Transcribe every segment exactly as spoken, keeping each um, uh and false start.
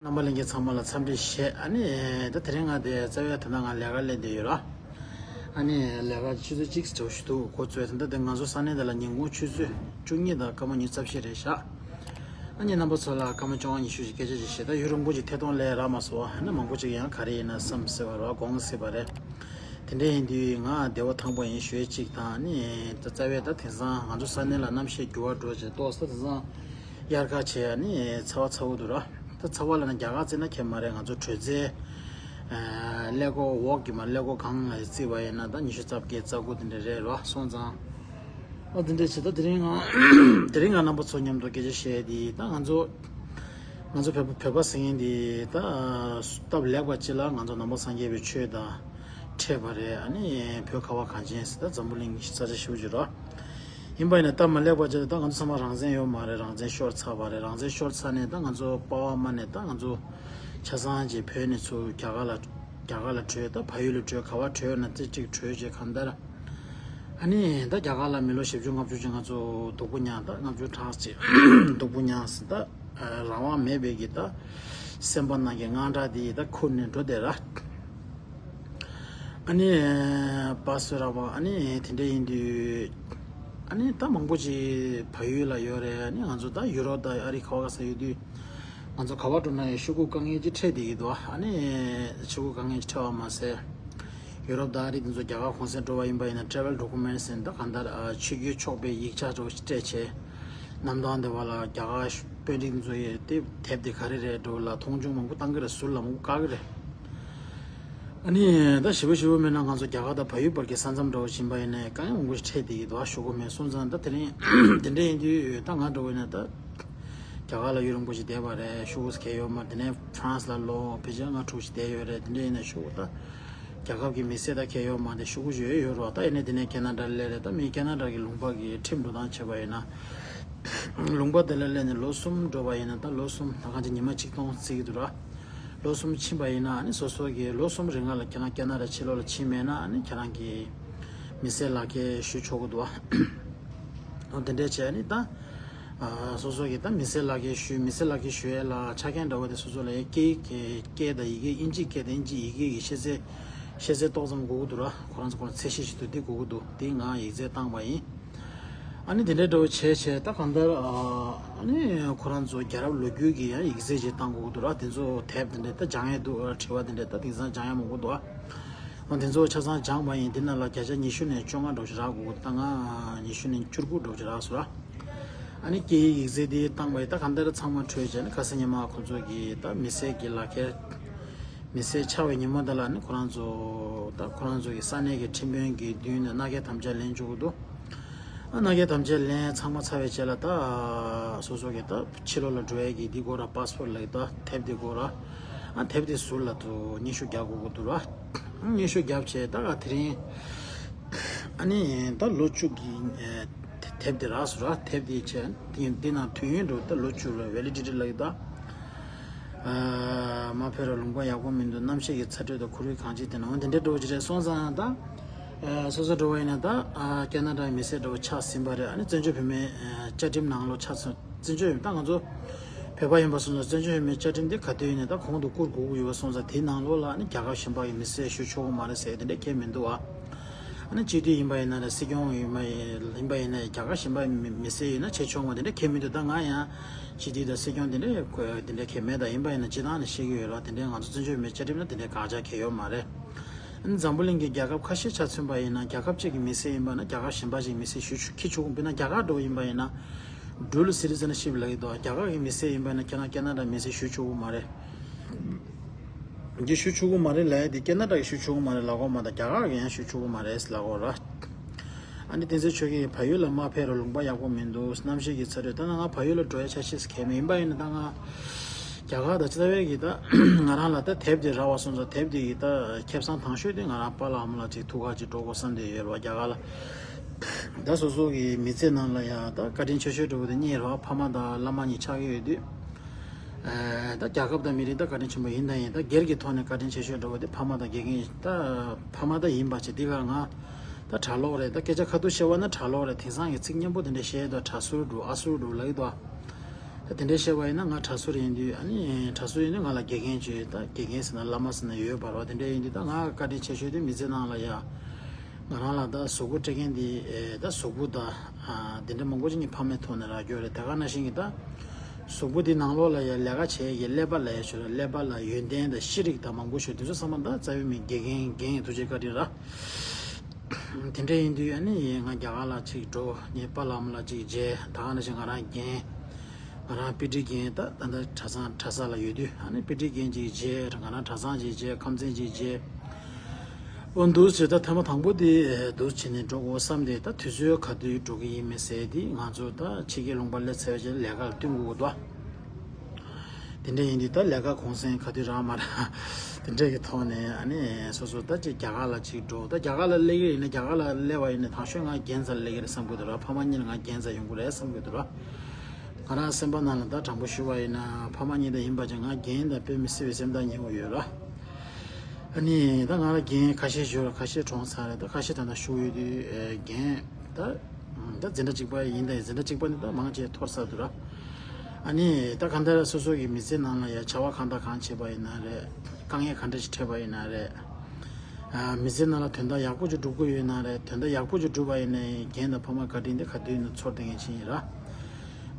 རྣམ་པ་ལྷན་རྒྱས་ཚང་མ་ལ་འཚམས་འདྲི་ཞུ། ཨ་ནི་ད་དེ་རིང་ང་དེ་རྩ་བའི་ད་ལྟ་ང་ལས་ཀ་ལས་བསྡད་ཡོད་ར། ཨ་ནི་ལས་ཀ་ཆུ་ཚོད་གཅིག་ཙམ་ཞིག་འདུག་འགོ་ཚུགས། ད་ལྟ་དེ་ང་ཚོ་ས་གནས་དེ་ལ་ཉིན་གུང་ཆུ་ཚོད་བཅུ་གཉིས་དང་སྐར་མ་ཉི་ཤུ་རྩ་བཞི་རེད་ཤག་ཨ་ནི་རྣམ་པ་ཚོ་ལ་སྐར་མ་བཅོ་ལྔ་ཉི་ཤུ་ཞིག་སྐད་ཆ་ཅིག་བཤད། ད་ཡུན་རིང་པོ་ཅིག་ཐད་གཏོང་ལས་རག་མ་སོང་། ཨ་ནི་མང་པོ་ཅིག་ཡང་ག་རེ་ཡིན་ན་བསམ་སྲིད་པ་ར་དགོངས་སྲིད་པ་རེད། དེ་འདྲ་ཡིན་དུས་ང་བདེ་བ་ཐང་པོ་ཡིན་ཞུ་ཡས་གཅིག་དང་། ཨ་ནི་ད་རྩ་བའི་ད་དེང་སང་ང་ཚོ་ས་གནས་ལ་གནམ་གཤིས་འགྱུར་བ་འགྲོ་བྱས་ཏོག་ཙམ་དེང་སང་དབྱར་ཁ་བྱས། ཨ་ནི་ཚ་བ་ཚ་བོ་འདུག་ར། ད་ཚ་བ་ལ་ནི་རྒྱ་གར་བརྩིས་ན་ཁྱད་མ་རེད། ང་ཚོ་དྲོད་ཚད་ཀླད་ཀོར་འོག་གི་མ་ཀླད་ཀོར་སྒང་ལ་བརྩིས་པ་ཡིན་ན་ད་ཉི་ཤུ་རྩ་བརྒྱད་རྩ་དགུ་དེ་འདྲ་རེད་ར། སོང་ཙང་ཨ་དེ་འདྲ་བྱས། ད་དེ་རིང་ང་དེ་རིང་ང་རྣམ་པ་ཚོ་མཉམ་དུ་སྐད་ཆ་བཤད་དེ། ད་ང་ཚོ་ང་ཚོ་བོད་པ་བོད་པ་ཟེར་མཁན་དེ་ད་སྟབས་ལེགས་པ་ཅིག་ལ་ང་ཚོ་ནང་པ་སངས་རྒྱས་པའི་ཆོས་དང་འཕྲད་པ་རེད། ཨ་ནི་བོད་ཁ་བ་གངས་ཅན་ཟེར་ད་འཛམ་བུ་གླིང་ས་ཆ་ཞེ་པོ་ཅིག་ར། ཡིན་པ་ཡིན་ན་སྟབས་མ་ལེགས་པ་ཅིག་ལ་ད་ང་ཚོ་ཚང་མ་རང་བཙན་ཡོད་མ་རེད། རང་བཙན་ཤོར་ཚར་བ་རེད། རང་བཙན་ཤོར་ཚར་ནས་ད་ང་ཚོ་པ་ཕ་མ་ནས་ད་ང་ཚོ་ཆ་ཚང་ཅིག་བོད་ནས་ཚུར་རྒྱ་གར་ལ་རྒྱ་གར་ལ་བྲོས། ད་བལ་ཡུལ་ལ་བྲོས། ག་བ་བྲོས་ན་ཙི་ཅིག་བྲོས་བྱས་གང་ལྟར། ཨ་ནི་ད་རྒྱ་གར་ལ་མི་ལོ་བཞི་བཅུ་ལྔ་བཅུ་ཅིག་ང་ཚོ་སྡུག་པོ་མྱངས། ད་ལྔ་བཅུ་ཕྲག་ཅིག་སྡུག་པོ་མྱངས་ཟིན། ད་རང་དབང་མེད་པའི་གི་ད་སེམས་པ་ནང་གི་དངངས་སྐྲག་དེ་ད་ཁུར་ནས་འགྲོ་བསྡད་ར། ཨ་ནི་པ་སུ་ར་བ་ཨ་ནི་དེ་འདྲ་ཡིན་དུས། ཨ་ནི་ད་མང་པོ་ཅིག་བལ་ཡུལ་ལ་ཡོད་རེད། ཨ་ནི་ང་ཚོ་ད་ཡུ་རོབ་དང་ཨ་རི་ཁ་བ་ག་ས་ཡོད་དུས། ང་ཚོ་ག་བ་འགྲོ་ན་ཡང་ཤོག་གུ་དཀའ་ངལ་ཅིག་འཕྲད་བསྡད་ཀྱི་འདུག་ཨ་ནི་ཤོག་གུ་དཀའ་ངལ་ཅིག་འཕྲད་པ་མ་ཟད། ཡུ་རོབ་དང་ཨ་རི་དེ་ཚོ་རྒྱ་གར་གུང་སེང་འགྲོ་བ་ཡིན་པ་ཡིན་ན་travel documents ཟེར་ད་གང་ལྟར་ཨ་ཆིབས་བསྒྱུར་ཆོག་པའི་ཡིག་ཆ་འདྲ་བོ་ཞིག་སྤྲད་བྱས། གནམ་ཐང་དེ་བ་ལ་རྒྱ་གར་དཔོན་རིགས་ཚོ་ཡི་དེབ་དེབ་དེ་ག་རེ་རེད་འགྲོ་ལ་མཐོང་ཆུང་མང་པོ་བཏང་གི་རེད། ཟུར་ལ་མང་པོ་བཀག་གི་རེད། ཨ་ནི་ད་ཞེ་པོ་ཞེ་པོ་མེད་ན་ང་ཚོ་རྒྱ་གར་དང་བལ་ཡུལ་བར་གྱི་ས་མཚམས་འདྲ་བོ་ཕྱིན་པ་ཡིན་ནའི་དཀའ་ངལ་མང་པོ་ཞིག་འཕྲད་བསྡད་ཀྱི་འདུག་ཨ་ཤོག་གུ་མེད་སོང་ཙང་། ད་དེ་རིང་དེ་འདྲ་ཡིན་དུས་ད་ང་འདྲ་བོ་ཡིན་ན་ད་རྒྱ་གར་ལ་ཡུན་རིང་པོ་ཞིག་བསྡད་པ་རེད། ཤོག་གུ་གང་ཡོད་མ་རེད། དེ་ནས་ཧྥ་རན་སི་ལ་ལོ་ཕལ་ཆེར་ལྔ་དྲུག་ཞིག་བསྡད་ཡོད་རེད། དེ་འདྲ་ཡིན་ན་ཤོག་གུ་ད་རྒྱལ་ཁབ་ཀྱི་མི་སེར་ད་གང་ཡོད་མ་རེད། ཤོག་གུ་ཡོད་ཡོད་རོགས། ད་ཡིན་ནའི་དེ་ནས་ཁེ་ན་ཌ་སླེབས་རེད། ད་མི་ཁེ་ན་ཌ་གི་ལུང་པ་གི་ཁྲིམས་འགྲོ་སྟངས་བྱས་པ་ཡིན་ན། ལུང་པ་དེ་ལ་སླེབས་ནས་ལོ་གསུམ་འགྲོ་བ་ཡིན་ན། ད་ལོ་གསུམ་ད་གང་ཅི་ཉི་མ་གཅིག་སྟོང་བརྩི་གི་འདུག་ར། ལོ་གསུམ་ཕྱིན་པ་ཡིན་ན་ཨ་ནི་སོ་སོ་གི་ལོ་གསུམ་རིང་ལ་ཁྱེད་རང་ཁེ་ན་ཌ་ཕྱི་ལོགས་ལ་ཕྱིན་མེད་ན་ཨ་ནི་ཁྱེད་རང་གི་མི་སེར་ལག་ཁྱེར་ཞུ་ཆོག་གི་འདུག་ཨ། འོ་དེ་འདྲས་བྱས་ཨ་ནི་ད། ཨ་སོ་སོ་གི་ད་མི་སེར་ལག་ཁྱེར་ཞུ། མི་སེར་ལག་ཁྱེར་ཞུ་ཡས་ལ་ཆ་རྐྱེན་འདྲ་བོ་དེ་སོ་སོ་ལ་ཡ་སྐད་ཡིག་གི་སྐད་དང་ཡི་གེ་དབྱིན་ཇིའི་སྐད་དང་དབྱིན་ཇིའི་ཡི་གེ་གི་ཤེས་ཚད་ཤེས་ཚད་ཏོག་ཙམ་དགོས་ཀྱི་འདུག་ར། ཁོ་རང་ཚོ་ཁོ་རང་ཚད་གཞི་ཞིག་ཏུ་དེ་དགོས་ཀྱི་འདུག་དེ་ང་ཡིག་ཚད་བཏང་བ་ཡིན། ཨ་ནི་དེ་འདྲའི་འདྲ་བོ་བྱས་བྱས་ད་གང་ལྟར་ཨ་ནི་ཁོ་རང་ཚོ་རྒྱལ་རབས་ལོ་རྒྱུས་ཀྱི་ཡང་ཡིག་ཚད་ཅིག་བཏང་དགོས་ཀྱི་འདུག་ར། དེ་ཚོ་དེབ་དེ་འདྲ་ད་སྦྱང་ཡས་འདུག་ར། དྲི་བ་དེ་འདྲ་ད་དེང་སང་སྦྱང་ཡས་མང་པོ་འདུག་ཨ། འོ་དེ་ཚོ་ཆ་ཚང་སྦྱངས་པ་ཡིན། དེ་ནང་ལ་བརྒྱ་ཆ་ཉི་ཤུ་ནས་བཅོ་ལྔ་འདྲ་བོ་ཞིག་རག་དགོས་ཀྱི་འདུག་ད་ང་ཉི་ཤུ་ནས་བཅུ་དགུ་འདྲ་བོ་ཞིག་རག་སོང་ར། ཨ་ནི་སྐད་ཡིག་ཡིག་ཚད་དེ་བཏང་བ་ཡིན། ད་གང་ལྟར་ཚང་མ་འཕྲོད་བྱས་ནས་ཁ་སང་ཉི་མ་ཁོ་ཚོ་གི་ད་མི་སེར་གྱི་ལག་ཁྱེར། མི་སེར་ཆགས་པའི་ཉིན་མོ་དེ་ལ་ནི་ཁོ་རང་ཚོ་ད་ཁོ་རང་ཚོ་གི་ས་གནས་ཀྱི་ཁྲིམས་དཔོན་གྱི་མདུན་ནས་མནའ་སྐྱེལ་དམ་བཅའ་ལེན་བཅུག་གི་འདུག་ཨ་མནའ་སྐྱེལ་དམ་བཅའ་ལེན་ཚང་མ་ཚར་བའི་རྗེས་ལ་ད་སོ་སོ་གི་ད་ཕྱི་ལོགས་ལ་འགྲོ་ཡས་ཀྱི་འདི་དགོས་ར། པཱ་སི་པོར་ཊི་ལབ་ཀྱི་ད་དེབ་འདི་དགོས་ར། ཨ་དེབ་འདི་ཟུར་ལ་དུ་སྙན་ཞུ་རྒྱག་དགོས་ཀྱི་འདུག་ར། སྙན་ཞུ་བརྒྱབ་བྱས་ད་ག་དེ་རིང་ཨ་ནི་ད་ལོ་བཅུ་གི་ཨེ་དེབ་འདི་རག་སོང་ར། དེབ་འདི་བྱས་འདི་འདི་ནང་དུས་ཡུན་འགྲོ་ད་ལོ་བཅུ་ར། ཝེ་ལི་ཌི་ཊི་ལབ་ཀྱི་ད། ཨ་མ་ཕེབས་ར་ལུང་པ་ཡག་པོ་མི་འདུག་གནམ་གཤིས་ཀྱི་ཚ་དྲོད་དང་ཁོར་ཡུག་གང་ཅི་དེ་ནང་འོ་དེ་འདྲའི་འགྲོ་གི་རེད། སོང་ཙང་ད་ཨ་སོ་སོ་འགྲོ་བ་ཡིན་ན་ད་ཨ་ཁེ་ན་ཌ་མི་སེར་འགྲོ་བ་ཆགས་ཟིན་པ་རེད། ཨ་ནི་བཙན་བྱོལ་བོད་མིའི་ཨ་བཅའ་ཁྲིམས་ནང་ལོགས་ཆགས་སོང་། བཙན་བྱོལ་ད་ང་ཚོ་བོད་པ་ཡིན་པ་སོང་ཙང་བཙན་བྱོལ་བོད་མིའི་བཅའ་ཁྲིམས་དེ་ག་དུས་ཡིན་ནའི་ད་གོང་དུ་བཀུར་དགོས་ཀྱི་ཡོད་པ་སོང་ཙང་དེའི་ནང་ལོགས་ལ་ཨ་ནི་རྒྱལ་ཁབ་གཞན་པ་གི་མི་སེར་ཞུ་ཆོག་གི་མ་རེད་ཟེར་དེ་འདྲ་གང་ཡང་མི་འདུག་ཨ། ཨ་ནི་སྤྱི་འཐུས་ཡིན་པ་ཡིན་ན་རེད། སྲིད་སྐྱོང་ཡིན་པ་ཡིན་ཡིན་པ་ཡིན་ན་རྒྱ་གར་གཞན་པ་མི་མི་སེར་ཡིན་ན་བྱེད་ཆོག་མ་དེ་འདྲ་གང་ཡང་མི་འདུག་ད་ང་ཡང་སྤྱི་འཐུས་དང་སྲིད་སྐྱོང་དེ་འདྲ་དེ་འདྲ་གང་ཡང་མེད། ད་ཡིན་པ་ཡིན་ན་སྤྱི་བཏང་ནས་བཤད་ཀྱི་ཡོད་ར། དེ་འདྲའི་ང་ཚོ་བཙན་བྱོལ་བོད་མིའི་བཅའ་ཁྲིམས་ན་དེ་འདྲའི་དགག་བྱ་གང་ཡང་ཡོད་མ་རེད། ཨ་ནི་འཛམ་བུ་གླིང་གི་རྒྱལ་ཁབ་ཁ་ཤས་ཆ་མཚོན་པ་ཡིན་ན་རྒྱལ་ཁབ་གཅིག་གི་མི་སེར་ཡིན་པ་ན་རྒྱལ་ཁབ་གཞན་པ་ཞིག་མི་སེར་ཞུ་ཆོག་འཁྱེར་ཆོག་གི། དཔེར་ན་རྒྱ་གར་འདྲ་བོ་ཡིན་པ་ཡིན་ན་dual citizenship ལབ་ཀྱི་འདུག་རྒྱ་གར་གྱི་མི་སེར་ཡིན་པ་ཡིན་ན་ཁྱེད་རང་ཁེ་ན་ཌ་མི་སེར་ཞུ་ཆོག་གི་མ་རེད། འདི་ཞུ་ཆོག་གི་མ་རེད་ལབ་ཡ་དེ་ཁེ་ན་ཌ་གི་ཞུ་ཆོག་གི་མ་རེད་ལབ་དགོས་མ་གཏོགས་རྒྱ་གར་གི་ཡང་ཞུ་ཆོག་གི་མ་རེད་ལབ་དགོས་ར། ཨ་ནི་བསྟན་འཛིན་ཆོས་སྐྱིད་བལ་ཡུལ་ལ་མ་ཕེབས་རོགས། ལུང་པ་ཡག་པོ་མི་འདུག་གནམ་གཤིས་ཀྱི་ཚ་དྲོད། ད་ང་བལ་ཡུལ་ལ་འགྲོ་ཡ་འཆར་གཞི་ཟེར་གང་ཡང་མེད། ཡིན་པ་ཡིན་ན་ད་ང་རྒྱ་གར་དང་ཅི་ལྟ་བས་ཀྱི་ད་ང་རང་ལ་ད་དེབ་དེ་རག་པ་སོང་ཙང་དེབ་དེ་ཡི་ད་ཁེ་བཟང་དང་ཤོས་དེ་ང་རང་པཱ་ལགས་ཨ་མ་ལགས་ཅིག་ཐུག་ག་ཅིག་འགྲོ་དགོས་བསམ་བསྡད་ཡོད་རེད་བ། རྒྱ་གར་ལ་ད་སོ་སོ་གི་མི་ཚེ་ནང་ལ་ཡང་ད་བཀའ་དྲིན་ཆེ་ཤོས་འདྲ་བོ་དེ་གཉིས་རེད་བ། ཕ་མ་དང་བླ་མ་གཉིས་ཆགས་ཀྱི་ཡོད་དུས། ཨ་ད་རྒྱལ་ཁབ་དང་མི་རིགས་ད་བཀའ་དྲིན་ཆེན་པོ་ཡིན་དང་ཡིན། ད་སྒེར་གྱི་ཐོག་ནས་བཀའ་དྲིན་ཆེ་ཤོས་འདྲ་བོ་དེ་ཕ་མ་དང་དགེ་རྒན་ད་ཕ་མ་ད་ཡིན་པ་བྱས། འདི་གར་ང་ད་གྲྭ་ལོག་རེད། ད་སྐད་ཆ་ཁ་ཐུག་བཤད་པ་ན་གྲྭ་ལོག་རེད། དེང་སང་གི་ཚིག་སྙན་པོ་དེ་འདྲ་བཤད་དུས་གྲྭ་ཟུར་འདྲ་བོ་ཨ་ཟུར་འདྲ་བོ་ལབ་ཀྱི་འདུག་ཨ། དེ་འདྲའི་བཤད་པ་ཡིན་ན་ང་གྲྭ་ཟུར་ཡིན་དུས། ཨ་ནི་གྲྭ་ཟུར་ཡིན་དུས་ང་ལ་དགེ་རྒན་བྱོས། ད་དགེ་རྒན་ཟེར་ན་བླ་མ་ཟེར་ན་ཡོད་པ་རེད་བ། དེ་འདྲ་ཡིན་དུས་ད་ང་བཀའ་དྲིན་ཆེ་ཤོས་དེ་མི་ཚེ་ནང་ལ་ཡ། ང་རང་ལ་ད་གཟུགས་པོ་སྤྲད་མཁན་དེ་ཨེ་ད་གཟུགས་པོ་དང་། ཨ་དེ་འདྲ་མང་པོ་ཅིག་ངས་ཕ་མའི་ཐོག་ནས་རག་གི་ཡོད་རེད། དེ་ག་ནང་བཞིན་གྱི་ད་གཟུགས་པོ་དེ་ནང་ལོགས་ལ་ཡ་ལས་ཀ་བྱེད་ཡ་གི་ཀླད་པ་ལ་ཡ་ཞོར་ཀླད་པ་ལ་ཡོན་ཏན་དང་ཤེས་རིག་དང་མང་པོ་ཞིག་དེ་ཚོ་ཚང་མ་ད་རྩ་བའི་མི་དགེ་རྒན་རྒན་ཡི་ཐུགས་རྗེ་བཀའ་དྲིན་ར། དེ་འདྲ་ཡིན་དུས་ཨ་ནི་ང་རྒྱ་གར་ལ་ཅིག་འགྲོ། ངའི་པཱ་ལགས་ཨ་མ་ལགས་ཅིག་མཇལ། ད་ག་ནང་བཞིན་ང་རང་རྒན། ང་རང་དཔེ་ཁྲིད་རྒན། ད་ད་ལྟ་གྲྭ་ཚང་གྲྭ་ས་ལ་ཡོད་དུས་ཨ་ནི་དཔེ་ཁྲིད་རྒན་ཅིག་མཇལ། ང་རང་གྲྭ་ཚང་ཅིག་མཇལ། ཁམས་ཚན་ཅིག་མཇལ། འོ་འདུག་བྱས། ད་ཐེངས་མ་དང་པོ་དེ་འདུག་བྱས་ནས་འགྲོ་དགོས་བསམ་སྟེ། ད་དུས་ཚོད་ག་དུས་འགྲོ་གི་ཡིན་མིན་ཟེར་དེ་ང་ཚོ་ད་ཕྱི་རྒྱལ་ལུང་པ་སླེབས་ཚར་བའི་རྗེས་ལས་ཀ་ལ་བསྟུན་དགོས་ཀྱི་འདུག་དེ་འདྲ་ཡིན་དུས་ད་ལས་ཀ་གུང་སེང་ག་དུས་རག་མ་རག་དེ་འདྲ་གི་ཐོག་ནས་ཨ་ནི་སོ་སོ་ད་ཅིག་རྒྱ་གར་ལ་ཅིག་འགྲོ། ད་རྒྱ་གར་ལ་སླེབས་ཀྱི་ཡིན་ན། རྒྱ་གར་ལ་སླེབས་པ་ཡིན་ན་དང་ཤོས་ང་རྒན་རྩ་ལ་སླེབས་ཀྱི་རེད་བསམ་གྱི་འདུག་ར། ཕ་མ་གཉིས་ལ་ང་རྒན་རྩ་ཡོང་གི་རེད་བསམ་གྱི་འདུག་ར། ང་རང་སེམས་པ་ནང་ལ་ད་དྲང་པོ་ཞུ་བ་ཡིན་ན། ཕ་མ་གཉིས་ད་ཡིན་པ་ཅིག་ང་རྒན་ད་དཔེ་མི་སྲིད་པའི་སེམས་ཐག་ཉེ་བོ་ཡོད་ར། ཨ་ནི་ད་ང་ལ་རྒན་ཁ་ཤས་ཞུ་ར། ཁ་ཤས་གྲོངས་ཚར་རེད། ད་ཁ་ཤས་ད་ལྟ་བཞུགས་ཡོད་དུས་ཨེ་རྒན་ད་ད་འཛིན་གྲྭ་གཅིག་པ་ཡིན། ད་འཛིན་གྲྭ་གཅིག་པ་ནི་ད་མང་ཆེ་འཐོར་ཚར་འདུག་ར། ཨ་ནི་ད་གང་ལྟར་སོ་སོ་གི་མི་ཚེ་ནང་ལ་ཡ་བྱ་བ་གང་དང་གང་བྱེད་པ་ཡིན་ན་རེད། དཀའ་ངལ་ག་འདྲ་ཞིག་འཕྲད་པ་ཡིན་ན་རེད། ཨ་མི་ཚེ་ནང་ལ་དོན་དག་ཡག་པོ་ཅིག་སྒྲུབ་དགོས་ཡོད་ན་རེད། དོན་དག་ཡག་པོ་ཅིག་སྒྲུབ་པ་ཡིན་ན་རྒན་དང་ཕ་མ་བཀའ་དྲིན་དེ་ག་དུས་ཡིན་ན་ཚོར་བསྡད་མཁན་ཅིག་ཡིན་ར།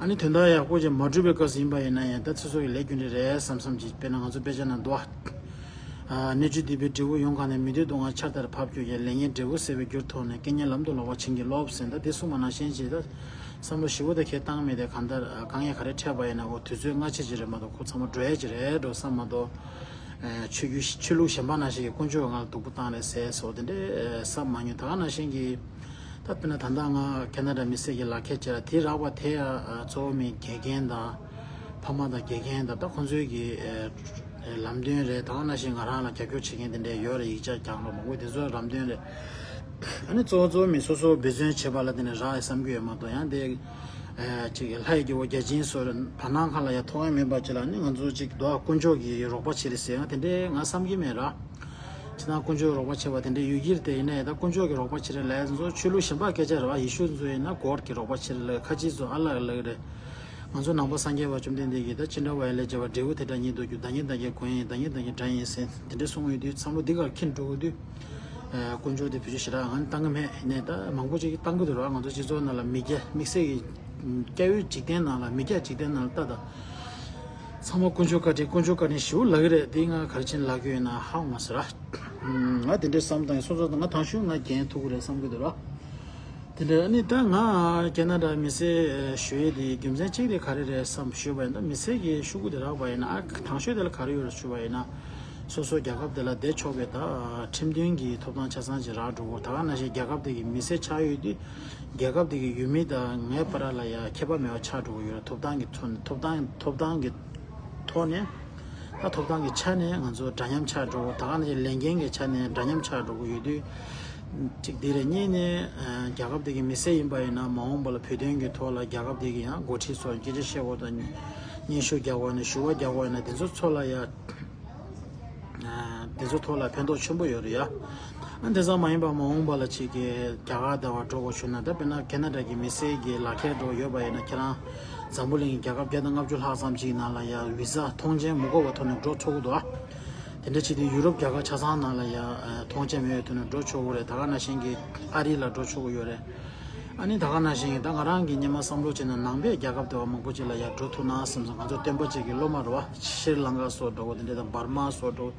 ཨ་ནི་དོན་དག་ཡག་པོ་ཅིག་མ་སྒྲུབ་པའི་སྐབས་སུ་ཡིན་པ་ཡིན་ན་ཡང་ད་ཚེ་སྲོག་གི་ལས་རྒྱུ་འབྲས་རེད་བསམ་བསམ་ཅིག་དཔེར་ན་ང་ཚོ་དཔེ་ཆ་ནང་འདུག་ཨ། ཨ་སྣོད་བཅུད་ལྡན་པའི་འབྲས་བུ་ཡོངས་གང་ནས། མི་མཐུན་སྡུག་བསྔལ་ཆར་ལྟར་བབས་གྱུར་ཅིག་ལས་ངན་འབྲས་བུ་ཟད་པའི་རྒྱུར་མཐོང་ནས། རྐྱེན་ངན་ལམ་དུ་ལོག་པར་བྱིན་གྱིས་རློབས་ཟེར། ད་འདི་གསུངས་པ་ནང་བཞིན་ཅིག་ད་བསམ་བློ་ཞིབ་པོ་ད་ཁྱེད་བཏང་མེད་དེ། གང་ལྟར་དཀའ་ངལ་ག་རེ་འཕྲད་པ་ཡིན་ན་འོ་དུས་ཚོད་སྔ་ཕྱི་ཅིག་རེད་མ་གཏོགས་ཁོ་ཚང་མ་འགྲོ་ཡ་ཅིག་རེད་འགྲོ་བསམ་མ་གཏོགས། ཆོས་བརྒྱུད་ཆོས་ལུགས་གཞན་པ་ནང་བཞིན་གྱི་དཀོན་མཆོག་གིས་ང་ལ་སྡུག་པོ་བཏང་རེད་ཟེར་སོགས་དེ་འདྲའི་བསམ་མ་མྱོང་། ད་ག་ནང་བཞིན་གྱི་ད་དཔེར་ན་ད་ལྟ་ང་ཁེ་ན་ཌ་མི་སེར་གྱི་ལག་ཁྱེར་བྱས་ལ་དེ་རག་པ་དེ་ཡང་གཙོ་བོ་མི་དགེ་རྒན་དང་ཕ་མ་དང་དགེ་རྒན་དང་ད་ཁོང་ཚོའི་གི་ལམ་སྟོན་རེད། ད་ག་ནང་བཞིན་ང་རང་ལ་རྒྱབ་སྐྱོར་བྱེད་མཁན་དེ་འདྲ་ཡོད་རེད། ཡིག་ཆ་རྒྱག་རོགས་མང་པོ་དེ་ཚོའི་ལམ་སྟོན་རེད། ཨ་ནི་གཙོ་བོ་གཙོ་བོ་མི་སོ་སོ་འབད་བརྩོན་བྱེད་པ་ལ་དེ་ནས་རག་ཡ་བསམ་གྱི་ཡོད་མ་གཏོགས། ཡང་དེ་ཨ་ཅིག་ལྷ་ཡི་སྐྱེ་བོ་བརྒྱ་བྱིན་སོགས་བར་སྣང་ཁ་ལ་ཡ་མཐོང་ཡ་མེད་པ་ཅིག་ལ་ནི་ང་ཚོ་ཅིག་རྡོ་དཀོན་མཆོག་གིས་རོགས་པ་བྱེད་རེད་ཟེར་ཡང་དེ་འདྲའི་ང་བསམ་གྱི་མེད་ར། ཅི་ན་དཀོན་མཆོག་རོགས་པ་བྱེད་པ་དེ་འདྲའི་ཡོད་ཀྱི་རེད། དེ་ཡིན་ན་ཡང་ད་དཀོན་མཆོག་གིས་རོགས་པ་བྱེད་རེད་ལབ་ཡ་ཚོ་ཆོས་ལུགས་གཞན་པ་སྐད་ཆ་རེད་བ། ཡེ་ཤུ་ཚོ་ཡིན་ན་གོཌ་གིས་རོགས་པ་བྱེད་རེད་ལབ། ཁ་ཆེ་ཚོ་ཨ་ལགས་ལབ་ཀྱི་རེད། ང་ཚོ་ནང་པ་སངས་རྒྱས་པ་བཅོམ་ལྡན་འདས་ཀྱིས་ད་ཅི་འདྲ་བ་ཡིན་ལས་བྱ་བ་འབྲས་བུ་དེ་འདྲ་ཉིད་དུ་འགྱུར། བདག་ཉིད་བདག་གི་མགོན་ཡིན། བདག་ཉིད་བདག་གི་དགྲ་ཡིན་ཟེར་དེ་འདྲ་གསུངས་ཡོད་དུས་བསམ་བློ་འདི་གར་འཁྱེར་འགྲོ་དགོས་དུས། ཨ་དཀོན་མཆོག་དེ་བེད་སྤྱོད་ཞེ་དྲག་ང་ནི་བཏང་གི་མེད། ཡིན་ནའི་ད་མང་པོ་ཅིག་གིས་བཏང་གི་འདུག་ར། ང་ཚོ་སྤྱི་ཚོགས་ནང་ལ་མི་སྐྱ་དམིགས་བསལ་གྱི་སྐྱ་བོའི་འཇིག་རྟེན་ནང་ལ་མི་སྐྱ་འཇིག་རྟེན་ནང་ལ་ལྟ་དང་། ཚང་མ་དཀོན་མཆོག་བཀའ་དྲིན་དཀོན་མཆོག་བཀའ་དྲིན་ཞེ་པོ་ལབ་ཀྱི་རེད། དེ་ང་ག་རེ་བྱས་ནས་ལབ་ཀྱི་ཡོད་ན་ཧ་གོ་མ་སོང་ར། ང་དེ་འདྲའི་བསམ་བཏང་ཡིན། སོ་སོ་ང་དང་ཤོས་ང་རྒན་ཐུག་གི་རེད་བསམ་གྱི་འདུག་ར། དེ་འདྲ་ནི་ད་ང་ཁེ་ན་ཌ་མི་སེར་ཞུ་ཡས་དེ་རྒྱུ་མཚན་གཅིག་དེ་ག་རེ་རེད་བསམ་ཞུས་པ་ཡིན་ན། མི་སེར་གྱི་ཤོག་གུ་དེ་རག་པ་ཡིན་ན་ཨ་དང་ཤོས་དེ་ལ་ག་རེ་ཡོད་རེད་ཞུས་པ་ཡིན་ན། སོ་སོ་རྒྱལ་ཁབ་དེ་ལ་བསྡད་ཆོག་པའི་ད་ཁྲིམས་མཐུན་གྱི་ཐོབ་ཐང་ཆ་ཚང་ཅིག་རག་འགྲོ་གི་རེད། ད་ག་ནང་བཞིན་རྒྱལ་ཁབ་དེ་གི་མི་སེར་ཆགས་ཡོད་དུས་རྒྱལ་ཁབ་དེ་གི་ཡུལ་མི་དང་ངའི་བར་ལ་ཡ་ཁྱད་པར་མེད་པ་ཆགས་འགྲོ་གི་ཡོད་རེད། ཐོབ་ཐང་གི་ཐོག་ནས་ཐོབ་ཐང་ཐོབ་ཐང་གི་ཐོག་ནས་ད་ཐོབ་ཐང་གི་ཆ་ནས་ང་ཚོ་འདྲ་མཉམ་ཆགས་འགྲོ། ད་ག་ནང་བཞིན་ལས་འགན་གྱི་ཆ་ནས་འདྲ་མཉམ་ཆགས་འགྲོ་གི་ཡོད་དུས། གཅིག་དེ་རེད། གཉིས་ནས་རྒྱལ་ཁབ་དེ་གི་མི་སེར་ཡིན་པ་ཡིན་ན་མ་འོངས་པ་ལ་བོད་དོན་གྱི་ཐོག་ལ་རྒྱལ་ཁབ་དེ་གི་ཡང་འགོ་ཁྲིད་ཚོར་སྐད་ཆ་བཤད་དགོས་དང་། སྙན་ཞུ་རྒྱག་དགོས་ན་ཞུ་བ་རྒྱག་དགོས་ན་དེ་ཚོ་ཚོ་ལ་ཡ། དེ་ཚོ་ཐོག་ལ་ཕན་ཐོགས་ཆེན་པོ་ཡོད་རེད་ཡ། ཨ་དེ་ཙམ་མ་ཡིན་པ་མ་འོངས་པ་ལ་ཅིག་གི་རྒྱ་གར་དེ་བ་འགྲོ་དགོས་བྱུང་ན། ད་དཔེར་ན་ཁེ་ན་ཌ་གི་མི་སེར་གྱི་ལག་ཁྱེར་འགྲོ་ཡོད་པ་ཡིན་ན་ཁྱེད་རང་འཛམ་བུ་གླིང་གི་རྒྱལ་ཁབ་བརྒྱ་དང་ལྔ་བཅུ་ལྷག་ཙམ་ཅིག་ནང་ལ་ཡ་བི་ཟ་ཐོངས་མཆན་མི་དགོས་པ་ཐོག་ནས་འགྲོ་ཆོག་གི་འདུག་ཨ། དེ་འདྲ་བྱས་ཏེ་ཡུ་རོབ་རྒྱལ་ཁབ་ཆ་ཚང་ནང་ལ་ཡ་ཐོངས་མཆན་མེད་པའི་ཐོག་ནས་འགྲོ་ཆོག་གི་རེད། ད་ག་ནང་བཞིན་གྱི་ཨ་རི་ལ་འགྲོ་ཆོག་གི་ཡོད་རེད། ཨ་ནི་ད་ག་ནང་བཞིན་གྱི་ད་ང་རང་གི་སྔོན་མ་བསམ་བློ་བྱས་ན་ནང་པའི་རྒྱལ་ཁབ་དེ་བ་མང་པོ་ཅིག་ལ་ཡ་འགྲོ་ཐུབ་ན་བསམ་སོང་། ང་ཚོ་སྟོན་པ་ཅིག་གི་སློབ་མ་རེད་བ། ཤྲི་ལང་ཀ་སོགས་འགྲོ་དགོས་དེ་འདྲ་དང་། འབར་མ་སོགས་འགྲོ།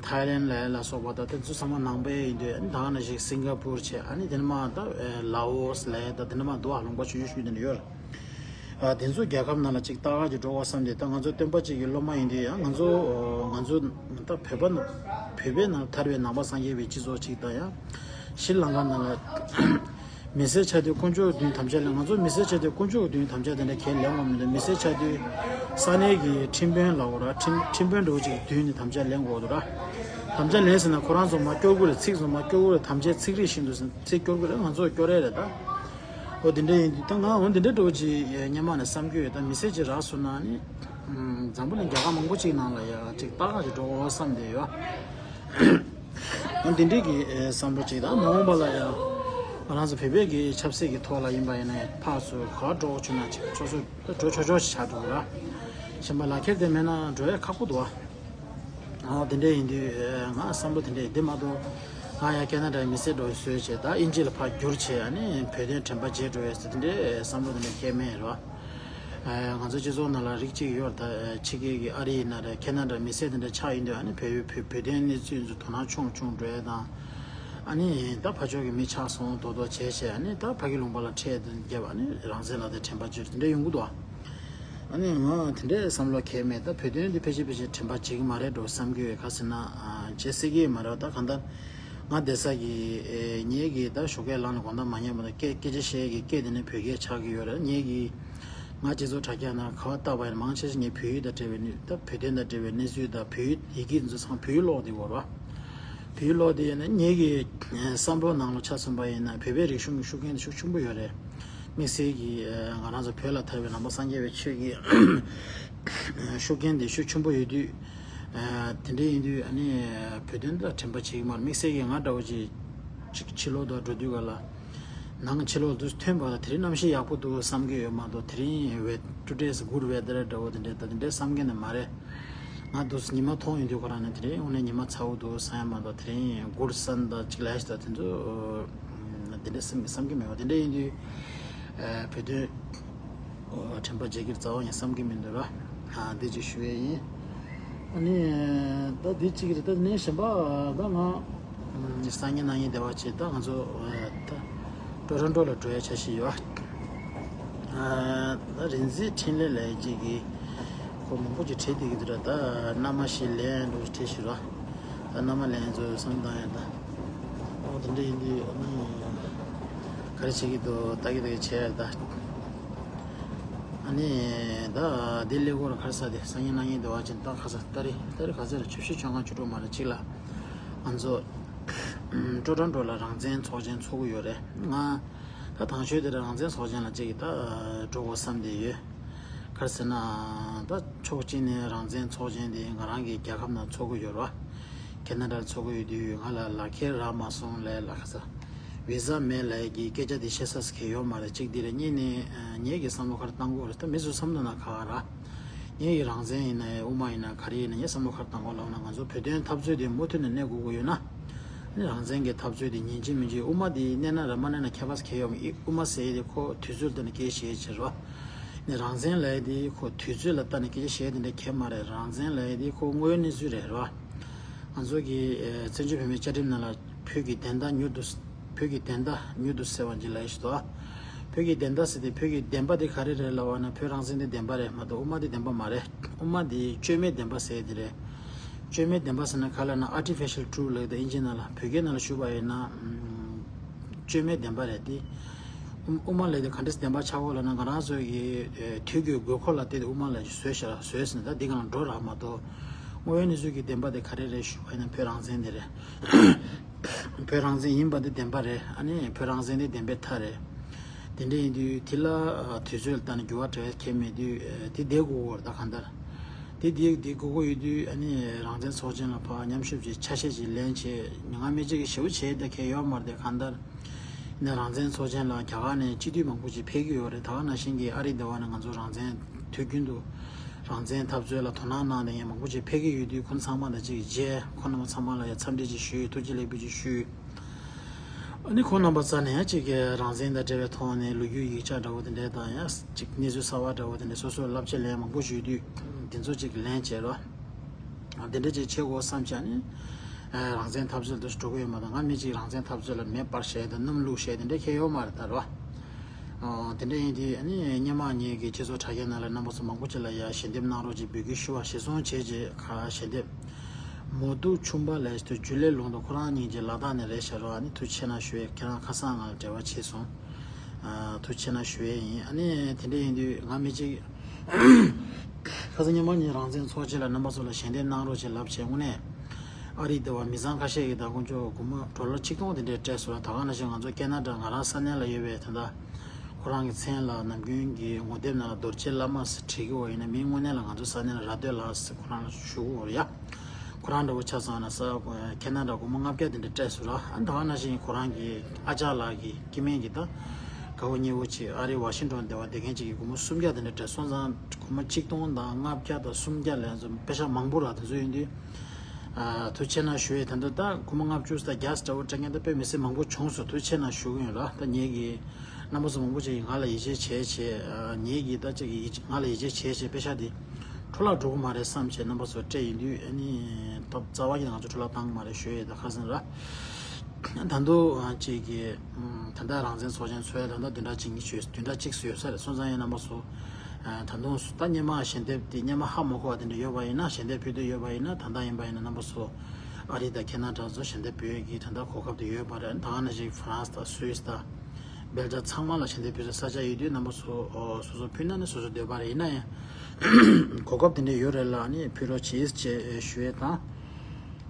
ཐའི་ལེན་ལ་ལ་སོགས་པ་ད་དེ་ཚོ་ཚང་མ་ནང་པའི་ཡིན་དུས། ཨ་ནི་ད་ག་ནང་བཞིན་སིང་ག་པུར་བྱས། ཨ་ནི་དེ་ནས་མ་ད་ལ་ཨོ་སི་ལ་ད་དེ་ནས་མ་འདུག་ཨ། ལུང་པ་ཆུང་ཆུང་ཞིག་དེ་འདྲ་ཡོད་རེད། ཨ་དེ་ཚོ་རྒྱལ་ཁབ་ནང་ལ་ཅིག་ལྟ་ག་ཅིག་འགྲོ་བ་བསམ་སྟེ། ད་ང་ཚོ་སྟོན་པ་ཅིག་གི་སློབ་མ་ཡིན་དུས་ཡང་ང་ཚོ་ང་ཚོ་ད་བོད་པ་ན་བོད་པའི་ནང་དར་བའི་ནང་པ་སངས་རྒྱས་པའི་སྤྱི་ཚོགས་ཅིག་དང་ཡང་ཤྲི་ལང་ཀ་ནང་ལ་མི་སེར་ཆགས་དུས་དཀོན་མཆོག་གི་མདུན་དམ་བཅའ་ལེན། ང་ཚོ་མི་སེར་ཆགས་དུས་དཀོན་མཆོག་གི་མདུན་དམ་བཅའ་དེ་འདྲ་གས་ལེན་དགོས་མི་འདུག་མི་སེར་ཆགས་དུས་ས་གནས་ཀྱི་ཁྲིམས་དཔོན་ལ་འོ་ར་ཁྲིམས་ཁྲིམས་དཔོན་འདྲ་བོ་ཅིག་གི་མདུན་ནས་དམ་བཅའ་ལེན་དགོས་འདུག་ར། དམ་བཅའ་ལེན་ཟེར་ན་ཁོ་རང་ཚོ་མ་སྐྱོར་དགོས་རེད། ཚིག་ཚོ་མ་སྐྱོར་དགོས་རེད། དམ་བཅའི་ཚིག་རིས་བཞིན་དུ་ཚིག་སྐྱོར་དགོས་རེད། ང་ཚོ་སྐྱོར་ཡ་རེད་ད། འོ་དེ་འདྲ་ཡིན་དུས་ད་ང་འོ་དེ་འདྲ་འདྲ་བོ་ཅིག་སྔོན་མ་ནས་བསམ་གྱི་ཡོད། ད་མི་སེར་ཅིག་རག་སོང་ན་ནི་འཛམ་བུ་གླིང་རྒྱལ་ཁབ་མང་པོ་ཅིག་ནང་ལ་ཡ་ཅིག་ལྟ་ག་ཅིག་འགྲོ་དགོས་བསམ་བསྡད་ཡོད། འོ་དེ་འདྲའི་གི་བསམ་བློ་ཅིག་ད་མ་འོངས་པ་ལ་ཡ་ ང་རང་ཚོ་བོད་པའི་གི་ཆབ་སྲིད་ཀྱི་ཐོག་ལ་ཡིན་པ་ཡིན་ན་ཕར་ཚུར་ག་འགྲོ་དགོས་བྱུང་ན་ཅིག་ཆོག་ཆོག་འགྲོ་ཆོག་ཆོག་ཞིག་ཆགས་འགྲོ་གི་ར། གཞན་པ་ལག་ཁྱེར་དེ་མེད་ན་འགྲོ་ཡ་ཁག་པོ་འདུག་ཨ། ཨོ་དེ་འདྲས་ཡིན་དུས་ང་བསམ་བློ་དེ་འདྲས་དེ་མ་གཏོགས་ང་ཡ་ཁེ་ན་ཌའི་མི་སེར་འགྲོ་བའི་སྲོལ་བྱས། ད་དབྱིན་ཇི་ལ་ཕར་བསྒྱུར་བྱས་ཨ་ནི་བོད་དོན་དྲན་པ་བརྗེད་འགྲོ་བའི་དེ་འདྲས་བསམ་བློ་དེ་འདྲས་སྐྱེས་མེད་རོ། ང་ཚོ་སྤྱི་ཚོགས་ནང་ལ་རིགས་གཅིག་ཡོད་རེད། ད་ཕྱི་རྒྱལ་གྱི་ཨ་རི་ཡིན་ན་རེད། ཁེ་ན་ཌ་མི་སེར་དེ་འདྲ་ཆགས་ཡིན་དུས་ཨ་ནི་བོད་བོད་བོད་དོན་གནས་ཚུལ་ཚོ་དོ་སྣང་ཆུང་ཆུང་འགྲོ་ཡ་དང་། ཨ་ནི་ད་ཕར་ཕྱོགས་ཀྱི་མི་ཆགས་སོང་དོ་དོ་བྱས་བྱས་ཨ་ནི་ད་ཕ་གི་ལུང་པ་ལ་ཁྲལ་དེ་བརྒྱབ་ཨ་ནི་རང་བཙན་ལ་དེ་དྲན་པ་བརྗེད་དེ་འདྲ་ཡོང་གི་འདུག་ཨ། ཨ་ནི་ང་དེ་འདྲའི་བསམ་བློ་གས་མེད། ད་བོད་དོན་འདི་ཕལ་ཆེར་ཕལ་ཆེར་དྲན་པ་བརྗེད་ཀྱི་མ་རེད་འགྲོ་བསམ་གྱི་ཡོད། ག་ཟེར་ན་བརྗེད་སྲིད་ཀྱི་མ་རེད། ད་གང་ལྟར་ང་བསྡད་ས་གི་ངེད་ཀྱི་ད་ཞོགས་ཀས་ལངས་ནས་དགོང་དག་མ་ཉལ་བར་དུ་སྐད་སྐད་ཆ་བཤད་ཀྱི་སྐད་དེ་ནི་བོད་སྐད་ཆགས་ཀྱི་ཡོད་རེད། ངེད་ཀྱི་ང་སྤྱི་ཚོགས་དྲ་རྒྱ་ནང་ག་བ་བལྟས་པ་ཡིན་ན་མང་ཆེ་ཤོས་ངས་བོད་ཡིག་དང་འབྲེལ་བའི་གནས་ད་བོད་དོན་དང་འབྲེལ་བའི་གནས་ཚུལ་དང་བོད་ཡིག་ཡི་གེ་འདི་ཚོ་ཚང་བོད་ཡིག་ཀློག་བསྡད་ཡོད་རེད་བ། བོད་ཡིག་ཀློག་དེ་ཡིན་ན་ངེད་ཀྱི་བསམ་བློ་ནང་ལ་ཆ་མཚོན་པ་ཡིན་ན་བོད་པའི་རིག་གཞུང་གི་ཤུགས་རྐྱེན་དེ་ཤུགས་ཆེན་པོ་ཡོད་རེད། དམིགས་བསལ་གྱི་ང་རང་ཚོ་བོད་ལ་དར་བའི་ནང་པ་སངས་རྒྱས་པའི་ཆོས་ཀྱི་ཤུགས་རྐྱེན་དེ་ཤུགས་ཆེན་པོ་ཡོད་དུས། དེ་འདྲ་ཡིན་དུས་ཨ་ནི་བོད་དོན་ལ་དྲན་པ་བྱེད་ཀྱི་མ་རེད། དམིགས་བསལ་གྱི་ང་འདྲ་བོ་ཅིག་ཅིག་ཕྱི་ལོགས་དུ་འགྲོ་དུས་ག་ལ། ནང་ཕྱི་ལོགས་དུ་ཐོན་པ་ལ་དེ་རིང་གནམ་གཤིས་ཡག་པོ་འདུག་བསམ་གྱི་ཡོད་མ་གཏོགས་དེ་རིང་weather today's good weather འདྲ་བོ་དེ་འདྲས་ད་དེ་འདྲས་བསམ་གྱི་ནི་མ་རེད། ང་འདུག་ཉི་མ་མཐོང་ཡོང་དུས་ཁོ་རང་ནི་དེ་རིང་དངོས་གནས་ཉི་མ་ཚ་བོ་འདུག་བསམ་ཡ་མ་གཏོགས་དེ་རིང་good sun ད་ཅིག་ལས་ཤིག་ད་དེ་ཚོ་དེ་འདྲས་བསམ་བསམ་གྱི་མེད་པ་དེ་འདྲས་ཡིན་དུས་བོད་དོན་དྲན་པ་བརྗེད་ཀྱི་རྩ་བ་ནས་བསམ་གྱི་མི་འདུག་ར། འདི་ཅིག་ཞུ་ཡས་ཡིན། ཨ་ནི་ད་འདི་གཅིག་རེད། ད་ནས་གཞན་པ་ད་ང་སང་ཉིན་གནངས་ཉིན་སྡེ་བ་བྱས་ད་ང་ཚོ་ད་ཀྲོ་རོན་ཀྲོ་ལ་འགྲོ་ཡ་འཆར་གཞི་ཡོད། ད་རིག་འཛིན་འཕྲིན་ལས་ལས་གཅིག་གིས་ཁོ་མང་པོ་ཅིག་བྲིས་བསྡད་ཀྱི་འདུག་ར། ད་མནའ་མ་ཞིག་ལེན་འགྲོ་བྲིས་ཞུ་ར། ད་མནའ་མ་ལེན་ཚོ་བསམ་བཏང་ཡ་ད། ཨོ་དེ་འདྲ་ཡིན་དུས་ཨ་ནི་ག་རེ་བྱེད་ཀྱི་འདུག་ལྟ་གི་ལྟ་གི་བྱས་ཡ་ད། ཨ་ནི་ད་འདི་ཀླད་ཀོར་ཁར་ས་དེ་སང་ཉིན་གནངས་ཉིན་དེ་བ་ཅན་ད་ཁ་ས་ཏ་རི་ཏ་རི་ཁ་ས་ར་བཅུ་བཞི་བཅོ་ལྔ་བཅུ་དྲུག་མ་ར་གཅིག་ལ་ང་ཚོ་ཀྲོ་ཀྲོ་ཀྲོ་ལ་རང་བཙན་ཚོགས་ཆེན་ཚོགས་ཀྱི་ཡོད་རེད། ང་ད་དང་ཤོས་དེ་ར་རང་བཙན་ཚོགས་ཆེན་ལ་གཅིག་གི་ད་འགྲོ་དགོས་བསམ་དེ་ཡོད། ག་རེ་ཟེར་ན་ད་ཕྱོགས་གཅིག་ནས་རང་བཙན་ཚོགས་ཆེན་དེ་ང་རང་གི་རྒྱལ་ཁབ་ནང་ཚོགས་ཀྱི་ཡོད་རེད་བ། ཁེ་ན་ཌར་ཚོགས་ཀྱི་ཡོད་དུས་ང་ལ་ལག་ཁྱེར་རག་མ་སོང་ལས་ལ་ཁ་ས། བི་ཟ་མེད་ལབ་ཀྱི་སྐད་ཆ་དེ་བཤད་ས་ས་གལ་ཡོད་མ་རེད། གཅིག་དེ་རེད། གཉིས་ནས་ངེད་ཀྱི་བསམ་བློ་ཁར་བཏང་དགོས་རེད། ད་མི་ཚོ་བསམ་བློ་ན་ཁ་ཁ་ར། ངེད་ཀྱི་རང་བཙན་ཡིན་ན་ཡང་དབུ་མ་ཡིན་ན་ག་རེ་ཡིན་ན་ངས་བསམ་བློ་ཁར་བཏང་དགོས་ལབ་ན་ང་ཚོ་བོད་དོན་འཐབ་རྩོད་དེ་མུ་མཐུད་ནས་གནས་དགོས་ཀྱི་ཡོད་ན། ནི་རང་བཙན་གྱི་འཐབ་རྩོད་དེ་ཉིན་གཅིག་མིན་གཅིག་དབུ་མ་དེ་གནས་ན་ར་མ་གནས་ན་ཁྱད་པར་གལ་ཡོད་མ་རེད། དབུ་མ་ཟེར་ཡས་དེ་ཁོ་དུས་ཚོད་ལྟར་ནས་སྐད་བཤད་བྱེད་རོགས། ནི་རང་བཙན་ལབ་ཡས་དེ་ཁོ་དུས་ཚོད་ལ་ལྟ་ནས་སྐད་ཆ་བཤད་དེ་འདྲ་གལ་མ་རེད། རང་བཙན་ལབ་ཡས་དེ་ཁོ་དངོས་ཡོད་གནས་ཚུལ་རེད་རོ། ང་ཚོ་གི་ཨེ་བཙན་བྱོལ་བོད་མིའི་བཅའ་ཁྲིམས་ནང་ལ་བོད་ཀྱི་བདེན་མཐའ་མྱུར་དུ་བོད་ཀྱི་བདེན་མཐའ་མྱུར་དུ་གསལ་བ་འཇི་ལ་ཡི་ཞིག་ཏོ། བོད་ཀྱི་བདེན་མཐའ་ཟེར་ཏེ་བོད་ཀྱི་བདེན་པ་དེ་ག་རེ་རེད་ལབ་པ་ན་བོད་རང་བཙན་དེ་བདེན་པ་རེད་མ་གཏོགས་དབུ་མ་དེ་བདེན་པ་མ་རེད། དབུ་མ་དེ་བཅོས་མའི་བདེན་པ་ཟེར་དེ་རེད། བཅོས་མའི་བདེན་པ་ཟེར་ན་ག་ལབ་ན་artificial truth ལབ་ཏེ་ཨིན་ཇི་ནང་ལ་བོད་སྐད་ནང་ལ་ཞུས་པ་ཡིན་ན་བཅོས་མའི་བདེན་པ་རེད་དེ། དབུ་དབུ་མ་ལབ་དེ་ག་འདྲས་བདེན་པ་ཆགས་ཀྱི་ཡོད་ལབ་ན་ང་རང་ཚོ་གི་དུས་ཀྱི་དགོས་མཁོ་ལ་བལྟས་ཏེ་དབུ་མ་ལ་བཟོས་ཤག་བཟོས་ཟིན་ད་འདི་ག་ལ་འགྲོ་རག་མ་གཏོགས། དངོས་ཡོད་གནས་ཚུལ་གྱི་བདེན་པ་དེ་ག་རེ་རེད་ཞུ་བ་ཡིན་ན་བོད་རང་བཙན་དེ་རེད། བོད་རང་བཙན་ཡིན་པ་དེ་བདེན་པ་རེད། ཨ་ནི་བོད་རང་བཙན་དེ་བདེན་པའི་མཐའ་རེད། དེ་འདྲ་ཡིན་དུས་དེ་ལ་དུས་ཚོད་ལ་ལྟ་ནས་འགྱུར་བ་འགྲོ་ཡ་གལ་མེད་དུས་དེ་བསྡད་དགོས་ཀྱི་ཡོད་རེད་ད་གང་ལྟར། དེ་དེ་དེ་དགོས་ཀྱི་ཡོད་དུས་ཨ་ནི་རང་བཙན་ཚོགས་ཆེན་ལ་ཕར་མཉམ་ཞུགས་ཀྱི་ཆ་ཤས་ཅིག་ལེན་བྱས་ང་མི་གཅིག་གིས་ཞེ་པོ་བྱས་ད་གལ་ཡོད་མ་རེད་དེ་གང་ལྟར། ནས་རང་བཙན་ཚོགས་ཆེན་ལ་རྒྱ་གར་ནས་སྤྱི་འཐུས་མང་པོ་ཅིག་ཕེབས་ཀྱི་ཡོད་རེད། ད་ག་ནང་བཞིན་གྱི་ཨ་རི་སྡེ་བ་ནས་ང་ཚོ་རང་བཙན་དུས་རྒྱུན་དུ་རང་བཙན་འཐབ་རྩོད་ལ་དོ་སྣང་གནང་བསྡད་མཁན་མང་པོ་ཅིག་ཕེབས་ཀྱི་ཡོད་དུས་ཁོང་ཚང་མ་ལ་ཅིག་མཇལ། ཁོང་རྣམ་པ་ཚང་མ་ལ་ཡང་འཚམས་འདྲི་ཅིག་ཞུས། ཐུགས་རྗེ་ལེགས་འབུལ་ཅིག་ཞུས། ཨ་ནི་ཁོང་རྣམ་པ་རྩ་ནས་ཡང་ཅིག་རང་བཙན་དང་འབྲེལ་བའི་ཐོག་ནས་ལོ་རྒྱུས་ཡིག་ཆ་འདྲ་བོ་དེ་འདྲས་དང་ཡང་ཅིག་གནས་ཚུལ་གསར་བ་འདྲ་བོ་དེ་འདྲས་སོ་སོས་བསླབ་བྱ་ལེན་མང་པོ་ཞུས་དུས་དེ་ཚོ་ཅིག་ལེན་བྱས་རོགས། དེ་འདྲ་ཅིག་བྱེད་དགོས་བསམ་བྱས་ནས་རང་བཙན་འཐབ་རྩོད་དུ་འགྲོ་གི་ཡོད་མ་གཏོགས་ང་མི་གཅིག་རང་བཙན་འཐབ་རྩོད་ལ་མེ་སྤར་བྱས་དང་སྣུམ་བླུགས་བྱས་དེ་འདྲ་ཁྱད་ཡོད་མ་རེད་ད་རོ། དེ་འདྲ་ཡིན་དུས་ཨ་ནི་སྔོན་མ་ངེད་ཀྱི་སྤྱི་ཚོགས་དྲ་རྒྱ་ནང་ལ་རྣམ་པ་ཚོ་མང་པོ་ཅིག་ལ་ཡ་ཞལ་འདེབས་གནང་རོགས་ཅིག་འབོད་སྐུལ་ཞུ་བ་ཞེ་སོང་བྱས་རྗེས་ཁ་ཞལ་འདེབས་མོ་ཏུ་ཆུམ་པ་ལས་དུ་ཇུ་ལེ་ལུང་དུ་ཁོ་རང་ཉིད་ཀྱི་ལ་དྭགས་ནས་རེད་ཤག་རོ། ཨ་ནི་ཐུགས་ཆེ་གནང་ཞུ་ཡས། ཁྱེད་རང་ཁ་སང་ང་ལ་འབྲེལ་བ་བྱས་སོང་། ཐུགས་ཆེ་གནང་ཞུ་ཡས་ཡིན། ཨ་ནི་དེ་འདྲ་ཡིན་དུས་ང་མི་གཅིག་ཁ་སང་ཉི་མ་ཉིན་རང་བཙན་ཚོགས་ཆེན་ལ་རྣམ་པ་ཚོ་ལ་ཞལ་འདེབས་གནང་རོགས་ཅེས་ལབ་བྱས་དངོས་གནས་ཨ་རི་སྡེ་བ་མི་ཚང་ཁ་ཤས་ཀྱིས་ད་དཀོན་མཆོག་སྒོར་མོ་ཌོ་ལར་ཆིག་སྟོང་དེ་འདྲས་སྤྲད་སོང་། ད་ག་ནང་བཞིན་ང་ཚོ་ཁེ་ན་ཌ་ང་རང་ས་གནས་ལ་ཡོད་པའི་ད་ལྟ་ཁོ་རང་གི་མཚན་ལ་ནམ་རྒྱུན་གྱི་ངོ་དེབ་ནང་ལ་རྡོ་རྗེ་བླ་མ་ཟེར་བྲིས་ཀྱི་ཡོད་ཡིན་ན་མི་དངོས་གནས་ལ་ང་ཚོ་ས་གནས་ལ་ར་སྟོད་ལགས་ཟེར་ཁོ་རང་ལ་ཞུ་གི་ཡོད་རེད་ཡ། ཁོ་རང་འདྲ་བོ་ཆ་ཚང་ན་ས་ཁྱེད་རྣམ་འདྲ་སྒོར་མོ་ལྔ་བརྒྱ་དེ་འདྲ་སྤྲད་སོང་ར། ཨ་ད་ག་ནང་བཞིན་ཁོ་རང་གི་ཨ་ཅག་ལགས་ཀྱི་སྐྱེ་དམན་གྱི་ད་དགའ་བོ་ཉེ་བོ་ཅིག་ཨ་རི་ཝ་ཤིང་ཊོན་སྡེ་བ་བསྡད་མཁན་ཅིག་གིས་སྒོར་མོ་སུམ་བརྒྱ་དེ་འདྲ་སྤྲད་སོང་ཙང་སྒོར་མོ་གཅིག་སྟོང་དང་ལྔ་བརྒྱ་དང་སུམ་བརྒྱ་ལས་ཚོ་པེ་ཤ་མང་པོ་ར། དེ་ཚོ་ཡིན་དུས་ཨ་ཐུགས་རྗེ་གནང་ཞུ་ཡས། ད་དུང་ད་སྒོར་མོ་ལྔ་བཅུ་ཙམ་རྒྱ་ཙམ་འདྲ་བོ་སྤྲད་མཁན་ད་དཔེ་མི་སྲིད་མང་པོ་བྱུང་སོང་། ཐུགས་རྗེ་གནང་ཞུ་གི་ཡོད་ར། ད་ངེད་ཀྱི་རྣམ་པ་ཚོ་མང་པོ་ཅིག་གིས་ང་ལ་ཡིད་ཆེས་བྱས་བྱས། ཨ་ངེད་ཀྱིས་ད་ཅིག་ཡིད་ང་ལ་ཡིད་ཆེས་བྱས་བྱས་པེ་ཤ་དེ་འཕྲོ་བརླག་འགྲོ་གི་མ་རེད་བསམ་བྱས་རྣམ་པ་ཚོ་སྤྲད་ཡིན་དུས། ཨ་ནི་ད་རྩ་བ་ཉིད་ནས་ང་ཚོ་འཕྲོ་བརླག་བཏང་གི་མ་རེད་ཞུ་ཡས། ད་ཁ་སང་ར། ད་དུང་ཨ་ཅིག་གི་ཨམ་ད་ལྟ་རང་བཙན་ཚོགས་ཆེན་ཚོགས་ཡས་ད་ལྟ་བདུན་ཕྲག་གཅིག་གཉིས་ཡོད། བདུན་ཕྲག་གཅིག་ཙམ་ཡོད་ས་རེད། སོང་ཙང་ཡིན་རྣམ་པ་ཚོ་ཨ་ད་དུང་ད་སྔོན་མ་ཞལ་འདེབས་དེ་སྔོན་མ་ཧ་མ་གོ་བ་དེ་འདྲ་ཡོད་པ་ཡིན་ན། ཞལ་འདེབས་ཕུལ་འདོད་ཡོད་པ་ཡིན་ན། ད་ལྟ་ཡིན་པ་ཡིན་ན་རྣམ་པ་ཚོ་ཨ་རི་དང་ཁེ་ན་ཌ་ཚོ་ཞལ་འདེབས་འབུལ་གྱི་ད་ལྟ་གོ་སྐབས་དེ་ཡོད་པ་རེད། ད་ག་ནང་བཞིན་ཧྥ་རན་སི་དང་སུད་སི་དང་སྦེལ་ཇམ་ཚང་མ་ལ་ཞལ་འདེབས་ཕུལ་ས་ས་ཆ་ཡོད་དུས་རྣམ་པ་ཚོ་ཨོ་སོ་སོ་ཕུལ་ན་ནི་སོ་སོ་འདོད་པ་རེད། ཡིན་ན་ཡང་གོ་སྐབས་དེ་འདྲ་ཡོད་རེད་ལ་ནི་ཕུལ་རོགས་བྱེད་ཅེས་ཞུ་ཡས་དང་།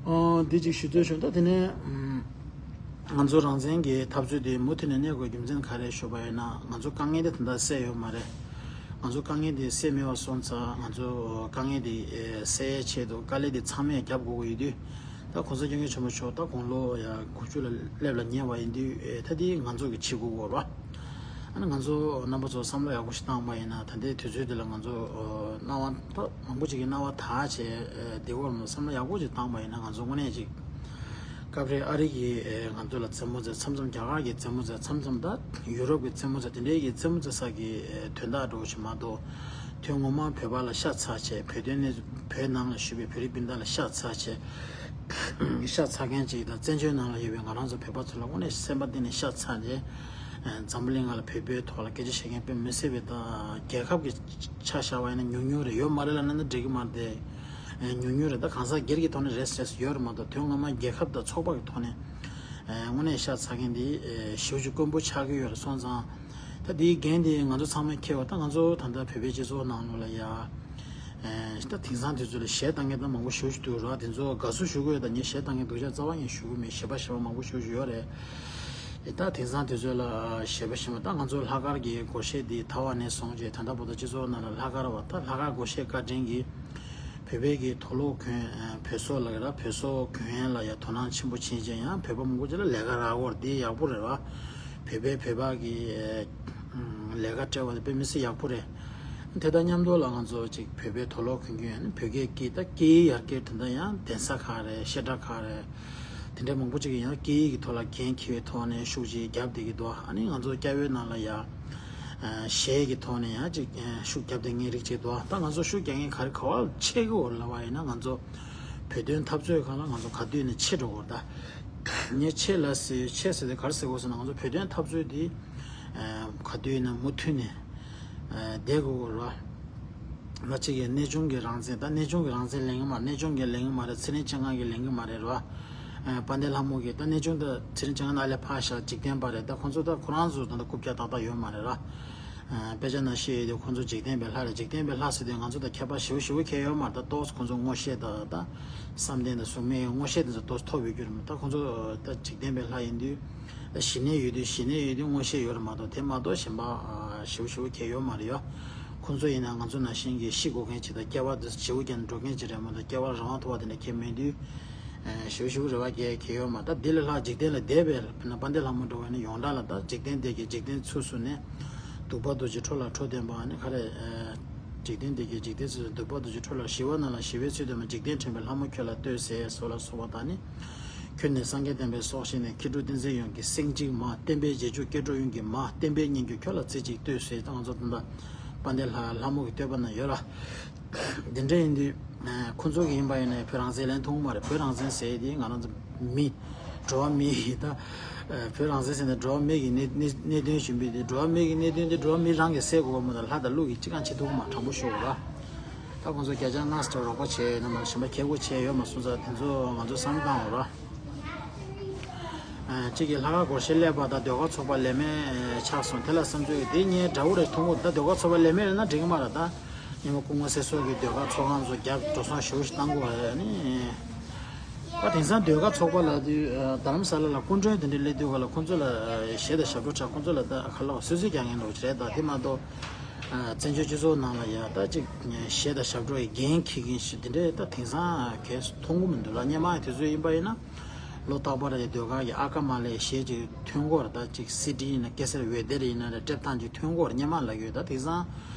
ཨོ་འདི་གཅིག་ཞུ་འདོད་བྱུང་། ད་དེ་ནས་ཨམ་ང་ཚོ་རང་བཙན་གྱི་འཐབ་རྩོད་དེ་མུ་མཐུད་ནས་གནས་དགོས་རྒྱུ་མཚན་ག་རེ་ཞུ་བ་ཡིན་ན། ང་ཚོ་དཀའ་ངལ་དེ་ད་ལྟ་སེལ་ཡོད་མ་རེད། ང་ཚོ་དཀའ་ངལ་དེ་སེལ་མེད་པ་སོང་ཙང་ང་ཚོ་དཀའ་ངལ་དེ་སེལ་ཡས་ཆེད་དུ་དཀའ་ལས་དེ་ཚང་མས་རྒྱབ་དགོས་ཀྱི་ཡོད་དུས། ད་གོང་ས་སྐྱབས་མགོན་ཆེན་པོ་མཆོག་ད་དགུང་ལོ་ཡ་དགུ་བཅུ་ལ་སླེབས་ལ་ཉེ་བ་ཡིན་དུས་ཨེ་ད་དེ་ང་ཚོ་གི་བྱེད་དགོས་ཀྱི་ཡོད་རེད་བ། ཨ་ནི་ང་ཚོ་རྣམ་པ་ཚོ་བསམ་བློ་ཡག་པོ་ཞིག་བཏང་བ་ཡིན་ན་ད་ལྟའི་དུས་ཚོད་འདི་ལ་ང་ཚོ་ཨོ་སྣང་བ་ད་མང་པོ་ཅིག་གིས་སྣང་བ་དག་བྱས་ཨེ་བསྡད་ཡོད་རེད་མ་གཏོགས་བསམ་བློ་ཡག་པོ་ཅིག་བཏང་བ་ཡིན་ན་ང་ཚོ་དངོས་གནས་ཅིག་སྐབས་རེ་ཨ་རི་གིས་ཨེ་ང་ཚོ་ལ་རྩེད་མོ་རྩེ་མཚམས་མཚམས། རྒྱ་གར་གྱིས་རྩེད་མོ་རྩེ་མཚམས་མཚམས། ད་ཡུ་རོབ་ཀྱི་རྩེད་མོ་རྩེ་དེ་འདྲའི་གི་རྩེད་མོ་རྩེ་ས་གི་ཨེ་དོན་དག་འདྲ་བོ་ཞིག་མ་གཏོགས། དོན་ངོ་མ་བོད་པ་ལ་ཤ་ཚ་བྱས། བོད་དོན་ནི་བོད་ནང་ལ་བཞུགས་པའི་བོད་རིགས་སྤུན་ཟླ་ལ་ཤ་ཚ་བྱས། ཤ་ཚ་མཁན་ཅིག་དང་། བཙན་བྱོལ་ནང་ལ་ཡོད་པའི་ང་རང་ཚོ་བོད་པ་ཚོ་ལ་དངོས་གནས་སེམས་པ་གཏིང་ནས་ཤ་ཚ་ནས། ཨ་འཛམ་བུ་གླིང་ནང་ལ་བོད་པའི་ཐོག་ལ་སྐད་ཆ་བཤད་མཁན་དཔེ་མི་སྲིད་པའི། ད་རྒྱལ་ཁབ་ཀྱི་ཆ་བཞག་པ་ཡིན་ན་ཉུང་ཉུང་རེད། ཡོད་མ་རེད་ལབ་ན་ན་འགྲིག་གི་མ་རེད་དེ། ཨ་ཉུང་ཉུང་རེད། ད་གང་ཟག་སྒེར་གྱི་ཐོག་ནས་རེད་ཟེར་ཡོད་རེད་མ་གཏོགས། དོན་ངོ་མ་རྒྱལ་ཁབ་དང་ཚོགས་པ་གི་ཐོག་ནས་ཨ་དངོས་གནས་ཤ་ཚ་མཁན་དེ་ཨ་ཞེ་པོ་ཅིག་དཀོན་པོ་ཆགས་ཀྱི་ཡོད་རེད། སོང་ཙང་ད་དེའི་འགན་དེ་ང་ཚོ་ཚང་མས་འཁྱེར་བ། ད་ང་ཚོ་ད་ལྟ་བོད་པའི་སྤྱི་ཚོགས་ནང་ལོགས་ལ་ཡ། ཨེ་ད་དེང་སང་དུས་ཚོད་ལ་གཞས་བཏང་མཁན་ད་མང་པོ་ཞེ་པོ་ཅིག་འདུག་ར། དེ་ཚོ་དགའ་བསུ་ཞུ་གི་ཡོད། ད་ངས་གཞས་བཏང་མཁན་སྡུག་ཅག་རྩ་བ་ཉིད་ཞུ་གི་མེད། གཞས་པ་གཞས་པ་མང་པོ་ཞེ་པོ་ཅིག་ཡོད་རེད། ཨེ་ད་དེང་སང་དུས་ཚོད་ལ་གཞས་པ་གཞས་པ། ད་ང་ཚོ་ལྷག་དཀར་གྱི་སྒོར་གཞས་འདི་དར་བ་ནས་བཟུང་བྱས་ད་ལྟ་བར་དུ་སྤྱི་ཚོགས་ནང་ལ་ལྷག་དཀར་བ། ད་ལྷག་དཀར་སྒོར་གཞས་བཀའ་དྲིན་གྱིས་བོད་པའི་གི་དུག་ལོག་གོན། ཨེ་བོད་སོག་ལ་ར། བོད་སོག་གོན་ཡས་ལ་ཡ་དོ་སྣང་ཆེན་པོ་བྱེད་བྱས། ཡང་བོད་པ་མང་པོ་ཅིག་ལ་ལས་ཀ་རག་གི་ཡོད་རེད། འདི་ཡག་པོ་རེད་བ། བོད་པས་བོད་པ་གི་ཨེ་ལས་ཀ་སྤྲད་པ་དེ་དཔེ་མི་སྲིད་ཡག་པོ་རེད། དེ་དང་མཉམ་དུ་ལ་ང་ཚོ་ཅིག་བོད་པའི་དུག་ལོག་གོན་གྱི་ཡོད་ནི་བོད་སྐད་སྐད། ད་སྐད་ཡིག་ཡར་རྒྱས་དེ་འདྲ་ཡང་གདན་ས་ཁག་རེད། བཤད་གྲྭ་ཁག་རེད། དེ་འདྲ་མང་པོ་ཅིག་གིས་ཡང་སྐད་ཡིག་གི་ཐོག་ལ་འགན་འཁྱེར་བའི་ཐོག་ནས་ཤུགས་ཅིག་བརྒྱབ་བསྡད་ཀྱི་འདུག་ཨ་ནི་ང་ཚོ་སྐྱ་བོའི་ནང་ལ་ཡ་ཨ་གཞས་ཀྱི་ཐོག་ནས་ཡང་ཅིག་ཨ་ཤུགས་བརྒྱབ་བསྡད་མཁན་རིགས་ཅིག་འདུག་ད་ང་ཚོ་ཤུགས་རྒྱག་མཁན་ག་རེ་ག་པར་ཆེ་གི་ཡོད་ལབ་པ་ཡིན་ན། ང་ཚོ་བོད་དོན་འཐབ་རྩོད་སྒང་ལ་ང་ཚོ་ག་དུས་ནས་ཆེ་འགྲོ་གི་ཡོད་རེད། ད་ངས་ཆེ་ལབ་ཟེར། ཆེ་ཟེར་དེ་ག་རེ་ཟེར་དགོས་ཟེར་ན། ང་ཚོ་བོད་དོན་འཐབ་རྩོད་འདི་ཨ་ག་དུས་ཡིན་ན་མུ་མཐུད་ནས་ཨ་བསྡད་དགོས་ཀྱི་རེད་བ། ང་གཅིག་གིས་གནས་ཆུང་གི་རང་བཙན། ད་གནས་ཆུང་གི་རང་བཙན་ལེན་གྱི་མ་རེད། གནས་ཆུང་གིས་ལེན་གྱི་མ་རེད། ཚེ་རིང་སྤྱན་སྔ་གིས་ལེན་གྱི་མ་རེད་རེད་བ། ཨ་དཔལ་ལྡན་ལྷ་མོ་གིས། ད་གནས་ཆུང་ད་ཚེ་རིང་སྤྱན་སྔ་ནང་ལས་ཕར་བཞག་འཇིག་རྟེན་པ་རེད། ད་ཁོང་ཚོ་ད་ཁོ་རང་ཚོ་ད་ལྟ་རྐུབ་བཀྱག་ཏག་ཏག་ཡོད་མ་རེད་ར། ཨ་དཔེ་ཆ་ནང་བཤད་ཡོད་དུས་ཁོང་ཚོ་འཇིག་རྟེན་པའི་ལྷ་རེད། འཇིག་རྟེན་པའི་ལྷ་ཟེར་དུས་ང་ཚོ་ད་ཁྱད་པར་ཞེ་པོ་ཞེ་པོ་ཁྱད་ཡོད་མ་རེད། ད་ཏོག་ཙམ་ཁོང་ཚོ་མངོན་ཤེས་དང་ད་བསམ་གཏན་དང་གཟུགས་མེད་ཀྱི་མངོན་ཤེས་དེ་ཚོ་ཏོག་ཙམ་ཐོབ་ཡོད་རྒྱུ་རེད་མ། ད་ཁོང་ཚོ་ད་འཇིག་རྟེན་པའི་ལྷ་ཡིན་དུས། ད་ཞི་གནས་ཡོད་དུས། ཞི་གནས་ཡོད་དུས་མངོན་ཤེས་ཡོད་རེད་མ་གཏོགས། དེ་མ་གཏོགས་གཞན་པ་ཨ་ཞེ་པོ་ཞེ་པོ་གང་ཡང་ཡོད་མ་རེད་ཡ། ཁོང་ཚོ་ཡིན་ན་ང་ཚོ་ནང་བཞིན་གྱི་ཤི་དགོས་མཁན་ཅིག་དང་། སྐྱེ་བ་འདི་བྱིའུ་རྒྱན་འགྲོ་མཁན་ཅིག་རེད་མ་གཏོགས། སྐྱེ་བ་རང་དབང་ཐོབ་པ་དེ་འདྲ་གང་ཡང་མེད་དུས། ཨ་ཞེ་པོ་ཞེ་པོ་རེ་བ་གང་ཡང་ཡོད་མ་རེད། ད་འདི་ལས་ལྷག་འཇིག་རྟེན་ལ་བསྡད་པའི་དཔེར་ན་དཔལ་ལྡན་ལྷ་མོ་འདྲ་བོ་ནི་ཡོངས་གྲགས་ལ། ད་འཇིག་རྟེན་འདི་གི་འཇིག་རྟེན་ཚུལ་བཟུང་ནས། གདུག་པ་རྡོ་རྗེ་འཕྲོ་ལ་འཕྲོ་བསྟན་པ་ནི་ག་རེ། ཨ་འཇིག་རྟེན་འདི་གི་འཇིག་རྟེན་ཚུལ་བཟུང་། གདུག་པ་རྡོ་རྗེ་འཕྲོ་ལ། ཞི་བ་ནང་ལ་ཞི་བའི་ཚུལ་སྟོན་པ། འཇིག་རྟེན་འདྲེན་པའི་ལྷ་མོ་ཁྱོད་ལ་བསྟོད་ཟེར་སོགས་ལ་སོགས་པ་དང་ནི། ཁྱོད་ནི་སངས་རྒྱས་བསྟན་པའི་སྲོག་ཤིང་ནས། མཁས་གྲུབ་ཏིང་འཛིན་ཡོངས་ཀྱི་སེང་གཅིག་མ། བསྟན་པའི་རྗེས་འཇུག་སྐྱེ་འགྲོ་ཡོངས་ཀྱི་མ། བསྟན་པའི་སྙན་བརྒྱུད་ཁྱོད་ལ་བརྩེ་གཅིག་བསྟོད་ཟེར། ད་ང་ཚོ་ད་ལྟ་དཔལ་ལྡན་ལྷ་ལྷ་མོ་གི་བསྟོད་པ་ན་ཡོད་ར། འདི་འདྲ་ཡིན་དུས་ཁོང་ཚོ་གི་ཡིན་པ་ཡིན་ན་བོད་རང་བཙན་ལེན་ཐུབ་ཀྱི་མ་རེད། བོད་རང་བཙན་ཟེར་དེ་ང་རང་ཚོ་མི་འགྲོ་བ་མི་ཡི་ད་བོད་རང་བཙན་ཟེར་ནས་འགྲོ་བ་མི་གི་གནད་གནད་གནད་དོན་ཞུ་འབུལ་དེ། འགྲོ་བ་མི་གི་གནད་དོན་དེ་འགྲོ་བ་མི་རང་གིས་སེལ་དགོས་པ་མ་གཏོགས་ལྷ་དང་ཀླུ་གིས་ཅི་གང་བྱེད་ཐུབ་ཀྱི་མ། དྲང་པོ་ཞུ་དགོས་ར། ད་ཁོང་ཚོ་བརྒྱ་ཆ་ལྔ་ཙམ་རོགས་པ་བྱས་ཡོད་ན་མ་གཞན་པ་ཁྱད་དགོས་བྱས་ཡོད་མ་སོང་ཙང་དེ་ཚོ་ང་ཚོ་བསམ་བློ་བཏང་དགོས་ར། ཨ་གཅིག་གིས་ལྷག་དཀར་སྒོར་གཞས་སླེབས་པ་དང་ཟློས་གར་ཚོགས་པ་ལས་མེད་ཆགས་སོང་། དེ་ལ་བསམ་ཚུལ་དེ་ངས་འདྲ་བོ་རེད་མཐོང་གི་འདུག་ད་ཟློས་གར་ཚོགས་པ་ལས་མེད་རེད་ན་འགྲིག་གི་མ་རེད། ད་ཉི་མ་སྐུ་ངོ་སྲས་ཚོགས་ཀྱི་ཟློས་གར་ཚོགས་ཁང་ཚོ་རྒྱབ་འགྲོ་སོང་ཞེ་པོ་ཞིག་བཏང་དགོས་པ་རེད། ཨ་ནི་ད་དེང་སང་ཟློས་གར་ཚོགས་པ་ལབ་དུས་ཨ་རྡ་རམ་ས་ལ་ལ་སྐུ་མགྲོན་དེ་འདྲ་སླེབས་དུས་ག་ལ་ཁོང་ཚོ་ལ་ཨ་གཞས་དང་ཞབས་བྲོ་འཁྲབ། ཁོང་ཚོ་ལ་ད་ག་ལ་བ་གསོལ་ཚིགས་རྒྱག་མཁན་འདྲ་བོ་ཞིག་རེད། ད་དེ་མ་གཏོགས། བཙན་བྱོལ་སྤྱི་ཚོགས་ནང་ལ་ཡ་ད་ཅིག་གཞས་དང་ཞབས་བྲོ་ཡི་འགན་འཁྱེར་མཁན་ཞིག་དེ་འདྲས་ད་དེང་སང་གས་མཐོང་གི་མི་འདུག་ལ། སྔོན་མ་དུས་ཚོད་ཡིན་པ་ཡིན་ན་ལོ་རྟག་པར་ཡ་ཟློས་གར་གྱི་ཨ་ཀ་མ་ལའི་གཞས་ཅིག་ཐོན་གོ་ར། ད་ཅིག་སི་ཌི་ཡིན་ན་སྐད་སར་འོད་སྡེར་ཡིན་ན་ར་སྒྲུབ་སྟངས་ཅིག་ཐོན་གོ་ར། སྔོན་མ་ལ་ཡོད། ད་དེང་སང་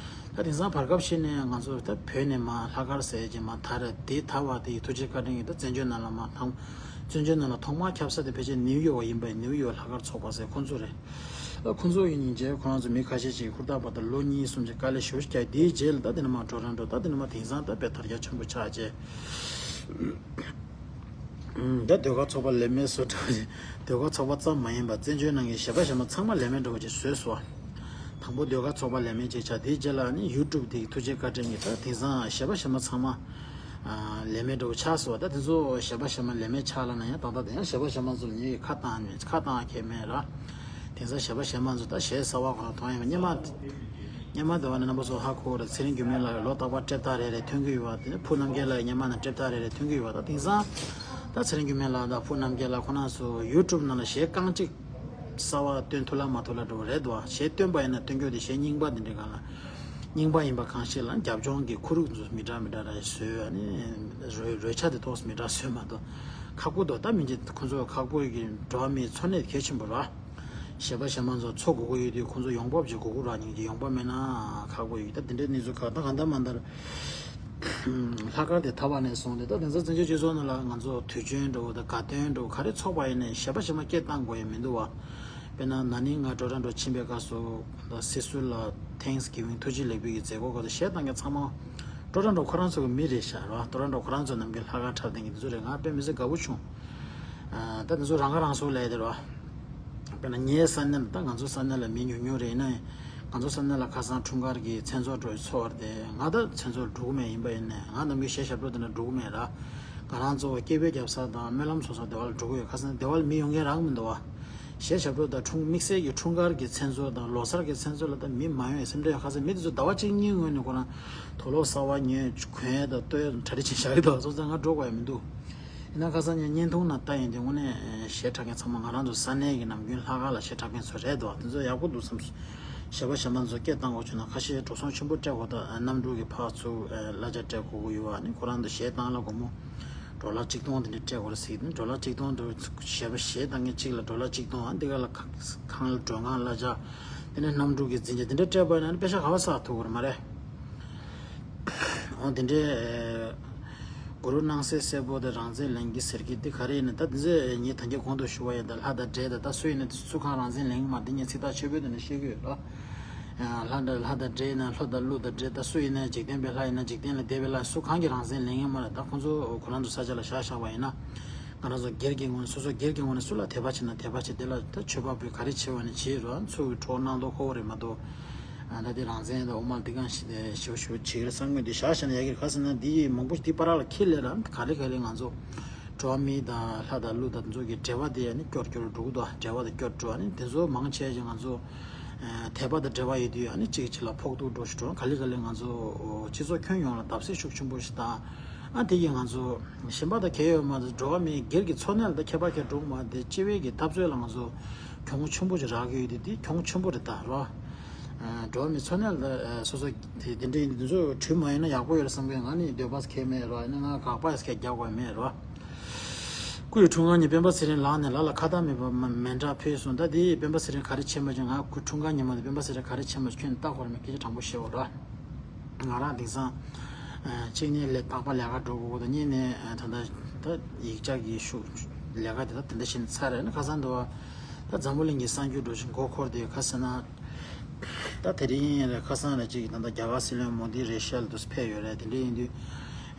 ད་དེང་སང་བར་སྐབས་ཤིག་ནས་ང་ཚོ་ད་བོད་ནས་མ་ལྷག་དཀར་ཟེར་ཅིག་མ་དར་ར། དེ་དར་བ་དེ་ཡི་ཐུགས་རྗེ་བཀའ་དྲིན་གྱིས་ད་བཙན་བྱོལ་ནང་ལ་མ་ཐང་བཙན་བྱོལ་ནང་ལ་ཐོག་མར་ཁྱབ་ས་དེ་ཕལ་ཆེར་ནིའུ་ཡོག་ཡིན་པ་ཡིན། ནིའུ་ཡོག་ལྷག་དཀར་ཚོགས་པ་ཟེར་ཁོང་ཚོ་རེད། ཨ་ཁོང་ཚོ་ཡིན་རྗེས་ཁོ་རང་ཚོ་མི་ཁ་ཤས་ཅིག་ཧུར་ཐག་པ་དང་ལོ་གཉིས་གསུམ་ཅིག་དཀའ་ལས་ཞེ་པོ་ཅིག་རྒྱག་དེའི་རྗེས་ལ་ད་དེ་ནས་མར་འགྲོ་རང་འགྲོ། ད་དེ་ནས་མར་དེང་སང་ད་དཔེ་དར་རྒྱས་ཆེན་པོ་ཆགས་རྗེས། ཨུམ། ད་ཟློས་གར་ཚོགས་པ་ལས་མེད་བཟོ་འདྲ། ཟློས་གར་ཚོགས་པ་ཙམ་མ་ཡིན་པར་བཙན་བྱོལ་ནང་གི་གཞས་པ་གཞས་མ་ཚང་མ་ལས་མེད་འདྲ་བོ་ཅིག་བཟོས་སོང་། དང་པོ་ཟློས་གར་ཚོགས་པ་ལས་མེད་ཅིག་ཆགས། དེའི་རྗེས་ལ་ནི་ཡུ་ཊུབ་དེ་གི་ཐུགས་རྗེ་བཀའ་དྲིན་གྱིས་ད་དེང་སང་གཞས་པ་གཞས་མ་ཚང་མ་ལས་མེད་འདྲ་བོ་ཆགས་སོང་། ད་དེ་ཚོ་གཞས་པ་གཞས་མ་ལས་མེད་ཆགས་ལ་ན་ཡང་ད་ལྟ་དེ་ཡང་གཞས་པ་གཞས་མ་ཚོ་ལ་ངེད་ཀྱིས་ཁ་བཏང་མེད། ཁ་བཏང་ཁྱད་མེད་ར། དེང་སང་གཞས་པ་གཞས་མ་ཚོ་ད་གཞས་གསར་བ་ཁོ་རང་མཐོང་ཡ་མེད། སྔོན་མ་སྔོན་མ་དེ་བ་ནི་རྣམ་པ་ཚོ་ཧ་གོ་རེད། ཚེ་རིང་འགྱུར་མེད་ལགས་ལོ་རྟག་པར་སྒྲ་གདངས་རེ་རེ་ཐོན་གྱི་ཡོད་པ། དེ་ནས་ཕུ་རྣམ་རྒྱལ་ལགས་སྔོན་མ་ནས་སྒྲ་གདངས་རེ་རེ་ཐོན་གྱི་ཡོད་པ། ད་དེང་སང་ད་ཚེ་རིང་འགྱུར་མེད་ལགས་དང་ཕུ་རྣམ་རྒྱལ་ལགས་ཁོ་རང་ཚོ་ཡུ་ཊུབ་ནང་ལ་གཞས་རྐང་གཅིག་གསར་བ་བཏོན་ཐུབ་ལ་མ་ཐུབ་ལ་འགྲོ་བ་རེད་འདུག་བ། གཞས་བཏོན་པ་ཡིན་ན་བཏོན་རྒྱུ་དེ་གཞས་རྙིང་པ་དེ་འདྲའི་སྒང་ལ་རྙིང་པ་ཡིན་པ་གང་ཞིག་ལ་རྒྱབ་ལྗོངས་ཀྱི་ཁུ་རུ་ཚོ་མི་འདྲ་མི་འདྲ་ར་བཟོས། ཨ་ནི་རོལ་རོལ་ཆ་དེ་ཏོག་ཙམ་མི་འདྲ་བཟོས་མ་གཏོགས་ཁག་པོ་འདུག་ད་མི་འཇིག་ཁོ་ཚོ་ཁག་པོ་ཡོད་ཀྱི་འགྲོ་བ་མིའི་འཚོ་གནས་གལ་ཆེན་པོ་ར། གཞས་པ་གཞས་མ་ཚོ་འཚོ་དགོས་ཀྱི་ཡོད་དུས་ཁོང་ཚོ་ཡོང་འབབ་ཅིག་དགོས་ཀྱི་ར། སྙིང་རྗེ་ཡོང་འབབ་མེད་ན་ཁག་པོ་ཡོད། ད་དེ་འདྲའི་གནས་ཚུལ་ཁག་ད་གང་ལྟར་མ་ལྟར་ལྷག་དཀར་དེ་དར་བ་ནས་བཟུང་སྟེ་ད་དེང་སང་བཙན་བྱོལ་སྤྱི་ཚོགས་ནང་ལ་ང་ཚོ་དུས་ཆེན་འདྲ་བོ་དང་དགའ་སྟོན་འདྲ་བོ་ག་རེ་ཚོགས་པ་ཡིན་ནའི་གཞས་པ་གཞས་མ་སྐད་བཏང་དགོས་ཡ་མི་འདུག་བ། དཔེར་ན་ན་ནིང་ང་ཊོ་རོན་ཊོ་ཕྱིན་པའི་སྐབས་སུ་ད་སྲིད་ཟུར་ལ་Thanksgiving ཐུགས་རྗེ་ལེགས་འབུལ་གྱི་མཛད་སྒོ་སྐབས་སུ་གཞས་བཏང་མཁན་ཚང་མ་ཊོ་རོན་ཊོ་ཁོ་རང་ཚོ་གི་མི་རེད་ཤག་ར། ཊོ་རོན་ཊོ་ཁོ་རང་ཚོ་ནམ་རྒྱུན་ལྷག་དཀར་འཁྲབ་བསྡད་མཁན་དེ་ཚོ་རེད། ང་དཔེ་མི་སྲིད་དགའ་པོ་བྱུང་། ཨ་ད་དེ་ཚོ་རང་ཁ་རང་གསོ་ལས་དེ་རེད་བ། དཔེར་ན་ངའི་ས་གནས་ལ་ད་ང་ཚོ་ས་གནས་ལ་མི་ཉུང་ཉུང་རེད། ཡིན་ན་ཡང་ང་ཚོ་ས་གནས་ལ་ཁ་སང་འཁྲུངས་སྐར་གྱི་མཚན་ཚོགས་འགྲོ་ཚོགས་རེད་དེ། ང་ད་མཚན་ཚོགས་འགྲོ་གི་མེད། ཡིན་པ་ཡིན་ནའི་ང་ནམ་རྒྱུན་གཞས་ཞབས་བྲོ་དེ་འདྲ་འགྲོ་གི་མེད་ར། ང་རང་ཚོ་སྐྱེས་པའི་རྒྱབ་ས་དང་སྨོན་ལམ་ཚོགས་ས་དེ་བ་ལ་འགྲོ་གི་ཡོད། ཁ་སང་དེ་བ་ལ་མི་ཡོང་མཁན་རག་མི་འདུག་བ། གཞས་ཞབས་བྲོ་དང་འཁྲུངས་དམིགས་བསལ་གྱི་འཁྲུངས་སྐར་གྱི་མཚན་ཚོགས་དང་ལོ་གསར་གྱི་མཚན་ཚོགས་ལ་ད་མི་མ་ཡོང་ཡ་སེམས་ཁྲལ་ཡོད། ཁ་སང་མི་དེ་ཚོ་ཟླ་བ་གཅིག་གཉིས་སྔོན་ནས་ཁོ་རང་དུག་ལོག་གསར་བ་ཉོས་གོན་ཡ་དང་ལྟོས་ཡ་གྲ་སྒྲིག་བྱས་བཞག་གི་འདུག་སོང་ཙང་ང་འགྲོ་དགོས་ཡ་མི་འདུག་ཡིན་ན་ཁ་སང་ཉིན་བརྙན་ཐུང་ནང་ལྟ་ཡིན་དུས་དངོས་གནས་གཞས་འཁྲབ་མཁན་ཚང་མ་ང་རང་ཚོ་ས་གནས་ཀྱི་ནམ་རྒྱུན་ལྷག་དཀར་ལ་གཞས་འཁྲབ་མཁན་ཚོ་རེད་འདུག་དེ་ཚོ་ཡག་པོ་འདུག་བསམ་སོང་། གཞས་པ་གཞས་མ་ཚོ་སྐད་བཏང་དགོས་བྱུང་ན་ཁ་ཤས་འགྲོ་སོང་ཆེན་པོ་སྤྲད་དགོས། ད་གནམ་གྲུ་གི་ཕར་ཚུར་གླ་ཆ་སྤྲད་དགོས་ཀྱི་ཡོད། ཨ་ནི་ཁོ་རང་ཚོ་གཞས་བཏང་ལ་སྒོར་མོ་ཌོ་ལར་གཅིག་སྟོང་དེ་འདྲ་སྤྲད་དགོས་རེད་ཟེར་གྱི་འདུག་ཌོ་ལར་གཅིག་སྟོང་དུ་གཞས་པ་གཞས་བཏང་མཁན་གཅིག་ལ་ཌོ་ལར་གཅིག་སྟོང་། ཨ་འདི་ག་ལ་ཁང་ལ་འགྲོ་སྒང་གླ་ཆ་དེ་ནས་གནམ་གྲུ་གི་འཛིན་ཆས་དེ་འདྲ་སྤྲད་པ་ཡིན་ན་ཨ་ནི་པེ་ཤ་ག་བ་བསགས་ཐུབ་ཀྱི་རེད་མ་རེད། འོ་དེ་འདྲའི་གུ་རུ་སྣང་གསལ་གསལ་པོ་དེ་རང་བཙན་ལེན་གྱི་ཟེར་གྱི་འདི་ག་རེ་ཡིན་ན། ད་འདི་ཚོ་ངས་ད་གིན་གོང་དུ་ཞུ་བ་ཡིན། ད་ལྷ་དང་འདྲེ་དང་ད་སུ་ཡིན་ན་དེ་ཚོ་ཚུར་ཁང་རང་བཙན་ལེན་གྱི་མ་རེད། འདི་ངས་ཚིག་ཐག་ཆོད་པོས་དེ་ནས་བཤད་ཀྱི་ཡོད་ལ། ལྷ་འདྲེ་ལྷ་དང་འདྲེ་ཡིན་ན་ལྷ་དང་ཀླུ་དང་འདྲེ་ད་སུ་ཡིན་ན་འཇིག་རྟེན་པའི་ལྷ་ཡིན་ན་འཇིག་རྟེན་ལ་བསྡད་པའི་ལྷ་སུ་གང་གིས་རང་བཙན་ལེན་གྱི་མ་རེད། ད་ཁོང་ཚོ་ཁོ་རང་ཚོ་ས་ཆ་ལ་བཞག་བཞག་པ་ཡིན་ན་ང་རང་ཚོ་སྒེར་གྱི་ངོས་ནས་སོ་སོ་སྒེར་གྱི་ངོས་ནས་སུ་ལ་དད་པ་བྱེད་ན་དད་པ་བྱེད། དེ་ལ་ད་ཆོས་པ་པོས་ག་རེ་བྱེད་པ་ནི་བྱེད་རོགས། ཚུར་གི་གྲོགས་གནང་དོ་ཁོ་བོ་རེད་མ་གཏོགས། ཨ་ད་དེ་རང་བཙན་དང་འོ་མ་འདི་གང་ཞིག་དེ་ཞིབ་ཞིབ་བྱེད་ཀྱི་རེད་བསམ་གྱི་འདུག་བཞག་བཞག་ན་ཡག་གི་རེད། ཁ་སང་ན་འདི་མང་པོ་ཞིག་འདི་པར་ལ་ཁྱེར་ལས་ར་ག་ལེ་ག་ལེ་ང་ཚོ་འགྲོ་བ་མི་དང་ལྷ་དང་ཀླུ་དང་འདི་ཚོ་གི་འབྲེལ་བ་དེ་ཨ་ནི་སྐྱོར་སྐྱོར་འགྲོ་གི་འདུག་འབྲེལ་བ་དེ་སྐྱོར་འགྲོ། ཨ་ནི་དེ་ཚོ་མང་ཆེ་ཞིག་ང་ཚོ་དད་པ་དང་འབྲེལ་བ་ཡོད་དུས་ཨ་ནི་གཅིག་གཅིག་ལ་ཕོག་ཐུག་འགྲོ་ཞིག་འགྲོ། ག་ལེ་ག་ལེ་ང་ཚོ་སྤྱི་ཚོགས་ཁྱོན་ཡོངས་ལ་བརྡབ་གསིག་ཤུགས་ཆེན་པོ་ཞིག་བཏང་། ཨ་དེ་གིས་ང་ཚོ་གཞན་པ་དང་གལ་ཡོད་མ་རེད། འགྲོ་བ་མིའི་སྒེར་གྱི་འཚོ་གནས་ལ་ད་ཁྱད་པར་གང་འགྲོ་གི་མ་རེད། དེ་སྤྱི་བའི་གི་འཐབ་རྩོད་ལ་ང་ཚོ་གྱོང་ཆེན་པོ་ཞིག་རག་གི་ཡོད་དུས་དེ་གྱོང་ཆེན་པོ་རེད་ད་རོ། འགྲོ་བ་མིའི་འཚོ་གནས་ལ་སོ་སོ་དེ་དེ་འདྲ་ཡིན་དུས་འདི་ཚོ་གྲོས་མ་ཡིན་ན་ཡག་པོ་ཡོད་རེད་བསམ་གི། ང་ནི་འདོད་པ་ཁེལ་མེད་རོ། ཡིན་ན་ང་དགག་པ་ཡང་སྐད་རྒྱག་དགོས་མེད་རོ། སྐུ་ཡི་འཁྲུངས་སྐར་ཉིན་སྤེན་པ་ཚེ་རིང་ལགས་ནས་ལ་ལ་ཁ་བཏགས་མེད་པ་མ་མེ་འདྲ་ཕུལ་སོང་། ད་དེ་སྤེན་པ་ཚེ་རིང་ག་རེ་བྱས་མ་བྱུང་། ང་སྐུ་འཁྲུངས་སྐར་ཉིན་མོ་དེ་སྤེན་པ་ཚེ་རིང་ག་རེ་བྱས་མ་བྱུང་། ཁྱོད་ནས་ལྟ་དགོས་རེད། མ་སྐད་ཆ་དྲང་པོ་བཤད་འོ་ར། ང་རང་དེང་སང་གཅིག་ནས་ལས་རྟག་པར་ལས་ཀ་འགྲོ་དགོས་དང་། གཉིས་ནས་ད་ལྟ་ད་ཡིག་ཆ་གི་ཤུགས་ལས་ཀ་དེ་ད་དེ་འདྲ་བྱས་ནས་ཚར་རེད། ཁ་སང་འདུག་ད་འཛམ་བུ་གླིང་གི་གསར་འགྱུར་འགྲོ་བཞིན་མགོ་འཁོར་དེ་ག་ཟེར་ན། ད་དེ་རིང་ལ་ཁ་སང་ལ་ཅིག་ད་ལྟ་རྒྱ་གར་སྲིད་བློན་མོ་དི་རེ་ཤ་ཡ་ལ་དུ་ཕེབས་ཡོད་རེད། དེ་འདྲ་ཡིན་དུས་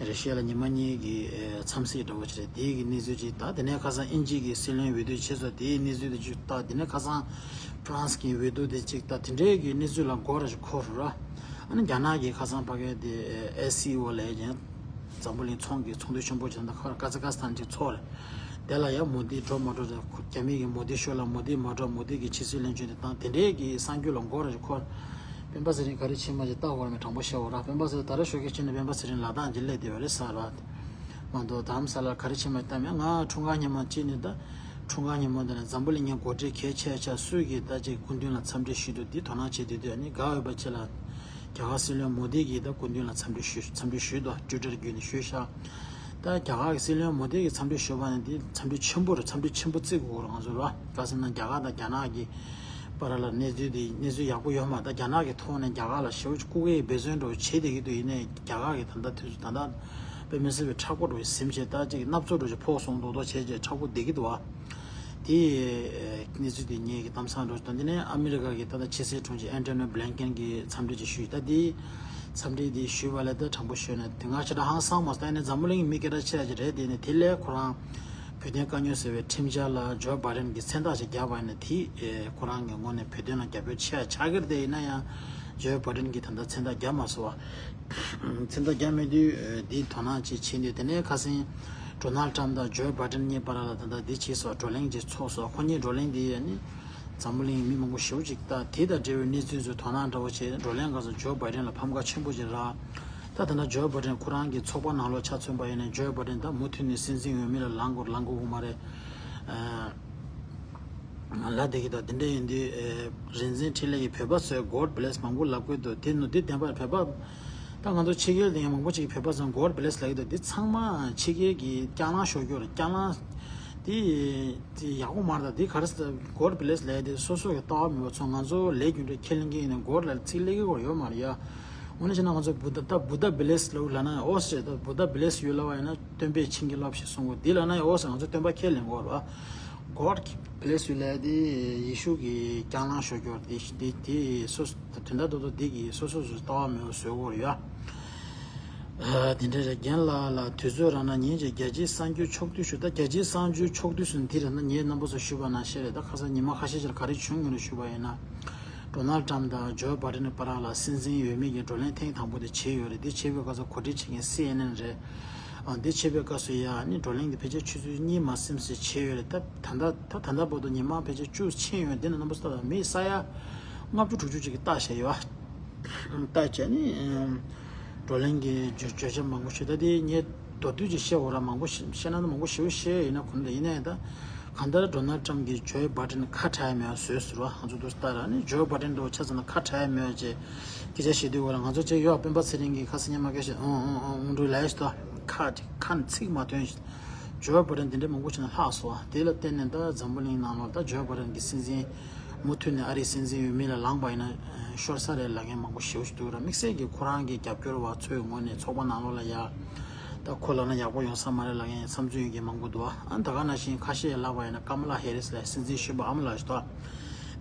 རེ་ཤ་ཡ་ལ་ཉི་མ་གཉིས་ཀྱི་འཚམས་གཟིགས་འདྲ་བོ་ཅིག་རེད། དེའི་གི་གནས་ཚུལ་ཅིག་ད་དེ་ནས་ཁ་སང་དབྱིན་ཇི་གི་སྲིད་བློན་འོས་བསྡུ་བྱས་སོང་། དེའི་གནས་ཚུལ་དེ་ཅིག་ད་དེ་ནས་ཁ་སང་ཧྥ་རན་སི་གི་འོས་བསྡུ་དེ་ཅིག་ད་དེ་འདྲའི་གི་གནས་ཚུལ་ལ་མགོ་ར་ཅིག་འཁོར་ར། ཨ་ནི་རྒྱ་ནག་གི་ཁ་སང་ཕ་གི་དེ་ཨེ་སི་ཨོ་ལས་ཀྱང་འཛམ་བུ་གླིང་ཚོང་གི་ཚོགས་འདུ་ཆེན་པོ་ཅིག་ད་ཁ་ཀ་ཛ་ཀ་སི་ཐན་ཅིག་ཚོགས་རེད། དེ་ལ་ཡང་མོ་དི་འགྲོ་མ་འགྲོ་རེད། རྒྱ་མི་གི་མོ་དི་ཤོ་ལ་མོ་དི་མ་འགྲོ། མོ་དི་གི་ཕྱི་སྲིད་བློན་ཆེན་དེ་དང་དེ་འདྲའི་གི་གསར་འགྱུར་ལ་མགོ་ར་ཅིག་འཁོར། སྤེན་པ་ཚེ་རིང་ག་རེ་བྱེད་མ་བྱེད་ལྟ་དགོས་ར་མེད་དྲང་པོ་བཤད་འོ་ར། སྤེན་པ་ཚེ་རིང་ད་ར་ཞོགས་ཀས་ཕྱིན་ནས་སྤེན་པ་ཚེ་རིང་ལ་དྭགས་ཀྱི་སླེབས་བསྡད་པ་རེད་ཟེར་ར། མ་གཏོགས་དྷ་རམ་ས་ལར་ག་རེ་བྱེད་མ་བྱེད་ལྟ་མེད། ང་འཁྲུངས་སྐར་ཉིན་མོ་གཅིག་ནས་ད་འཁྲུངས་སྐར་ཉིན་མོ་དེ་ནས་འཛམ་བུ་གླིང་ངའི་འགོ་ཁྲིད་གལ་ཆེ་ཆེ་སུས་ཀྱིས་ད་ཅིག་སྐུ་མདུན་ལ་འཚམས་འདྲི་ཞུས་འདུག་དེ་དོ་སྣང་བྱེད་དུས་དུས་ཨ་ནི་དགའ་འོས་པ་ཆེ་ལ། རྒྱ་གར་སྲིད་བློན་མོ་དི་གིས་ད་སྐུ་མདུན་ལ་འཚམས་འདྲི་ཞུ་འཚམས་འདྲི་ཞུས་འདུག་ཊུ་ཊར་བརྒྱུད་ནས་ཞུས་ཤག་ད་རྒྱ་གར་གྱི་སྲིད་བློན་མོ་དི་གིས་འཚམས་འདྲི་ཞུས་པ་ནི་འདི་འཚམས་འདྲི་ཆེན་པོ་རེད། འཚམས་འདྲི་ཆེན་པོ་བརྩི་དགོས་རེད་ང་ཚོ་ལ། ག་ཟེར་ན་རྒྱ་ནག་གི་བར་ལ་གནས་ཚུལ་འདི་གནས་ཚུལ་ཡག་པོ་ཡོད་མ་རེད། ད་རྒྱ་ནག་གི་ཐོག་ནས་རྒྱ་གར་ལ་ཞེ་པོ་ཅིག་སྐུ་སྒེར་འབད་བརྩོན་འདྲ་བོ་བྱེད་བསྡད་ཀྱི་འདུག་ཡིན་ནའི་རྒྱ་གར་གྱི་ད་ལྟ་དུས་ཚོད་ད་ལྟ་དཔེ་མི་སྲིད་པའི་མཁྲེགས་པོ་འདྲ་བོ་ཟིན་བྱས་ད་ཅིག་སྣ་ཚོགས་འདྲ་བོ་ཅིག་ཕོག་སོང་མདོག་མདོག་བྱས་བྱས་མཁྲེགས་པོ་བསྡད་ཀྱི་འདུག་བ། དེ་གནས་ཚུལ་དེ་ངེད་ཀྱི་གཏམ་བཟང་འགྲོ་དང་དེ་ནས་ཨ་མི་རི་ཀ་གི་ད་ལྟ་ཕྱི་སྲིད་དྲུང་ཆེ་ཨན་ཊོ་ནི་བྷི་ལན་ཀེན་གྱིས་འཚམས་འདྲི་ཅིག་ཞུས། ད་དེ་འཚམས་འདྲི་དེ་ཞུས་པ་ལས་ད་དྲང་པོ་ཤོད་ན་དེ་སྔ་ཞེ་དྲག་ཧང་སང་མ་སོང་། ད་ནི་འཛམ་བུ་གླིང་གི་མི་སྐད་གྲགས་ཆེ་ཡ་ཅིག་རེད། དེ་ནས་དེ་ལས་ཁོ་རང་བོད་དོན་དཀའ་རྙོག་སེལ་བའི་ཁྲིམས་འཆར་ལ་ཇོ་བྷའི་ཌེན་གྱི་མཚན་རྟགས་ཤིག་བརྒྱབ་པ་ཡིན་ན་དེ་ཁོ་རང་གི་ངོས་ནས་བོད་དོན་ལ་རྒྱབ་སྐྱོར་ཆེ་ཡ་ཆགས་ཀྱི་རེད། དེ་ཡིན་ན་ཡང་ཇོ་བྷའི་ཌེན་གྱིས་ད་ལྟ་མཚན་རྟགས་བརྒྱབ་མ་སོང་བ། མཚན་རྟགས་བརྒྱབ་མེད་དུས་དེའི་དོ་སྣང་ཅིག་བྱས་དུས་དེ་ནས་ཁ་སང་ཌོ་ནལ་ཊམ་དང་ཇོ་བྷའི་ཌེན་གཉིས་བར་ལ་ད་ལྟ་འདི་བྱས་སོགས་བགྲོ་གླེང་ཅིག་ཚོགས་སོགས། ཁོ་གཉིས་བགྲོ་གླེང་འདི་ཡ་ནི་འཛམ་བུ་གླིང་མི་མང་པོ་ཞེ་པོ་ཅིག་ད་དེ་དང་འབྲེལ་བའི་གནས་ཚུལ་ཚོའི་དོ་སྣང་འདྲ་བོ་བྱས། བགྲོ་གླེང་སྐབས་སུ་ཇོ་བྷའི་ཌེན་ལ་ཕམ་ཁ་ཆེན་པོ་ཅིག་རག་ད་ད་ལྟ་ཇོ་བྷའི་ཌེན་ཁོ་རང་གི་ཚོགས་པ་ནང་ལོགས་ཆ་མཚོན་པ་ཡིན་ན་ཇོ་བྷའི་ཌེན་ད་མུ་མཐུད་ནས་སྲིད་འཛིན་འོས་མི་ལ་ལངས་དགོས་ལངས་དགོས་ཀྱི་མ་རེད། ལ་བསྡད་ཀྱི་འདུག་དེ་འདྲ་ཡིན་དུས་རིག་འཛིན་འཕྲིན་ལས་ཀྱིས་བོད་པ་ཚོས་God bless མང་པོ་ལབ་ཀྱི་འདུག་དེ་ནོར་འདི་བདེན་པར་བོད་པ་ད་ང་ཚོ་ཕྱི་རྒྱལ་དུ་ཡང་མང་པོ་ཅིག་གིས་བོད་པ་ཚོས་God bless ལབ་ཀྱི་འདུག་འདི་ཚང་མ་ཕྱི་རྒྱལ་གྱི་རྐྱང་ལངས་ཤོར་རྒྱུ་རེད། རྐྱང་ལངས་དེ་དེ་ཡག་པོ་མ་རེད། ད་དེ་ག་རེ་ཟེར་God bless ལབ་དེ་སོ་སོ་གི་ལྟ་བ་མེད་པ་ཚོ་ང་ཚོ་ལས་རྒྱུ་འབྲས་ཁས་ལེན་གྱི་ཡིན་ན་God ལབ་ཚིག་ལབ་ཀྱི་ཡོད་མ་རེད་ཡ། འོ་ན་བྱས་ན་ང་ཚོ་བུདྡྷ་ད་བུདྡྷ་བི་ལེ་སི་ལབ་ལབ་ན་ཨོ་ཟེར། ད་བུདྡྷ་བི་ལེ་སི་ཡུ་ལབ་པ་ཡིན་ན་སྟོན་པས་བྱིན་གྱིས་བརླབས་ཞེས་གསུང་གོ་དེ་ལབ་ན་ཨོ་ཟེར། ང་ཚོ་སྟོན་པ་ཁས་ལེན་དགོས་རེད་བ། God གི་བི་ལེ་སི་ཡུ་ལབ་དེ་ཡེ་ཤུ་གི་རྐྱང་ལངས་ཤོར་རྒྱུ་དེ་དེ་དེ་སོ་སོ་དོན་དག་ཏོག་ཏོག་དེ་གི་སོ་སོ་སོ་ལྟ་བ་མེད་པ་བཟོ་དགོས་རེད་ཡ། ཨ་དེ་འདྲ་རེད། རྒན་ལགས་ལ་དུས་ཚོད་རག་ན་ཉིན་གཅིག་རྒྱལ་སྤྱིའི་གསར་འགྱུར་ཕྱོགས་བསྡུས་ཞུ། ད་རྒྱལ་སྤྱིའི་གསར་འགྱུར་ཕྱོགས་བསྡུས་སུ་འདི་རེད་ན་ངས་རྣམ་པ་ཚོ་ཞུས་པ་ནང་བཞིན་རེད། ད་ཁ་སང་ཉི་མ་ཁ་ཤས་ཤིག་ལ་ག་རེ་བྱུང་ཡོད་ན་ཞུས་པ་ཡིན་ན། ཌོ་ནལ་ཊམ་དང་ཇོ་བྷའི་ཌེན་བར་ལ་སྲིད་འཛིན་འོས་མི་གི་བགྲོ་གླེང་ཐེངས་དང་པོ་དེ་བྱས་ཡོད་རེད། འདི་བྱས་པའི་སྐབས་སུ་གོ་སྒྲིག་བྱེད་མཁན་སི་ཨེན་ཨེན་རེད། ཨ་འདི་བྱས་པའི་སྐབས་སུ་ཡ་ནི་བགྲོ་གླེང་འདི་ཕལ་ཆེར་ཆུ་ཚོད་གཉིས་མ་ཟིན་ཙམ་བྱས་ཡོད་རེད། ད་ད་ལྟ་ད་ད་ལྟ་བར་དུ་ཉི་མ་ཕལ་ཆེར་བཅུ་ཕྱིན་ཡོད། འདི་ནི་རྣམ་པ་ཚོ་ལྟ་དང་མི་ས་ཡ་ལྔ་བཅུ་དྲུག་ཅུ་ཅིག་གིས་ལྟ་བཞག་ཡོད། ལྟ་བྱས་ནི་བགྲོ་གླེང་གི་བརྗོད་བརྗོད་བྱ་མང་པོ་ཞིག་ད་དེ་ངས་མདོར་བསྡུས་ཅིག་བཤད་དགོས་ར། མང་པོ་ཞིག་བཤད་ན་མང་པོ་ཞེ་པོ་བཤད་ཡིན་ན་གོ་ནི་འདུག་ཡིན་ན་ཡང་ད་གང་ལྟར་ཌོ་ནལ་ཊམ་གྱིས་ཇོ་བྷའི་ཌེན་ཁ་བྲལ་མེད་པ་བཟོས་ཟེར་བ། ང་ཚོ་འདུག་ལྟ་ར་ནི་ཇོ་བྷའི་ཌེན་འདྲ་བོ་ཆ་ཚང་ན་ཁ་བྲལ་མེད་པ་ཅེས་སྐད་ཆ་བཤད་དུས་བ་ལ་ང་ཚོ་ཅིག་ཡོད། སྤེན་པ་ཚེ་རིང་གིས་ཁ་སང་ཉི་མ་སྐད་ཆ་ཨང་ཨང་ཨང་ཨང་འགྲོ་ལབ་ཡ་ཞིག་འདུག་ཁ་ཁ་ནས་ཚིག་མ་ཐོན་ཞིག་ཇོ་བྷའི་ཌེན་དེ་འདྲ་མང་པོ་བྱས་ན་ལྷག་སོང་བ། དེ་ལ་བརྟེན་ནས་ད་འཛམ་བུ་གླིང་ནང་ལོགས་ད་ཇོ་བྷའི་ཌེན་གྱི་སྲིད་འཛིན་མུ་མཐུད་ནས་ཨ་རིའི་སྲིད་འཛིན་འོས་མི་ལ་ལངས་པ་ཡིན་ན་ཤོར་ས་རེད་ལབ་མཁན་མང་པོ་ཞེ་པོ་ཞིག་འདུག་ར། དམིགས་བསལ་གྱིས་ཁོ་རང་གི་རྒྱབ་སྐྱོར་བ་ཚོའི་ངོས་ནས་ཚོགས་པ་ནང་ལོགས་ལ་ཡ་ད་ཁོ་ལབ་ན་ཡག་པོ་ཡོང་ས་མ་རེད་ལབ་མཁན་བསམ་ཚུལ་ཡོད་མཁན་མང་པོ་འདུག་ཨ་ད་ག་ནང་བཞིན་ཁ་ཤས་ལབ་པ་ཡིན་ན་ཀ་མ་ལ་ཧེ་རིས་ལ་སྲིད་འཛིན་གཞོན་པ་ཨ་མ་ལགས་ཤིག་འདུག་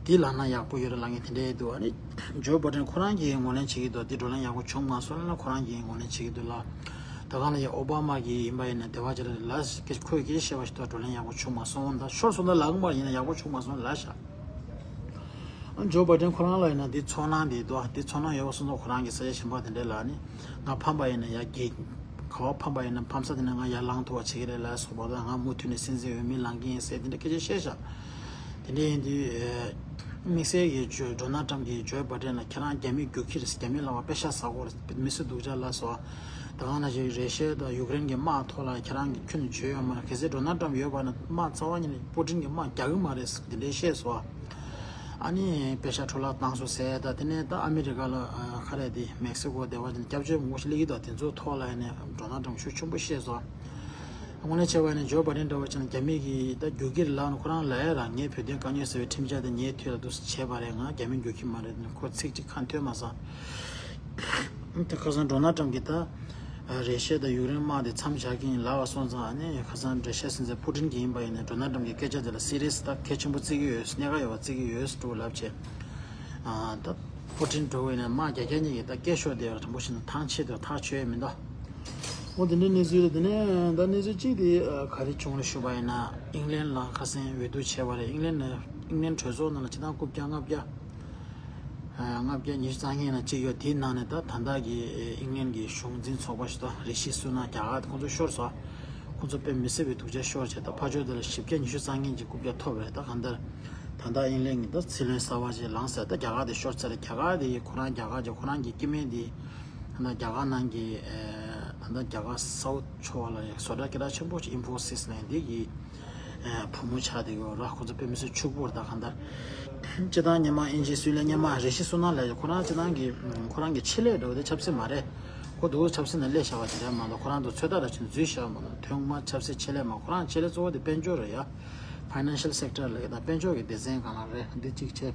དེ་ལབ་ན་ཡག་པོ་ཡོད་རེད་ལབ་མཁན་དེ་འདྲ་འདུག་ཨ་ནི་ཇོ་བྷའི་ཌེན་ཁོ་རང་གིས་ངོས་ལེན་བྱེད་ཀྱི་འདུག་དེ་བགྲོ་གླེང་ཡག་པོ་བྱུང་མ་སོང་ལབ་ན་ཁོ་རང་གིས་ངོས་ལེན་བྱེད་ཀྱི་འདུག་ལ། ད་ག་ལ་ཡ་ཨོ་བྷ་མ་གི་ཡིན་པ་ཡིན་ན་དེ་བ་ཅི་རེད་ལ་ཁོས་སྐད་ཆ་བཤད་པ་ཞིག་ཏུ་བགྲོ་གླེང་ཡག་པོ་བྱུང་མ་སོང་། ད་ཤོར་སོང་ད་ལབ་གི་མ་ཡིན་ན་ཡག་པོ་བྱུང་མ་སོང་ལབ་ཤག་ཨ་ཇོ་བྷའི་ཌེན་ཁོ་རང་ལ་ཡིན་ན་འདི་ཚོར་སྣང་འདི་འདུག་འདི་ཚོར་སྣང་ཡོད་པ་སོང་ཙང་ཁོ་རང་གི་ས་ཆ་གཞན་པ་དེ་འདྲ་ལ་ནི་ང་ཕམ་པ་ཡིན་ན་ཡ་གི་ག་བ་ཕམ་པ་ཡིན་ན་ཕམ་ས་དེ་ན་ང་ཡར་ལངས་ཐུབ་པ་བྱེད་ཀྱི་རེད་ལབ་སོང་བ། ད་ང་མུ་མཐུད་ནས་སྲིད་འཛིན་འོས་མི་ལངས་ཀྱི་ཡིན་ཟེར་དེ་འདྲ་སྐད་ཆ་བཤད་ཤག་དེ་འདྲ་ཡིན་དུས་དམིགས་བསལ་གྱི་ཇོ་ཌོ་ནལ་ཊམ་གྱིས་ཇོ་བྷའི་ཌེན་ལ་ཁྱེད་རང་རྒྱ་མི་རྒྱུག་ཁྱི་རེད་ཟེར། རྒྱ་མི་ལ་བ་པེ་ཤ་ཟ་གོ་རེད། མི་སུ་སྡུག་ཅག་ལ་སོགས། ད་ག་ནང་བཞིན་རེ་ཤི་ཡ་དང་ཡུཀ་རེན་གྱི་དམག་ཐོག་ལ་ཁྱེད་རང་གིས་ཁྱོན་ནས་བརྗོད་ཡོད་མ་རེད། གལ་སྲིད་ཌོ་ནལ་ཊམ་ཡོད་པ་ན་དམག་རྩ་བ་ཉིད་ནས་པུ་ཊིན་གྱི་དམག་རྒྱག་གི་མ་རེད་ཟེར་དེ་འདྲའི་བཤད་སོང་། ཨ་ནི་པེ་ཤ་འཕྲོ་བརླག་བཏང་སོང་ཟེར། ད་དེ་ནས་ད་ཨ་མི་རི་ཀ་ལ་ཁ་རེད་དེ་མེག་སི་ཀོ་དེ་བ་ཅིན་སྐྱབས་བཅོལ་མང་པོ་ཞིག་སླེབས་ཀྱི་འདུག་དེ་ཚོའི་ཐོག་ལ་ཡིན་ནས་ཌོ་ནལ་ཊམ་ཤུགས་ཆེན་པོ་བཤད་སོང་། དངོས་གནས་བྱས་པ་ཡིན་ན་ཇོ་བྷའི་ཌེན་འདྲ་བ་ཅིག་ན་རྒྱ་མི་གིས་ད་རྒྱུག་ཁྱི་རེད་ལབ་ན་ཁོ་རང་ལབ་ཡ་ར་ངས་བོད་དོན་དཀའ་རྙོག་སེལ་བའི་ཁྲིམས་འཆར་དེ་ངའི་ཐོད་ལ་འདུག་སེ་བྱས་པ་རེད། ང་རྒྱ་མི་རྒྱུག་ཁྱི་མ་རེད། ཁོ་ཚིག་གཅིག་ཁ་ཐོན་མ་སོང་། དེ་ཁ་སང་ཌོ་ནལ་ཊམ་གྱིས་ད་རེ་ཤི་ཡ་དང་ཡུཀ་རེན་དམག་དེ་མཚམས་བཞག་གི་ཡིན་ལབ་པ་སོང་ཙང་ཨ་ནི་ཁ་སང་རེ་ཤི་ཡ་སྲིད་འཛིན་པུ་ཊིན་གྱིས་ཡིན་པ་ཡིན་ན་ཌོ་ནལ་ཊམ་གྱི་སྐད་ཆ་དེ་ལ་སི་རི་ཡས་ད་གལ་ཆེན་པོ་བརྩི་གི་ཡོད། གནད་འགག་ཡོད་པ་བརྩི་གི་ཡོད་འགྲོ་ལབ་བྱས། ཨ་ད་པུ་ཊིན་འགྲོ་བས་ན་དམག་རྒྱག་རྒྱག་གཉིས་ཀྱིས་ད་སྐད་ཤོར་བསྡད་ཡོད་རེད། དྲང་པོ་བཤད་ན་ཐང་ཆད་དུ་ཐག་ཆོད་ཡ་མི་འདུག་འོ་དེ་འདྲའི་གནས་ཚུལ་རེད། དེ་ནས་ད་གནས་ཚུལ་གཅིག་དེ་ག་རེ་བྱུང་རེད་ཞུས་པ་ཡིན་ན་ཨིང་ལན་ལ་ཁ་སང་འོས་བསྡུ་བྱས་པ་རེད། ཨིང་ལན་ནས་ཨིང་ལན་གྲོས་ཚོགས་ནང་ལ་སྤྱི་བཏང་རྐུབ་བཀྱག་ལྔ་བརྒྱ་ལྔ་བརྒྱ་ཉི་ཤུ་རྩ་ལྔའི་ནང་གཅིག་ཡོད། དེའི་ནང་ནས་ད་ད་ལྟ་གི་ཨིང་ལན་གྱི་གཞུང་འཛིན་ཚོགས་པ་ཞིག་ད་རི་ཤི་སུ་ནག་རྒྱ་གར་ཁོང་ཚོ་ཤོར་སོང་། ཁོང་ཚོ་དཔེ་མི་སྲིད་པའི་སྡུག་ཅག་ཤོར་བྱས་ད་ཕར་ཕྱོགས་དེ་ལ་བཞི་བརྒྱ་ཉི་ཤུ་རྩ་ལྔ་གི་རྐུབ་བཀྱག་ཐོབ་རེད། ད་གང་ལྟར་ད་ལྟ་ཨིང་ལན་གྱི་ད་སྲིད་བློན་གསར་པ་ཅིག་ལངས་ཟེར། ད་རྒྱ་གར་དེ་ཤོར་ཚར་རེད། རྒྱ་གར་དེ་ཁོ་རང་རྒྱ་གར་ཅིག་ཁོ་རང་གི་སྐྱེ་དམན་དེ་ད་ལྟ་རྒྱ་གར་ནང་གི་ད་ལྟ་རྒྱ་གར་སའུ་ཐི་ཕྱོགས་ལ་བཟོ་གྲྭ་སྐད་གྲགས་ཆེན་པོ་ཅིག་ཨིན་ཕོ་སིས་ལབ་མཁན་དེ་གི་ བུ་མོ་ཆགས་བསྡད་ཡོད་ར། ཁོ་ཚོ་དཔེ་མི་སྲིད་ཕྱུག་པོ་རེད། ད་གང་ལྟར་སྤྱི་བཏང་སྔོན་མ་དབྱིན་ཇི་སུའི་ལན་སྔོན་མ་རེ་ཞིག་སུ་ནང་ལས་ཁོ་རང་སྤྱི་བཏང་གི་ཁོ་རང་གི་ཆེད་ལས་འགྲོ་དེ་ཆབ་སྲིད་མ་རེད། ཁོ་འདུག་ཆབ་སྲིད་ནང་སླེབས་བཞག་པ་དེ་འདྲ་མ་གཏོགས་ཁོ་རང་དུ་ཚོད་ལྟ་ར་ཆེན་འཛུལ་བཞག་མ་གཏོགས་ཐོག་མ་ཆབ་སྲིད་ཆེད་ལས་མ། ཁོ་རང་ཆེད་ལས་གཙོ་བོ་དེ་དཔལ་འབྱོར་རེད་ཡ། ཕའི་ནན་ཤལ་སེག་ཊར་ལ་ད་དཔལ་འབྱོར་གྱི་སྡེ་ཚན་གང་ལ་རེད། འདི་གཅིག་བྱས།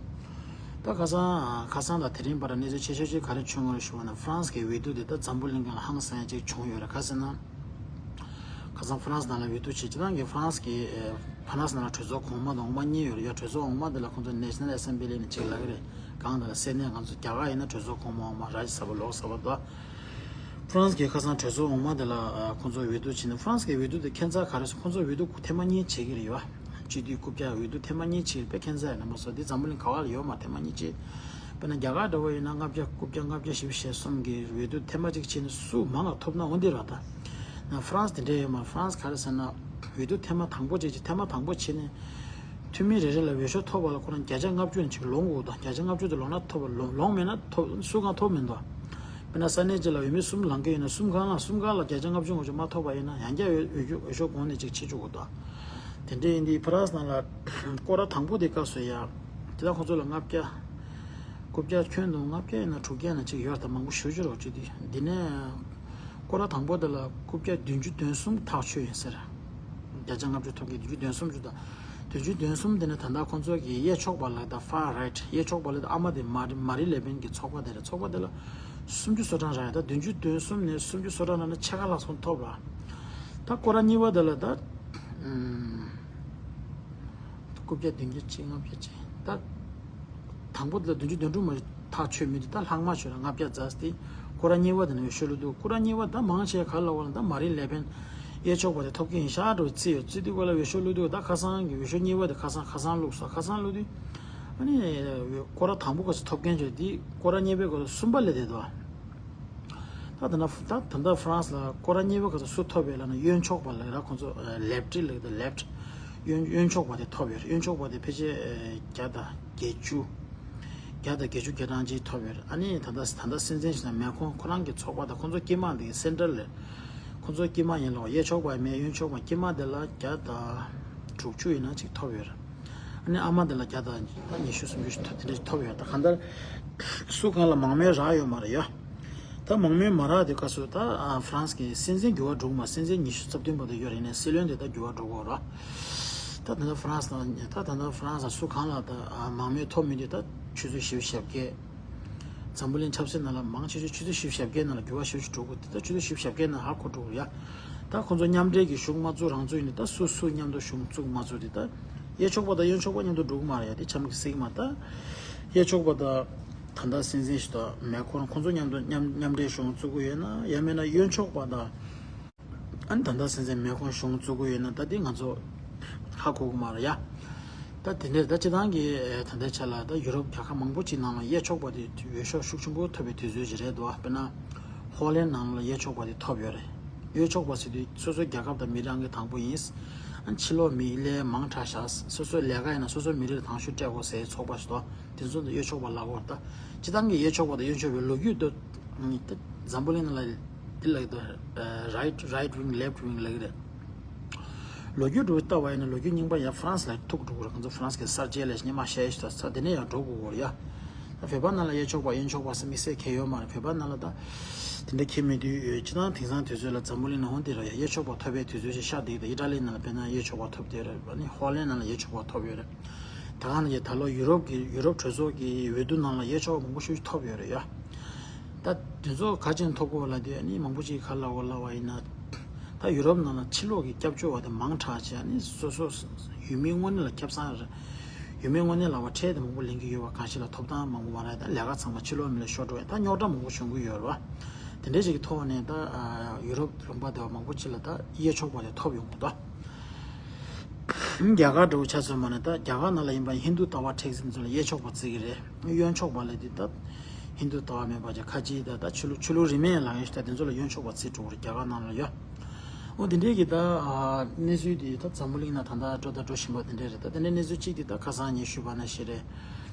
ད་ཁ་སང་ཁ་སང་དང་དེ་རིང་བར་གནས་ཚུལ་ཆེ་ཤོས་ཅིག་ག་རེ་བྱུང་བ་རེད་ཞུ་བ་ན། ཧྥ་རན་སི་གི་འོས་བསྡུ་དེ་ད་འཛམ་བུ་གླིང་སྒང་ལ་ཧང་སང་ཡ་ཅིག་བྱུང་ཡོད་རེད། ག་ཟེར་ན། ཁ་སང་ཧྥ་རན་སི་ནང་ལ་འོས་བསྡུ་བྱས། སྤྱི་བཏང་གི་ཧྥ་རན་སི་གི་ཧྥ་རན་སི་ནང་ལ་གྲོས་ཚོགས་གོང་མ་དང་འོག་མ་གཉིས་ཡོད་རེད་ཡ། གྲོས་ཚོགས་འོག་མ་དེ་ལ་ཁོང་ཚོ་ནེ་ཤ་ནལ་ཨེ་སེམ་བྷི་ལི་ནས་ཅིག་ལབ་ཀྱི་རེད། གང་དེ་ལ་སེ་ནེ་ང་ཚོ་རྒྱ་གར་ཡིན་ན་གྲོས་ཚོགས་གོང་མ་འོག་མ། རཱཇ་ཡ་སབ་བྷ་ལོག་སབ་བྷ་དོ། ཧྥ་རན་སི་གི་ཁ་སང་གྲོས་ཚོགས་འོག་མ་དེ་ལ་ཁོང་ཚོ་འོས་བསྡུ་བྱས་ནས། ཧྥ་རན་སི་གི་འོས་བསྡུ་དེ་ཁྱད་མཚར་ག་རེ་ཟེར། ཁོང་ཚོ་འོས་བསྡུ་ཐེངས་མ་གཉིས་བྱེད་ཀྱི་རེད་ཡ། སྤྱི་འཐུས་རྐུབ་བཀྱག་འོས་བསྡུ་ཐེངས་མ་གཉིས་བྱེད་པའི་ཁྱད་མཚར་ཡིན་ན་མ་སོང་། འདི་འཛམ་བུ་གླིང་ག་བ་ལ་ཡོད་མ། ཐེངས་མ་གཉིས་བྱེད། དཔེར་ན་རྒྱ་གར་འདྲ་བོ་ཡིན་ན་ལྔ་བརྒྱ་རྐུབ་བཀྱག་ལྔ་བརྒྱ་བཞི་བཅུ་ཞེ་གསུམ་གི་འོས་བསྡུ་ཐེངས་མ་གཅིག་བྱས་ནས་སུ་མང་ང་ཐོབ་ན་འོ་འདི་རེད་ད། ན་ཧྥ་རན་སི་དེ་འདྲ་ཡོད་མ། ཧྥ་རན་སི་ག་རེ་ཟེར་ན། འོས་བསྡུ་ཐེངས་མ་དང་པོ་བྱས་ཀྱི་ཐེངས་མ་དང་པོ་བྱས་ནས། འཐུས་མི་རེ་རེ་ལ་འོས་ཤོག་ཐོབ་པ་ལ་ཁོ་རང་བརྒྱ་ཆ་ལྔ་བཅུ་ནས་ཅིག་ལོངས་དགོས་དང་། བརྒྱ་ཆ་ལྔ་བཅུ་དེ་ལོངས་ན་ཐོབ། ལོངས་ལོངས་མེད་ན་ཐོབ། སུ་གང་ཐོབ་མི་འདུག་དཔེར་ན་ས་གནས་གཅིག་ལ་འོས་མི་གསུམ་ལངས་ཀྱི་ཡོད་ན། གསུམ་གང་ལ་གསུམ་གང་ལ་བརྒྱ་ཆ་ལྔ་བཅུ་ང་བཅུ་མ་ཐོབ་པ་ཡིན་ན། ཡང་བསྐྱར་འོས་འོས་ཤོག་འོས་ཤོག་གོང་ནས་ཅིག་བྱེད་བཅུག་དགོས་དང་། དེ་འདྲ་ཡིན་དུས་ཧྥ་རན་སི་ནང་ལ་སྐོར་ར་དང་པོ་དེ་སྐབས་སུ་ཡ། དེ་དག་ཁོང་ཚོ་ལ་ལྔ་བརྒྱ་རྐུབ་བཀྱག་ཁྱོན་བསྡོམས་ལྔ་བརྒྱ་ཡིན་ན་དྲུག་བརྒྱ་ཡིན་ན་ཅིག་ཡོད་རེད་ད། མང་པོ་ཞེ་པོ་ཅིག་རེད་བ། ཅིག་དེ་འདི་ནས། སྐོར་ར་དང་པོ་དེ་ལ་རྐུབ་བཀྱག་བདུན་ཅུ་དོན་གསུམ་ཐག་ཆོད་ཡིན་ཟེར། བརྒྱ་ཆ་ལྔ་བཅུ་ཐོབ་མཁན་བདུན་ཅུ་དོན་གསུམ་ཅིག་དང་། བདུན་ཅུ་དོན་གསུམ་དེ་ནི་ད་ལྟ་ཁོང་ཚོ་གི་གཡས་ཕྱོགས་པ་ལ་ད་ཧྥར་རའིཊ། གཡས་ཕྱོགས་པ་ལ་ད་ཨ་མ་དེ་མ་རི་མ་རི་ལེ་པེན་གྱི་ཚོགས་པ་དེ་རེད། ཚོགས་པ་དེ་ལ་སུམ་ཅུ་སོ་གྲངས་རག་ཡ། ད་བདུན་ཅུ་དོན་གསུམ་ནས་སུམ་ཅུ་སོ་གྲངས་རག་ན་ཕྱེད་ཀ་ལྷག་ཙམ་ཐོབ་ར། ད་སྐོར་ར་གཉིས་པ་དེ་ལ་ད། ཨུམ། རྐུབ་བཀྱག་བདུན་བརྒྱ་གཅིག་ལྔ་བརྒྱ་གཅིག་ད། དང་པོ་དེ་ལ་བདུན་ཅུ་དོན་དྲུག་མ་ཐག་ཆོད་མི་འདུག་ད་ལྷག་མ་ཆོད་ལ་ལྔ་བརྒྱ་རྩ་སྟེ། སྐོར་ར་གཉིས་པ་དེ་ནས་འོས་ཤོག་བླུགས་འདུག་སྐོར་ར་གཉིས་པ་ད་མང་ཆེ་ག་ལ་བ་ལ་ད་མ་རིན་ལེ་པེན་གཡས་ཕྱོགས་པ་དེ་ཐོབ་ཀྱི་ཡིན་ཤག་འགྲོ་རྩིས་ཡོད། རྩིས་དུས་སྐོར་ལ་འོས་ཤོག་བླུགས་འདུག་ད་ཁ་སང་གི་འོས་ཤོག་གཉིས་པ་དེ་ཁ་སང་ཁ་སང་བླུགས་སོང་། ཁ་སང་བླུགས་དུས། ཨ་ནི། སྐོར་ར་དང་པོ་ག་ཚོད་ཐོབ་མཁན་ཆོད་དེ་སྐོར་ར་གཉིས་པའི་སྐོར་ལ་གསུམ་པ་སླེབས་བསྡད་འདུག་ད་ད་ལྟ་ད་ད་ལྟ་ཧྥ་རན་སི་ལ་སྐོར་ར་གཉིས་པ་ག་ཚོད་སུ་ཐོབ་ཡོད་ལབ་ན། གཡོན་ཕྱོགས་པ་ལ་ར་ཁོང་ཚོ་ལེབ་ཊི་ལབ་ད། ལེབ་ཊི། གཡོན་གཡོན་ཕྱོགས་པ་དེ་ཐོབ་ཡོད་རེད། གཡོན་ཕྱོགས་པ་དེ་ཕལ་ཆེར་བརྒྱ་དང་བརྒྱད་ཅུ། བརྒྱ་དང་བརྒྱད་ཅུ་གྱ་གྲངས་ཅིག་ཐོབ་ཡོད་རེད། ཨ་ནི་ད་ལྟ་ད་ལྟ་སྲིད་འཛིན་ཞིག་ན་མེ་ཁོང་ཁོ་རང་གི་ཚོགས་པ་དང་ཁོང་ཚོ་དཀྱིལ་མ་དེ་གི་སེན་ཊར་ལ། ཁོང་ཚོ་དཀྱིལ་མ་ཡིན་ལ། གཡས་ཕྱོགས་པ་མེད། གཡོན་ཕྱོགས་པ་དཀྱིལ་མ་དེ་ལ་བརྒྱ་དང་དྲུག་ཅུ་ཡིན་ན་ཅིག་ཐོབ་ཡོད་རེད། ཨ་ནི་ཨ་མ་དེ་ལ་བརྒྱ་དང་ཉི་ཤུ་སུམ་ཅུ་ཞིག་ཐོབ། དེ་འདྲ་ཞིག་ཐོབ་ཡོད། ད་གང་ལྟར་སུ་གང་ལ་མང་མོས་རག་ཡོད་མ་རེད་ཡ། ད་མང་མོས་མ་རག་དེ་སྐབས་སུ་ད་ཧྥ་རན་སི་གི་སྲིད་འཛིན་འགྱུར་བ་འགྲོ་གི་མ། སྲིད་འཛིན་ཉི་ཤུ་རྩ་བདུན་བར་དུ་ཡོད་རེད། ནས་སྲིད་བློན་དེ་ད་འགྱུར་བ་འགྲོ་གི་རེད། ད་ད་ལྟ་ཧྥ་རན་སི་ད་ད་ལྟ་ཧྥ་རན་སི་སུ་གང་ལ་ད་མང་མོས་ཐོབ་མི་འདུག་ད་ཆུ་ཚོད་བཞི་བཅུ་ཞེ་བརྒྱད། འཛམ་བུ་གླིང་ཆབ་སྲིད་ནང་ལ་མང་ཆེ་ཤོས་ཆུ་ཚོད་བཞི་བཅུ་ཞེ་བརྒྱད་ནང་ལ་འགྱུར་བ་ཞེ་པོ་ཅིག་འགྲོ་གི་འདུག་ད་ཆུ་ཚོད་བཞི་བཅུ་ཞེ་བརྒྱད་ནང་ཧ་གོ་འགྲོ་གི་ཡ། ད་ཁོང་ཚོ་མཉམ་འབྲེལ་གྱི་གཞུང་མ་བཙུགས་རང་བཙུགས་ཡིན་ན། ད་སུ་སུ་མཉམ་དུ་གཞུང་བཙུགས་མ་བཙུགས་དེ། ད་གཡས་ཕྱོགས་པ་དང་གཡོན་ཕྱོགས་པ་མཉམ་དུ་འགྲོ་གི་མ་རེད་ཡ། དེ་ཆ་མ་གི་སྲིད་མ། ད་གཡས་ཕྱོགས་པ་དང་ད་ལྟ་སྲིད་འཛིན་ཞིག་དང་མེ་ཁོང་ཁོང་ཚོ་མཉམ་དུ་མཉམ་མཉམ་འབྲེལ་གཞུང་བཙུགས་གི་ཡོད་ན། ཡང་མིན་ན་གཡོན་ཕྱོགས་པ་དང་། ཨ་ནི་ད་ལྟ་སྲིད་འཛིན་མེ་ཁོང་གཞུང་བཙུགས་གི་ཡོད་ན། ད་འདི་ང་ཚོ་ཧ་གོ་གི་མ་རེད་ཡ། ད་དེ་འདྲ་ད་སྤྱི་བཏང་གི་ད་ལྟའི་ཆ་ལ་ད་ཡུ་རོབ་རྒྱལ་ཁབ་མང་པོ་ཅིག་ནང་ལ་གཡས་ཕྱོགས་པ་དེ་འོས་ཤོག་ཤུགས་ཆེན་པོ་ཐོབ་པའི་དུས་ཚོད་ཅིག་རེད་འདུག་དཔེར་ན་ཧོ་ལན་ནང་ལ་གཡས་ཕྱོགས་པ་དེ་ཐོབ་ཡོད་རེད། གཡོན་ཕྱོགས་པ་ཟེར་དུས་སོ་སོའི་རྒྱལ་ཁབ་དང་མི་རང་གི་དང་པོ་ཡིན། ཨ་ནི་ཕྱི་ལོགས་མི་ལས་མང་དྲགས་ཤག་སོ་སོའི་ལས་ཀ་ཡིན་ན་སོ་སོའི་མི་རིགས་ལ་དང་ཤོས་སྤྲད་དགོས་ཟེར་ཚོགས་པ་ཞིག་འདུག་དེ་ཚོ་འདི་གཡས་ཕྱོགས་པ་ལབ་དགོས་རེད། ད་སྤྱི་བཏང་གི་གཡས་ཕྱོགས་པ་དང་གཡོན་ཕྱོགས་པའི་ལོ་རྒྱུས་འདི་འཛམ་བུ་གླིང་ནང་ལ་འདི་ལབ་ཀྱི་འདུག right right wing left wing ལབ་ཀྱི་རེད། ལོ་རྒྱུས་འདྲ་བོ་ལྟ་བ་ཡིན་ན་ལོ་རྒྱུས་རྙིང་པ་ཡང་ཧྥ་རན་སི་ལ་ཐུག་འགྲོ་གི་རེད། ང་ཚོ་ཧྥ་རན་སི་གི་གསར་བརྗེ་ལ་སྔོན་མ་བཤད་ཡོད་ས་དེ་ནས་ཡང་འགྲོ་དགོས་ཀྱི་རེད་ཡ། ད་བོད་པ་ནང་ལ་གཡས་ཕྱོགས་པ་གཡོན་ཕྱོགས་པ་ཟེར་དམིགས་བསལ་གང་ཡང་ཡོད་མ་རེད། བོད་པ་ནང་ལ་ད་དེ་འདྲ་གང་ཡང་མེད་དུས། སྤྱིར་བཏང་དེང་སང་དུས་ཚོད་ལ་འཛམ་བུ་གླིང་ནང་འོང་དེ་རེད་ཡ། གཡས་ཕྱོགས་པ་ཐོབ་པའི་དུས་ཚོད་ཞིག་ཤར་བསྡད་ཀྱི་འདུག་ཨི་ཊ་ལི་ནང་ལ་དཔེར་ན་གཡས་ཕྱོགས་པ་ཐོབ་བསྡད་རེད། ཨ་ནི་ཧོ་ལན་ནང་ལ་གཡས་ཕྱོགས་པ་ཐོབ་ཡོད་རེད། ད་ག་ནང་བཞིན་ད་ལོ་ཡུ་རོབ་ཀྱི་ཡུ་རོབ་གྲོས་ཚོགས་ཀྱི་འོས་བསྡུ་ནང་ལ་གཡས་ཕྱོགས་པ་མང་པོ་ཞིག་ཐོབ་ཡོད་རེད་ཡ། ད་དེ་ཚོ་ག་ཅིག་ཐོབ་དགོས་ལབ་དུས། ཨ་ནི་མང་པོ་ཅིག་ག་ལབ་དགོས་ལབ་པ་ཡིན་ན། ད་ཡུ་རོབ་ནང་ལ་ཕྱི་ལོགས་ཀྱི་སྐྱབས་བཅོལ་བ་དེ་མང་དྲགས་བྱས། ཨ་ནི་སོ་སོ་ཡུལ་མི་དངོས་གནས་ལ་ཁེ་བཟང་རེད། ཡུལ་མི་དངོས་གནས་ལ་བ་ཁྲལ་དེ་མང་པོ་ལེན་གྱི་ཡོད་པ། གང་ཞིག་ལ་ཐོབ་ཐང་མང་པོ་མ་རག་ད་ལས་ཀ་ཚང་མ་ཕྱི་ལོགས་མི་ལ་ཤོར་འགྲོ་བས། ད་རྙོག་དྲ་མང་པོ་བྱུང་གི་ཡོད་རེད་བ། དེ་འདྲ་ཞིག་གི་ཐོག་ནས་ད་ཡུ་རོབ་ལུང་པ་དེ་བ་མང་པོ་ཅིག་ལ་ད་གཡས་ཕྱོགས་པ་དེ་ཐོབ་ཡོང་གི་འདུག་རྒྱ་གར་འདྲ་བོ་ཆ་མཚོན་པ་ན། ད་རྒྱ་གར་ནང་ལ་ཡིན་པ་ཧིན་རྡུ་ལྟ་བ་མཁྲེགས་ཟིན་ཚོ་ལ་གཡས་ཕྱོགས་པ་བརྩི་གི་རེད། གཡོན་ཕྱོགས་པ་ལ་དེ་ད་ཧིན་རྡུ་ལྟ་བ་མེད་པ་ཅིག་ཁ་ཅིག་ད་ད་ཆོས་ལུགས་ཆོས་ལུགས་རིས་མེད་ལབ་མཁན་ཞིག་ད་དེ་ཚོ་ལ་གཡོན་ཕྱོགས་པ་བརྩི་འགྲོ་གི་རེད། རྒྱ་གར་ནང་ལ་ཡ། འོ་དེ་འདྲའི་གི་ད་གནས་ཚུལ་དེ་ད་འཛམ་བུ་གླིང་ནང་ད་ལྟ་འགྲོ་ད་འགྲོ་བཞིན་པ་དེ་འདྲ་རེད། ད་དེ་འདྲའི་གནས་ཚུལ་གཅིག་དེ་ད་ཁ་སང་ངས་ཞུས་པ་ནང་བཞིན་རེད།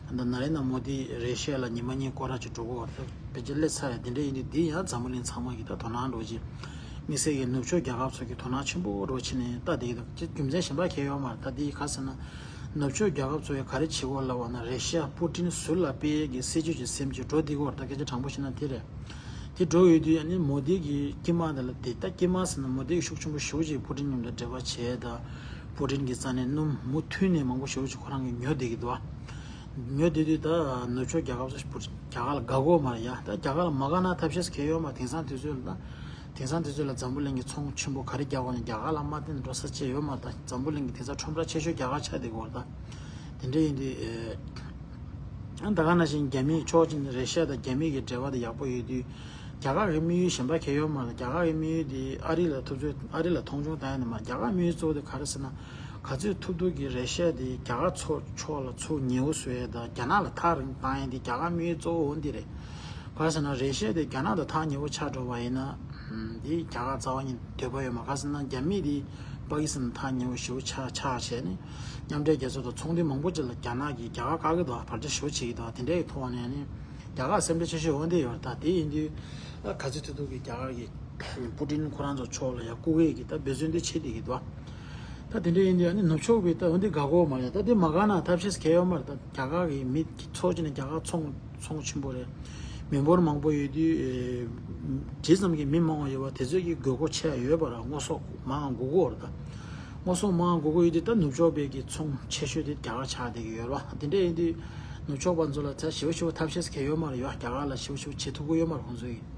ད་ནཱ་རེན་དྲ་མོ་དི་རེ་ཤི་ཡ་ལ་ཉི་མ་གཉིས་སྐོར་ར་ཅིག་འགྲོ་གི་ཡོད་རེད། ད་ཕལ་ཆེར་སླེབས་ཚར་རེད། དེ་འདྲ་ཡིན་དུས་འདི་ཡང་འཛམ་བུ་གླིང་ཚང་མ་གི་ད་དོ་སྣང་འགྲོ་ཅིག་དམིགས་བསལ་གྱི་ནུབ་ཕྱོགས་རྒྱལ་ཁབ་ཚོ་གི་དོ་སྣང་ཆེན་པོ་རུ་ཕྱིན་ནས་ལྟ་བསྡད་ཀྱི་འདུག་ཅེས་རྒྱུ་མཚན་གཞན་པ་གང་ཡང་ཡོད་མ་རེད། ད་འདི་ག་ཟེར་ན། ནུབ་ཕྱོགས་རྒྱལ་ཁབ་ཚོ་གིས་ག་རེ་བྱེད་དགོས་ལབ་པ་ན། རེ་ཤི་ཡ་པུ་ཏིན་ཟུར་ལ་སྤེལ་ཡས་ཀྱི་སྲིད་ཇུས་ཀྱི་སེམས་ཀྱི་འགྲོ་བསྡད་ཀྱི་ཡོད་རེད། ད་སྐད་ཆ་དྲང་པོ་བཤད་ན་དེ་རེད། དེ་འགྲོ་ཡོད་དུས་ཨ་ནི་མོ་དི་གི་དཀྱིལ་མ་དེ་ལ་དེ། ད་དཀྱིལ་མ་ཟེར་ན་མོ་དི་གི་ཤུགས་ཆེན་པོ་ཞེ་པོ་ཅིག་པུ་ཏིན་མཉམ་དུ་འབྲེལ་བ་བྱས། ད་པུ་ཏིན་གྱི་རྩ་ནས་སྣུམ་མུ་མཐུད་ནས་མང་པོ་ཞེ་པོ་ཅིག་ཁོ་རང་གིས་ཉོ་བསྡད་ཀྱི་འདུག་ཉོ་བསྡད་དུས་ད་ནུབ་ཕྱོགས་རྒྱལ་ཁབ་ཚོ་པུ་རྒྱ་གར་ལ་དགའ་གི་ཡོད་མ་རེད་ཡ། ད་རྒྱ་གར་ལ་མ་དགའ་ན་ཐབས་ཤེས་གང་ཡང་ཡོད་མ་རེད། དེང་སང་དུས་ཚོད་ལ་ད། དེང་སང་དུས་ཚོད་ལ་འཛམ་བུ་གླིང་གི་ཚོང་ཆེན་པོ་ག་རེ་རྒྱག་དགོས་ན་རྒྱ་གར་ལ་མ་བརྟེན་འགྲོ་ས་ཅི་ཡང་ཡོད་མ་རེད། ད་འཛམ་བུ་གླིང་གི་དེང་སང་ཁྲོམ་ར་ཆེ་ཤོས་རྒྱ་གར་ཆགས་བསྡད་ཀྱི་ཡོད་རེད། ད་དེ་འདྲ་ཡིན་དུས་ཨེ། ད་ག་ནང་བཞིན་རྒྱ་མིའི་ཕྱོགས་གཅིག་ནས་རེ་ཤི་ཡ་དང་རྒྱ་མི་གི་འབྲེལ་བ་དེ་ཡག་པོ་ཡོད་དུས། རྒྱ་གར་གྱི་དམིགས་ཡུལ་གཞན་པ་གང་ཡང་ཡོད་མ་རེད། རྒྱ་གར་གྱི་དམིགས་ཡུལ་དེ་ཨ་རི་ལ་ཐུབ་ཚོད། ཨ་རི་ལ་མཐོང་ཆུང་བཏང་ཡ་ནི་མ། རྒྱ་གར་དམིགས་ཡུལ་གཙོ་བོ་དེ་ག་རེ་ཟེར་ན། ག་ཚོད་ཐུབ་ཐུབ་ཀྱིས་རེ་ཤི་ཡ་དེ་རྒྱ་གར་ཚོ་ཕྱོགས་ལ་ཚུར་ཉེ་བོ་བཟོ་ཡ་དང་། རྒྱ་ནག་ལ་ཐག་རིང་བཏང་ཡ་དེ་རྒྱ་གར་དམིགས་ཡུལ་གཙོ་བོ་འོ་འདི་རེད། ག་རེ་ཟེར་ན། རེ་ཤི་ཡ་དེ་རྒྱ་ནག་དང་ཐག་ཉེ་བོ་ཆགས་འགྲོ་བ་ཡིན་ན། ཨམ། དེ་རྒྱ་གར་རྩ་བ་ཉིད་འདོད་པ་ཡོད་མ། ག་རེ་ཟེར་ན། རྒྱ་མི་དེ་པ་ཀི་སི་ཐན་ཐག་ཉེ་བོ་ཞེ་པོ་ཆགས་ཆགས་བྱས་ནས། མཉམ་འབྲེལ་རྒྱལ་ཚོགས་དང་ཚོགས་འདུ་མང་པོ་ཅིག་ལ་རྒྱ་ནག་གིས་རྒྱ་གར་བཀག་གི་འདུག་བར་ཆད་ཞེ་པོ་བྱེད་ཀྱི་འདུག་དེ་འདྲའི་ཐོག་ནས་ནི་རྒྱ་གར་སེམས་ཁྲལ་ཆེ་ཤོས་འོ་འདི་ཡོད་རེད། ད་དེ་ཡིན་དུས་ཨ་ག་ཚོད་ཐུབ་ཐུབ་ཀྱིས་རྒྱ་གར་གྱི་པུ་ཏིན་ཁོ་རང་ཚོ་ཕྱོགས་ལ་ཡ་བཀུག་ཡས་ཀྱི་ད་འབད་བརྩོན་འདི་བྱེད་བསྡད་ཀྱི་འདུག་ད་དེ་འདྲ་ཡིན་དུས་ཨ་ནི་ནུབ་ཕྱོགས་པས་ད་འོ་འདི་དགའ་གི་ཡོད་མ་རེད། ད་འདི་མ་དགའ་ན་ཐབས་ཤེས་གང་ཡང་ཡོད་མ་རེད། ད་རྒྱ་གར་གྱི་མི་ཚོ་གཅིག་ནས། རྒྱ་གར་ཚོང་ཚོང་ཆེན་པོ་རེད། མི་འབོར་མང་པོ་ཡོད་དུས་ཨེ། ཇི་ཙམ་གྱི་མི་མང་བ་ཡོད་པ་དེ་ཚོས་ཀྱི་དགོས་མཁོ་ཆེ་ཡོད་པ་ར། དངོས་ཟོག་མང་དགོས་ཀྱི་ཡོད་རེད། ད་དངོས་ཟོག་མང་དགོས་ཀྱི་ཡོད་དུས་ད་ནུབ་ཕྱོགས་པའི་གི་ཚོང་ཆེ་ཤོས་དེ་རྒྱ་གར་ཆགས་བསྡད་ཀྱི་ཡོད་རེད་པ། དེ་འདྲ་ཡིན་དུས་ནུབ་ཕྱོགས་པ་ཚོ་ལ་ད་ཞེ་པོ་ཞེ་པོ་ཐབས་ཤེས་གང་ཡང་ཡོད་མ་རེད་ཡ། རྒྱ་གར་ལ་ཞེ་པོ་ཞེ་པོ་བྱེད་ཐུབ་ཀྱི་ཡོད་མ་རེད་ཁོང་ཚོས་ཀྱི།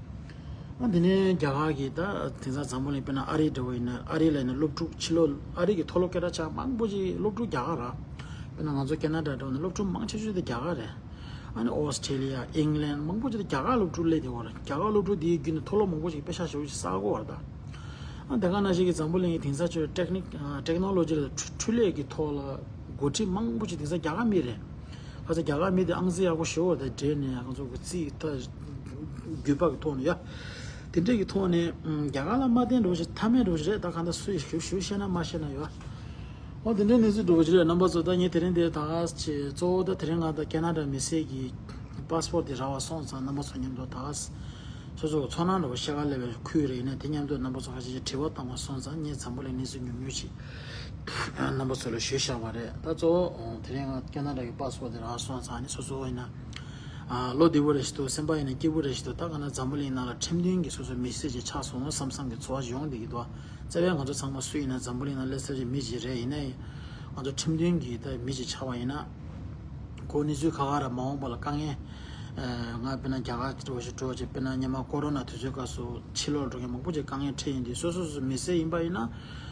ཨ་དེ་ནས་རྒྱ་གར་གྱིས་ད་དེང་སང་འཛམ་བུ་གླིང་དཔེར་ན་ཨ་རི་འདྲ་བོ་ཡིན་ན། ཨ་རི་ལ་ཡིན་ན་སློབ་ཕྲུག་ཕྱི་ལོགས། ཨ་རི་གི་མཐོ་སློབ་སྐད་གྲགས་ཆགས་མང་པོ་ཅིག་སློབ་ཕྲུག་རྒྱ་གར་ར། དཔེར་ན་ང་ཚོ་ཁེ་ན་ཌ་འདྲ་བོ་ནས་སློབ་ཕྲུག་མང་ཆེ་ཤོས་དེ་རྒྱ་གར་རེད། ཨ་ནི་ཨོ་སི་ཁྲེ་ལི་ཡ། ཨིང་ལན། མང་པོ་ཅིག་དེ་རྒྱ་གར་སློབ་ཕྲུག་སླེབས་བསྡད་ཡོད་རེད། རྒྱ་གར་སློབ་ཕྲུག་དེའི་བརྒྱུད་ནས་མཐོ་སློབ་མང་པོ་ཅིག་པེ་ཤག་ཞེ་པོ་ཅིག་བསགས་ཀྱི་ཡོད་རེད་ད། ཨ་དེ་ག་ནང་བཞིན་གྱི་འཛམ་བུ་གླིང་གི་དེང་སང་ཆོས་ཊེག་ནིག་ཨ་ཊེག་ནོ་ལོ་ཇི་ལ་འཕྲུལ་ལས་ཀྱི་ཐོག་ལ་འགོ་ཁྲིད་མང་པོ་ཅིག་དེང་སང་རྒྱ་གར་མི་རེད། ཁ་ས་རྒྱ་གར་མི་དེ་ཨང་རྩིས་ཡག་པོ་ཞེ་པོ་དང་འབྲེལ་ནས་ང་ཚོ་གི་རྩིས་ད་རྒྱུད་པ་གི་ཐོག་ནས་ཡ། དེ་འདྲས་ཀྱི་ཐོག་ནས་ཨམ། རྒྱ་གར་ལ་མ་བརྟེན་འགྲོ་ཞིག་ཐབས་མེད་འགྲོ་ཞིག་རེད། ད་གང་ལྟར་སུ་ཞུ་ཞུ་བཤད་ན་མ་བཤད་ན་ཡ། འོ་དེ་འདྲའི་གནས་ཚུལ་འགྲོ་བ་ཅིག་རེད། རྣམ་པ་ཚོ། ད་ངས་དེ་རིང་འདིར་ད་ག་ཅེ་གཙོ་བོ་ད་དེ་རིང་ང་ད་ཁེ་ན་ཌ་མི་སེར་གྱི་པ་སི་པོར་ཊི་དེ་རག་པ་སོང་ཙང་། རྣམ་པ་ཚོ་མཉམ་དུ་ད་ག་སོ་སོ་གི་ཚོར་སྣང་འདྲ་བོ་བཤད་ག་སླེབས་པའི་ཁུལ་རེད། ཡིན་ན་དེ་མཉམ་དུ་རྣམ་པ་ཚོ་ཁ་ཤས་ཀྱིས་དྲི་བ་བཏང་བ་སོང་ཙང་། ངས་འཛམ་བུ་གླིང་གནས་ཚུལ་ཉུང་ཉུང་ཞིག་རྣམ་པ་ཚོ་ལ་ཞུས་བཞག་པ་རེད། ད་གཙོ་བོ་དེ་རིང་ང་ཁེ་ན་ཌ་གི་པ་སི་པོར་ཊི་དེ་རག་སོང་ཙང་། ཨ་ནི་སོ་སོ་ཡིན་ན་ཨ་བློ་བདེ་པོ་རེ་ཞིག་འདུག་སེམས་པ་ཡིན་ན་སྐྱིད་པོ་རེ་ཞིག་འདུག་ད་ག་ན་འཛམ་བུ་གླིང་ནང་ལ་ཁྲིམས་མཐུན་གྱི་སོ་སོ་མི་སེར་ཅིག་ཆགས་སོང་བསམ་བསམ་གྱི་ཚོར་བ་ཞིག་ཡོང་བསྡད་ཀྱི་འདུག་རྩ་བའི་ང་ཚོ་ཚང་མ་སུ་ཡིན་ན་འཛམ་བུ་གླིང་ནང་སླེབས་ས་ཅིག་མི་ཅིག་རེད། ཡིན་ནའི་ང་ཚོ་ཁྲིམས་མཐུན་གྱི་ད་མི་ཅིག་ཆགས་པ་ཡིན་ན། ཁོ་གནས་ཚུལ་ཁག་ཁག་ར་མ་འོངས་པ་ལ་དཀའ་ངལ། ཨ་ང་དཔེར་ན་རྒྱ་གར་འདྲ་བོ་ཞིག་འགྲོ་ཅིག་དཔེར་ན་སྔོན་མ་ཀོ་རོ་ན་དུས་ཚོད་སྐབས་སུ་ཕྱི་ལོགས་འགྲོ་མཁན་མང་པོ་ཅིག་དཀའ་ངལ་འཕྲད་ཡོང་དུས། སོ་སོ་སོ་མི་སེར་ཡིན་པ་ཡིན་ན་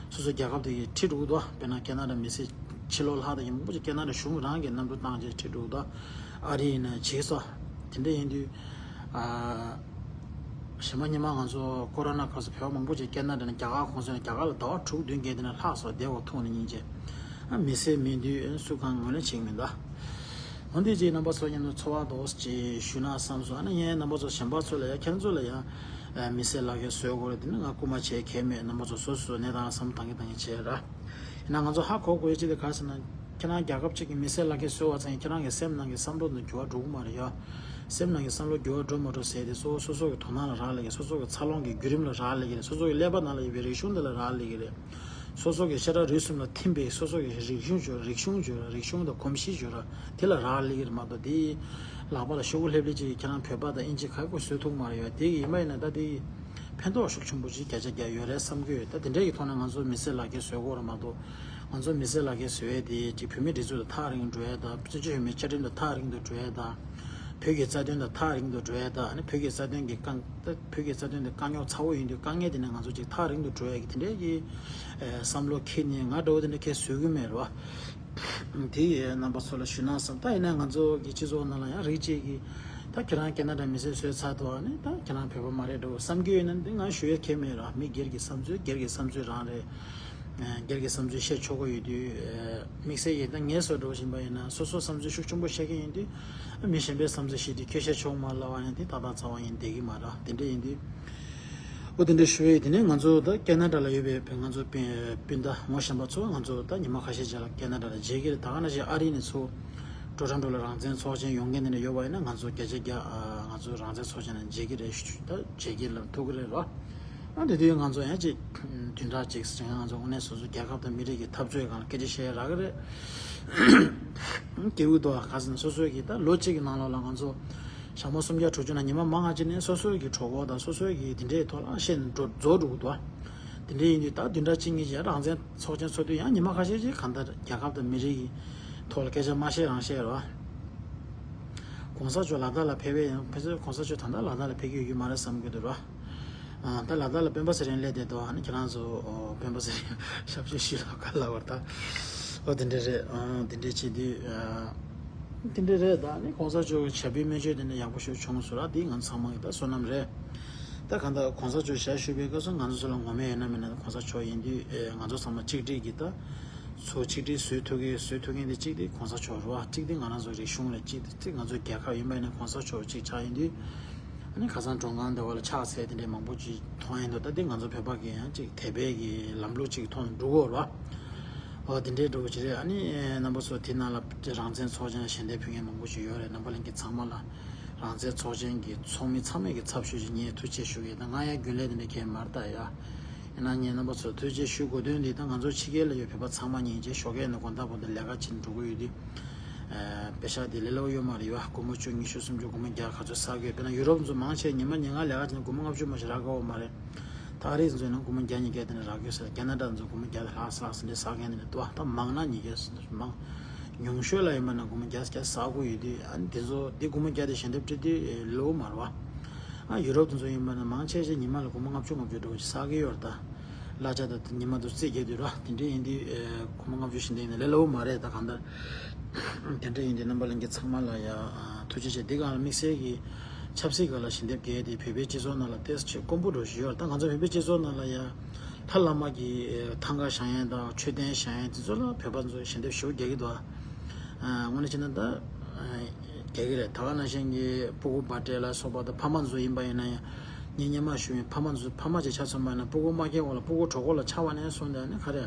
སོ་སོ་རྒྱལ་ཁབ་དེ་གི་ཁྲིད་འགྲོ་གི་འདུག་དཔེར་ན་ཁེ་ན་ཌ་མི་སེར་ཕྱི་ལོགས་ལྷག་དེ་གི་མང་པོ་ཅིག་ཁེ་ན་ཌ་གཞུང་རང་གིས་མནའ་མཐུན་བཏང་བྱས་ཁྲིད་འགྲོ་གི་འདུག་ཨ་རི་ཡིན་ན་བྱས་སོ། དེ་འདྲ་ཡིན་དུས་ཨ། གཞན་པ་སྔོན་མ་ང་ཚོ་ཀོ་རོ་ན་སྐབས་སུ་བོད་པ་མང་པོ་ཅིག་ཁེ་ན་ཌ་ནས་རྒྱ་གར་གུང་སེང་ལ། རྒྱ་གར་ལ་ཟླ་བ་དྲུག་བདུན་བརྒྱད་དེ་ནས་ལྷག་སོང་། བསྡད་དགོས་ཐུག་ནས་སྙིང་རྗེ། ཨ་མི་སེར་མིན་དུས་ཨ་སུ་གང་ངོས་ལེན་བྱེད་ཀྱི་མི་འདུག་འོན་ཏེ་ཅིག་རྣམ་པ་ཚོ་མཉམ་དུ་ཚོར་བ་འདུག་ཅེས་ཞུ་ན་བསམ་སོང་། ཨ་ནི་ངས་རྣམ་པ་ཚོ་གཞན་པ་ཚོ་ལ་ཡ། ཁྱེད་ཚོ་ལ་ཡ་ཨ་མི་སེར་ལག་ཁྱེར་བཟོ་དགོས་རེད། དེ་ནི་ང་སྐུལ་མ་བྱེད་གལ་མེད། རྣམ་པ་ཚོ་སོ་སོ་གནས་སྟངས་བསམ་བློ་བཏང་གི་བཏང་གི་བྱས་ར། ཡིན་ན་ང་ཚོ་ཧ་གོ་དགོས་ཅིག་དེ་ག་རེ་ཟེར་ན། ཁྱེད་རང་རྒྱལ་ཁབ་ཅིག་གི་མི་སེར་ལག་ཁྱེར་བཟོས་པ་ཙམ་གྱིས་ཁྱེད་རང་གི་སེམས་ནང་གི་བསམ་བློ་ནང་འགྱུར་བ་འགྲོ་གི་མ་རེད་ཡ། སེམས་ནང་གི་བསམ་བློ་འགྱུར་བ་འགྲོ་མ་འགྲོ་ཟེར་དེ་གཙོ་བོ་སོ་སོ་གི་དོ་སྣང་ལ་རག་ལས་ཀྱི་རེད། སོ་སོ་གི་འཚར་ལོངས་ཀྱི་བརྒྱུད་རིམ་ལ་རག་ལས་ཀྱི་རེད། སོ་སོ་གི་ཀླད་པ་ནང་ལ་ཡོད་པའི་རིག་གཞུང་དེ་ལ་རག་ལས་ཀྱི་རེད། སོ་སོ་གི་བཤད་གྲྭ་རིག་གསུམ་ལ་ཐིམ་པའི་སོ་སོ་གི་རིག་གཞུང་བརྗོད་ར། རིག་གཞུང་བརྗོད་ར། རིག་གཞུང་དང་གོམས་གཤིས་བརྗོད་ར། དེ་ལ་རག་ལས་ཀྱི་རེད་མ་གཏོགས། དེ་ལག་པ་ལ་ཤོག་གུ་ལྷེབ་ལྷེབ་ཅིག་ཁྱེད་རང་བོད་པ་དང་དབྱིན་ཇི་ག་གོ་བཟོས་ཐུབ་མ་རེད་ཡ། དེ་ཡིན་པ་ཡིན་ན་ད་དེ་ཕན་ཐོགས་ཤུགས་ཆེན་པོ་ཅིག་བརྒྱ་ཆ་བརྒྱ་ཡོད་རེད་བསམ་གྱི་ཡོད། ད་དེ་འདྲ་གི་ཐོག་ནས་ང་ཚོ་མི་སེར་ལག་ཁྱེར་བཟོ་དགོས་རེད་མ་གཏོགས། ང་ཚོ་མི་སེར་ལག་ཁྱེར་བཟོ་ཡས་དེ་ཅིག་བོད་མིའི་སྒྲིག་འཛུགས་དང་ཐག་རིང་འགྲོ་ཡས་དང་། བཙན་བྱོལ་བོད་མིའི་བཅའ་ཁྲིམས་དང་ཐག་རིང་དུ་འགྲོ་ཡས་དང་། བོད་ཀྱི་རྩ་དོན་དང་ཐག་རིང་དུ་འགྲོ་ཡས་དང་། ཨ་ནི་བོད་ཀྱི་རྩ་དོན་གྱི་དཀའ། ད་བོད་ཀྱི་རྩ་དོན་དེ་དཀའ་རྙོག་ཚ་བོ་ཡིན་དུས། དཀའ་ངལ་དེ་ནས་ང་ཚོ་ཅིག་ཐག་རིང་དུ་འགྲོ་ཡས་ཀྱི་དེ་འདྲའི་གི་ཨེ་བསམ་བློ་འཁྱེར་ནས་ང་འདྲ་བོ་དེ་འདྲ་ཁྱེད་བཟོས་གི་མེད་རེད་བ། དེ་ཡི་རྣམ་པ་ཚོ་ལ་ཞུ་ན་བསམ། ད་ཡིན་ན་ང་ཚོ་གི་སྤྱི་ཚོགས་ནང་ལ་ཡང་རིགས་གཅིག་གིས་ད་ཁྱེད་རང་ཁེ་ན་ཌ་མི་སེར་བཟོས་ཚར་འདུག་ཨ་ནི་ད་ཁྱེད་རང་བོད་པ་མ་རེད་འགྲོ་བསམ་གྱི་ཡོད་ན། འདི་ང་ཞུ་ཡས་ཁྱད་མེད་ར། མི་སྒེར་གྱི་བསམ་ཚུལ་སྒེར་གྱི་བསམ་ཚུལ་རང་རེད། ཨ་སྒེར་གྱི་བསམ་ཚུལ་བཤད་ཆོག་གི་ཡོད་དུས། ཨ་དམིགས་བསལ་ཡིན་ད་ངས་བཟོ་འགྲོ་བཞིན་པ་ཡིན་ན་སོ་སོ་བསམ་ཚུལ་ཤུགས་ཆེན་པོ་བཤད་མཁན་ཡིན་དུས། ཨ་མི་གཞན་པའི་བསམ་ཚུལ་ཞིག་དེ་ཁྱོད་བཤད་ཆོག་མ་ལབ་པ་ཡིན་དེ་ཏག་ཏག་རྩ་བ་ཡིན་བསྡད་ཀྱི་མ་རེད། དེ་འདྲ་ཡིན་དུས། ཨོ་དེ་འདྲ་ཞུ་ཡས། དེ་ནས་ང་ཚོ་ད་ཁེ་ན་ཌ་ལ་ཡོད་པའི་ང་ཚོ་སྤུན་སྤུན་ཟླ་ངོ་ཤེས་པ་ཚོ། ང་ཚོ་ད་ཉི་མ་ཁ་ཤས་རྗེས་ལ་ཁེ་ན་ཌ་ལ་མཇལ་གྱི་རེད། ད་ག་ནང་བཞིན་ཨ་རི་ནས་ཚུར་ཊོ་རོན་ཊོ་ལ་རང་བཙན་ཚོགས་ཆེན་ཡོང་མཁན་དེ་འདྲ་ཡོད་པ་ཡིན་ན། ང་ཚོ་བརྒྱ་ཆ་བརྒྱ་ཨ་ང་ཚོ་རང་བཙན་ཚོགས་ཆེན་ལ་མཇལ་གྱི་རེད། ད་མཇལ་གྱི་ལ་ཐུག་གི་རེད་རོ། ཨ་དེ་དུས་ང་ཚོ་ཡང་ཅིག་བདུན་ཕྲག་གཅིག་ཟིན་ང་ཚོ་དངོས་གནས་སོ་སོ་རྒྱལ་ཁབ་དང་མི་རིགས་ཀྱི་འཐབ་རྩོད་སྒང་ལ་སྐད་ཆ་བཤད་རག་གི་རེད། སྐྱེ་བོ་དོ་ག་ཟིན་སོ་སོའི་གི་ད་ལོ་གཅིག་གི་ནང་ལོགས་ལ་ང་ཚོ་ཞག་མ་སུམ་བརྒྱ་དྲུག་ཅུ་ན་ཉི་མ་མང་ང་ཅིག་ནས་སོ་སོའི་གི་གྲོགས་པོ་དང་སོ་སོའི་གི་དེ་འདྲའི་ཐོག་ལ་བཤད་ནས་འགྲོ་རྫོགས་འགྲོ་གི་འདུག་དེ་འདྲའི་ཡིན་དུས་ད་བདུན་ཕྲག་གཅིག་གཉིས་ཀྱི་རང་བཙན་ཚོགས་ཆེན་ཚོགས་དུས་ཡང་ཉི་མ་ཁ་ཤས་ཅིག་གང་ལྟར་རྒྱལ་ཁབ་དང་མི་རིགས་ཀྱི་ཐོག་ལ་སྐད་ཆ་མ་བཤད་རང་བཤད་རོགས། གོང་ས་མཆོག་ལ་དྭགས་ལ་ཕེབས་པའི་ཡང་ཕེབས་གོང་ས་མཆོག་ད་ལྟ་ལ་དྭགས་ལ་ཕེབས་ཀྱི་ཡོད་ཀྱི་མ་རེད་བསམ་གྱི་འདུག་རོགས། ཨ་ད་ལ་དྭགས་ལ་སྤེན་པ་ཚེ་རིང་སླེབས་བསྡད་འདུག་ཨ་ནི་ཁྱེད་རང་ཚོ་ཨོ་སྤེན་པ་ཚེ་རིང་ཞབས་ཕྱི་ཞུས་ལ་ག་ལ་བར་ད་ཨོ་དེ་འདྲ་རེད། ཨ་དེ་འདྲ་བྱེད་དུས་ཨ་དེ་འདྲ་རེད། ད་ནི་གོང་ས་མཆོག་གི་ཞབས་པད་སྨན་བཅོས་དེ་འདྲ་ཡག་པོ་ཞིག་བྱུང་སོང་ར། འདི་ང་ཚོ་ཚང་མ་གི་ད་བསོད་ནམས་རེད། ད་གང་ལྟར་གོང་ས་མཆོག་ཞལ་བཞུགས་པའི་སྐབས་སུ་ང་ཚོ་ཚོ་ལ་ངོ་མ་ཡིན་ན་མིན་ན་གོང་ས་མཆོག་ཡིན་དུས་ཨེ་ང་ཚོ་ཚང་མ་གཅིག་སྒྲིལ་གྱིས་ད་ཚོ་གཅིག་སྒྲིལ་བཟོས་ཐུབ་ཀྱི་བཟོས་ཐུབ་མཁན་དེ་གཅིག་དེ་གོང་ས་མཆོག་རེད་བ། གཅིག་དེ་ང་རང་ཚོ་རིག་གཞུང་རེད། གཅིག་དེ་ང་ཚོ་རྒྱལ་ཁབ་ཡིན་པ་ཡིན་ན་གོང་ས་མཆོག་གཅིག་ཆགས་ཡིན་དུས། ཨ་ནི་ཁ་སང་མགྲོན་ཁང་འདྲ་བ་ལ་ཕྱག་འཚལ་དེ་འདྲའི་མང་པོ་ཅིག་མཐོང་ཡིན་འདུག་ད་དེ་ང་ཚོ་བོད་པ་གི་ཡང་ཅིག་དད་པའི་གི་ལམ་ལུགས་ཅིག་མཐོང་འགྲོ་གི་ཡོད་རེད་བ། ཨོ་དེ་འདྲའི་འགྲོ་གི་ཅིག་རེད། ཨ་ནི་རྣམ་པ་ཚོ་དེ་ནང་ལ་རང་བཙན་ཚོགས་ཆེན་ཞལ་འདེབས་ཕུལ་མཁན་མང་པོ་ཅིག་ཡོད་རེད། རྣམ་པ་ལྷན་རྒྱས་ཚང་མ་ལ་རང་བཙན་ཚོགས་ཆེན་གྱི་ཚོགས་མི་ཚང་མས་ཀྱི་ཚབ་ཞུས་ཅིག་ངས་ཐུགས་རྗེ་ཞུ་གི་ཡིན། ད་ང་ཡང་རྒྱུན་ལས་དེ་འདྲ་གས་མ་རེད་ད་ཡ། ཡིན་ན་ངས་རྣམ་པ་ཚོར་ཐུགས་རྗེ་ཞུ་དགོས་དོན་འདི་ད་ང་ཚོ་ཕྱི་རྒྱལ་ལ་ཡོད་བོད་པ་ཚང་མ་ཉིན་བྱེད་ཞོགས་ཀས་ནས་དགོང་དག་བར་དུ་ལས་ཀ་བྱེད་འགྲོ་གི་ཡོད་དུས། ཨ་པེ་ཤག་དེ་ལས་སླ་པོ་ཡོད་མ་རེད་ཡོད། སྒོར་མོ་བཅུ་ཉི་ཤུ་སུམ་ཅུ་སྒོར་མོ་བརྒྱ་ག་ཚོད་བསགས་ཀྱི་ཡོད། དཔེར་ན་ཡུ་རོབ་ཚོ་མང་ཆེ་ཉི་མ་ཉིན་ལྔ་ལས་ཀ་བྱེད་ན་སྒོར་མོ་ལྔ་བཅུ་མ་ཞིག་རག་གི་ཡོད་མ་རེད། ད་ཨ་རི་ཚོ་ཡིན་ན་སྒོར་མོ་བརྒྱ་ཉིས་བརྒྱ་དེ་འདྲ་རག་གི་ཡོད་ཟེར། ཁེ་ན་ཌ་ཚོ་སྒོར་མོ་བརྒྱ་དེ་ལྷག་ཙམ་ལྷག་ཙམ་འདྲ་བསགས་མཁན་དེ་འདྲ་འདུག་ད་མང་ན་ཉིས་བརྒྱ་ཟེར་མང་ཉུང་ཤོས་ལ་ཡིན་པ་ན་སྒོར་མོ་བརྒྱ་བརྒྱ་བསགས་ཀྱི་ཡོད་དུས། ཨ་ནི་དེ་ཚོ་དེ་སྒོར་མོ་བརྒྱ་དེ་ཞལ་འདེབས་སྤྲད་དུས་ལོ་མ་རེད་བ། ཨ་ཡུ་རོབ་དེ་ཚོ་ཡིན་པ་ན་མང་ཆེ་ཆེ་ཉི་མ་ལ་སྒོར་མོ་ལྔ་བཅུ་ལྔ་བཅུ་འདྲ་བོ་ཞིག་བསགས་ཀྱི་ཡོད་རེད་ད། གླ་ཆ་དང་ཉི་མ་དུ་རྩིས་རྒྱག་དུས་ར། དེ་འདྲའི་ཡིན་དུས་ཨེ་སྒོར་མོ་ལྔ་བཅུ་ཞིག་འདེགས་ནས་ལས་སླ་པོ་མ་རེད་ད་གང་ལྟར། དེ་འདྲ་ཡིན་དུས་རྣམ་པ་ལྷན་རྒྱས་ཚང་མ་ལ་ཡ་ཨ་ཐུགས་རྗེ་ཆེ། འདི་གང་ལ་དམིགས་བསལ་གྱི་ཆབ་སྲིད་སྒང་ལ་ཞལ་འདེབས་རྒྱག་དེ་བོད་པའི་སྤྱི་ཚོགས་ནང་ལ་ཏོག་ཙམ་དཀོན་པོ་འདྲ་ཞིག་ཡོད་རེད་ད། ང་ཚོ་བོད་པའི་སྤྱི་ཚོགས་ནང་ལ་ཡ་ལྷ་བླ་མ་གི་ཐང་ག་བཞེངས་ཡས་དང་མཆོད་རྟེན་བཞེངས་ཡས་དེ་ཚོ་ལ་བོད་པ་ཚོ་ཞལ་འདེབས་ཞེ་པོ་རྒྱག་གི་འདུག་ཨ་དངོས་གནས་བྱས་ན་ད་རྒྱག་གི་རེད། ད་ག་ནང་བཞིན་གྱི་སྤུ་གུ་བར་ཐི་ཌེ་ལ་སོགས་པ་དང་ཕ་མ་ཚོ་ཡིན་པ་ཡིན་ན་ཡང་། ངས་སྔོན་མ་ཞུས་ཡིན། ཕ་མ་ཚོ་ཕ་མ་ཅིག་ཆ་མཚོན་པ་ཡིན་ན་སྤུ་གུ་མ་སྐྱེས་གོང་ལ་སྤུ་གུ་གྲོད་ཁོག་ལ་ཆགས་པ་ནས་བཟུང་སྟེ་ཨ་ནི་ག་རེ།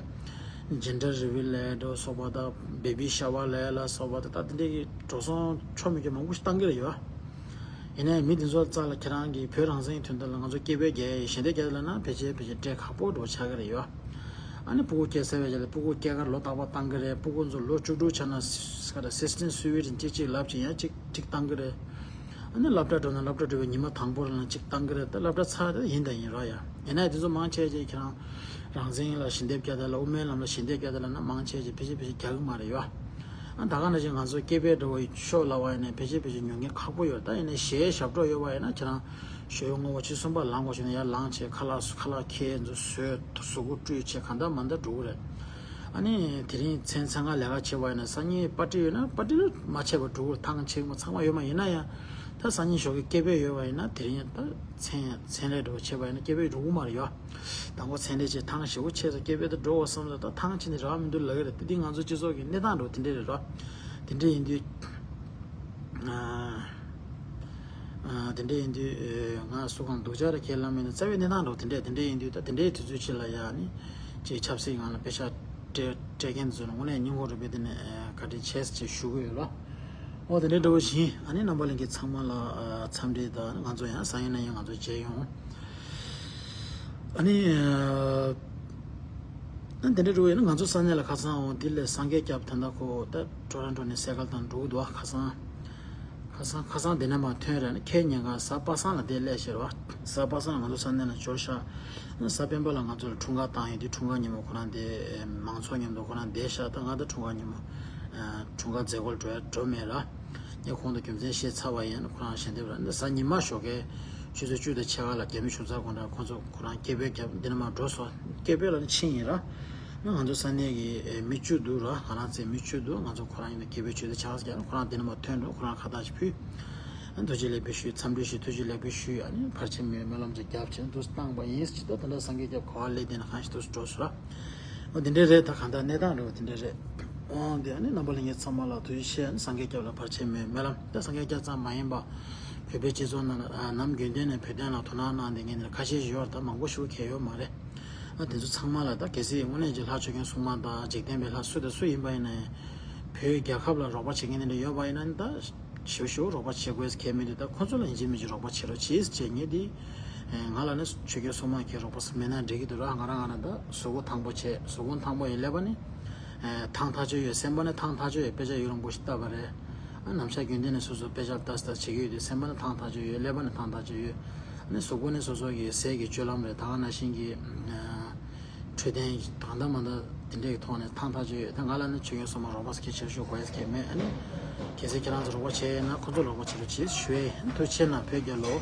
ཇེན་ཌར་རི་ཝི་ལབ་དང་སོགས་པ་དང་བེ་བི་ཤ་ཝར་ལབ་ལ་སོགས་པ་དང་ད་དེ་འདྲའི་གི་འགྲོ་སོང་ཆོ་མེད་ཀྱི་མང་པོ་ཞིག་བཏང་གི་རེད་ཡོད། ཡིན་ནའི་མི་དེ་ཚོ་རྩ་ལ་ཁྱེད་རང་གིས་བོད་རང་བཙན་གྱི་དོན་དག་ལ་ང་ཚོ་སྐད་འབོད་རྒྱག་ཡས་ཞལ་འདེབས་རྒྱག་ལབ་ན་ཕལ་ཆེར་ཕལ་ཆེར་སྤྲད་ཁག་པོ་འགྲོ་ཆགས་ཀྱི་རེད་ཡོད། ཨ་ནི་སྤུ་གུ་སྐྱེས་ཚར་བའི་རྗེས་ལ་སྤུ་གུ་སྐྱེས་སྐར་ལོ་རྟག་པར་བཏང་གི་རེད། སྤུ་གུ་ཚོ་ལོ་བཅུ་དྲུག་ཆགས་ན་ས་ག་རེ་སིག་སི་ཊིན་སུའི་ཝི་ཊི་ཅིག་ཅིག་ལབ་ཅིག་ཡང་ཅིག་ཅིག་བཏང་གི་རེད། ཨ་ནི་སློབ་གྲྭ་འགྲོ་ན་སློབ་གྲྭ་འགྲོ་བའི་ཉི་མ་དང་པོ་རང་ལ་གཅིག་བཏང་གི་རེད། ད་སློབ་གྲྭ་ཚར་ད་ཡིན་ད་ཡིན་རོགས་ཡ། ཡིན་ན་དེ་ཚོ་མང་ཆེ་ཆེ་ཁྱེད་རང་རང་བཙན་ལ་ཞལ་འདེབས་རྒྱག་དེ་ལ་དབུ་མའི་ལམ་ལ་ཞལ་འདེབས་རྒྱག་དེ་ལ་ན་མང་ཆེ་ཆེ་ཕལ་ཆེར་ཕལ་ཆེར་རྒྱག་གི་མ་རེད་ཡོ། ཨ་ད་ག་ནང་བཞིན་ང་ཚོ་སྐད་འབོད་འདྲ་བོ་ཤོག་ལབ་པ་ཡིན་ན་ཕལ་ཆེར་ཕལ་ཆེར་ཉོ་མཁན་ཁག་པོ་ཡོད། ད་ཡིན་ན་གཞས་ཞབས་བྲོ་ཡོད་པ་ཡིན་ན་ཁྱེད་རང་ཞོ་ཡོ་ངོ་བོ་ཆུ་གསུམ་པ་ལངས་དགོས་ཞུ་ན་ཡར་ལངས་བྱས་ཁ་ལག་ཁ་ལག་ཁྱེར་ཚོ་བཟོས་གཟུགས་པོ་བཀྲུས་བྱས་གང་ལྟར་མ་ལྟར་འགྲོ་གི་རེད། ཨ་ནི་དེ་རིང་མཚན་མཚན་གང་ལས་ཀ་བྱེད་པ་ཡིན་ན་སང་ཉིན་པར་ཊི་ཡོད་ན་པར་ཊི་ལ་མ་བྱས་པར་འགྲོ་གི་རེད། ཐང་ཆེན་མོ་ཚང་མ་ཡོད་མ་ཡིན་ན་ཡང་ད་སང་ཉིན་ཞོགས་ཀྱི་སྐད་འབོད་ཡོད་པ་ཡིན་ན་དེ་རིང་ད་མཚན་མཚན་ལས་འགྲོ་བྱེད་པ་ཡིན་ན་སྐད་འབོད་འགྲོ་གི་མ་རེད་ཡོ། དང་པོ་མཚན་ལས་བྱས་ཐང་ཞེ་པོ་ཆེ་ས་སྐད་འབོད་ད་འགྲོ་བ་བསམ་ད་ད་ཐང་ཆེ་ནས་རག་མི་འདུག་ལབ་ཀྱི་རེད། དེ་འདི་ང་ཚོ་སྤྱི་ཚོགས་ཀྱི་གནས་སྟངས་འགྲོ་དེ་འདྲས་རེད་རོ། དེ་འདྲས་ཡིན་དུས། ཨ་དེ་འདྲ་ཡིན་དུས་ང་སུ་གང་སྡུག་ཅག་རེ་ཁས་ལེན་མེད་ན་རྩ་བའི་གནས་སྟངས་འགྲོ་དེ་འདྲས་དེ་འདྲ་ཡིན་དུས་ད་དེ་འདྲའི་དུས་ཚོད་ཅིག་ལ་ཡ་ནི་ཅིག་ཆབ་སྲིད་སྒང་ལ་པེ་ཤ་སྤྲད་སྤྲད་མཁན་ཚོ་ནི་དངོས་གནས་སྙིང་ཁོང་རུས་པའི་དེ་ནས་བཀའ་དྲིན་ཆེ་ཟེར་ཅིག་ཞུ་གི་ཡོད་ལ། ཨོ་དེ་འདྲའི་འདྲ་བོ་བཞིན་ཨ་ནི་རྣམ་པ་ལྷན་རྒྱས་ཚང་མ་ལ་འཚམས་འདྲི་དང་ང་ཚོ་ཡང་སང་ཉིན་གནངས་ཉིན་ང་ཚོ་མཇལ་ཡོང་། ཨ་ནི། ཨ་དེ་འདྲ་འགྲོ་བས་ན་ང་ཚོ་ས་གནས་ལ་ཁ་སང་འོང་དེ་ལས་སངས་རྒྱས་སྐྱབས་ད་ལྟ་ཁོ་ད་ཊོ་རོན་ཊོ་ནས་སའི་ཀལ་དང་འགྲོ་གི་འདུག་ཁ་སང་། ཁ་སང་ཁ་སང་དེ་ནས་མར་ཐོན་རེད་ན་ཁྱེད་ཉིན་གང་གཟའ་པ་སངས་ལ་དེ་སླེབས་ཤེར་བ། གཟའ་པ་སངས་ལ་ང་ཚོ་ས་གནས་ལ་འབྱོར་ཤག་གཟའ་སྤེན་པ་ལ་ང་ཚོ་ལ་འཁྲུངས་སྐར་བཏང་ཡོད་དུས་འཁྲུངས་སྐར་ཉིན་མོ་ཁོ་རང་དེ་མང་ཚོགས་མཉམ་དུ་ཁོ་རང་བསྡད་ཤག་ད་ང་ད་འཁྲུངས་སྐར་ཉིན་མོ་འཁྲུངས་སྐར་མཛད་སྒོར་འགྲོ་འགྲོ་མེད་ར། ངས་ཁོང་དང་རྒྱུ་མཚན་བཤད་ཚར་བ་ཡིན། ཁོ་རང་ཞལ་འདེབས་ར་འདི་གཟའ་ཉི་མ་ཞོགས་ཀས་ཆུ་ཚོད་བཅུ་དང་ཕྱེད་ཀ་ལ་རྒྱ་མི་གཞུང་ཚབ་ཁང་ནང་ཁོང་ཚོ་ཁོ་རང་སྐད་འབོད་བརྒྱབ་འདི་ནས་མར་འགྲོ་སོང་། སྐད་འབོད་ལ་ནི་ཕྱིན་ཡིན་ར། ང་ཚོ་ས་གནས་ཀྱི་མི་བཅུ་འདུག་ར། ང་རང་ཚོའི་མི་བཅུ་འདུག་ང་ཚོ་ཁོ་རང་ཡིན་ན་སྐད་འབོད་ཆུ་ཚོད་ཕྱེད་ཀ་ཙམ་རྒྱབ་ན་ཁོ་རང་འདི་ནས་མར་ཐོན་འགྲོ། ཁོ་རང་ཁ་བཏགས་ཤིག་ཕུལ། ཐུགས་རྗེ་ལེགས་འབུལ་ཞུས། འཚམས་འདྲི་ཞུས། ཐུགས་རྗེ་ལེགས་འབུལ་ཞུས། ཨ་ནི་ཕར་ཕྱིན་མོལ་སྨོན་ལམ་ཅིག་བརྒྱབ་བྱས་འདུག་བཏང་པ་ཡིན། ཅི་ད་དེ་འདྲ་སངས་རྒྱས་སྐྱབས་ག་པར་སླེབས་བསྡད་ན་གང་ཞིག་འདུག་འགྲོ་སོང་ར། འོ་དེ་འདྲ་རེད། ད་གང་ལྟར་གནས་སྟངས་རེད་བ། དེ་འདྲ་རེད། འོ་དེ་ཨ་ནི་རྣམ་པ་ལྷན་རྒྱས་ཚང་མ་ལ་ཐུགས་རྗེ་ཆེ། ཨ་ནི་སངས་རྒྱས་སྐྱབས་ལ་ཕར་ཕྱིན་མོལ་སྨོན་ལམ། ད་སངས་རྒྱས་སྐྱབས་ཙམ་མ་ཡིན་པ་བོད་པའི་སྤྱི་ཚོགས་ནང་ལ་ནམ་རྒྱུན་ལྡན་ནས་བོད་དོན་ལ་དོ་སྣང་གནང་བསྡད་མཁན་དེ་ཁ་ཤས་ཤིག་ཡོད་རེད། ད་མང་པོ་ཞིག་གལ་ཡོད་མ་རེད། ཨ་དེ་ཚོ་ཚང་མ་ལ་ད་གལ་སྲིད་དངོས་གནས་ཀྱི་ལྷ་ཆོས་ཀྱི་སྲུང་མ་དང་འཇིག་རྟེན་པའི་ལྷ་སུ་དང་སུ་ཡིན་པ་ཡིན་ན་ཡང་བོད་རྒྱལ་ཁབ་ལ་རོགས་པ་བྱེད་མཁན་དེ་འདྲ་ཡོད་པ་ཡིན་ན་ད་ཞུ་ཞུ་རོགས་པ་བྱེད་དགོས་གལ་མི་འདུག་ད་ཁོ་ཚོ་ལ་ཡིན་གཅིག་མིན་གཅིག་རོགས་པ་བྱེད་རོགས་བྱེད་ཅེས་ངས་འདི་ ང་ལ་ནི་ཆོས་རྒྱལ་སྲུང་མ་གི་རོགས་པ་མེད་ན་འགྲིག་གི་འདུག་ར། ང་རང་ང་རང་ད་གཟུགས་པོ་ཐང་པོ་བྱས། གཟུགས་པོ་ཐང་པོ་ཡིན་ཀླད་པ་ནི་ཐང་ཐག་ཆོད་ཡོད། སེམས་པ་ནི་ཐང་ཐག་ཆོད་ཡོད། དཔེ་ཆ་ཡུན་རིང་པོ་ཞིག་བལྟས་པ་རེད། ཨ་ནམ་ཞག་རྒྱུན་ལྡན་ནས་སོ་སོ་དཔེ་ཆ་ལྟ་ལྟ་བྱེད་ཀྱི་ཡོད་དུས་སེམས་པ་ནི་ཐང་ཐག་ཆོད་ཡོད། ཀླད་པ་ནི་ཐང་ཐག་ཆོད་ཡོད། ཨ་ནི་གཟུགས་པོ་ནི་སོ་སོ་གི་ཟས་ཀྱི་སྤྱོད་ལམ་རེད། ད་ག་ནང་བཞིན་གྱི་འཕྲོད་བསྟེན་གྱི་ད་ལྟ་མ་ད་དེ་འདྲའི་ཐོག་ནས་ཐང་ཐག་ཆོད་ཡོད། ད་ང་ལ་ནི་ཆོས་རྒྱལ་སྲུང་མ་རོགས་པ་གི་ཆེ་ཤོས་དགོས་ཡས་གལ་མེད། ཨ་ནི་གལ་སྲིད་ཁྱེད་རང་ཚོ་རོགས་པ་བྱས་ཡོད་ན་ཁོ་ཚོ་རོགས་པ་བྱེད་རོགས་བྱེད་ཞུ་ཡས། ཐུགས་རྗེ་ཆེ་གནང་། བོད་རྒྱལ་ལོ།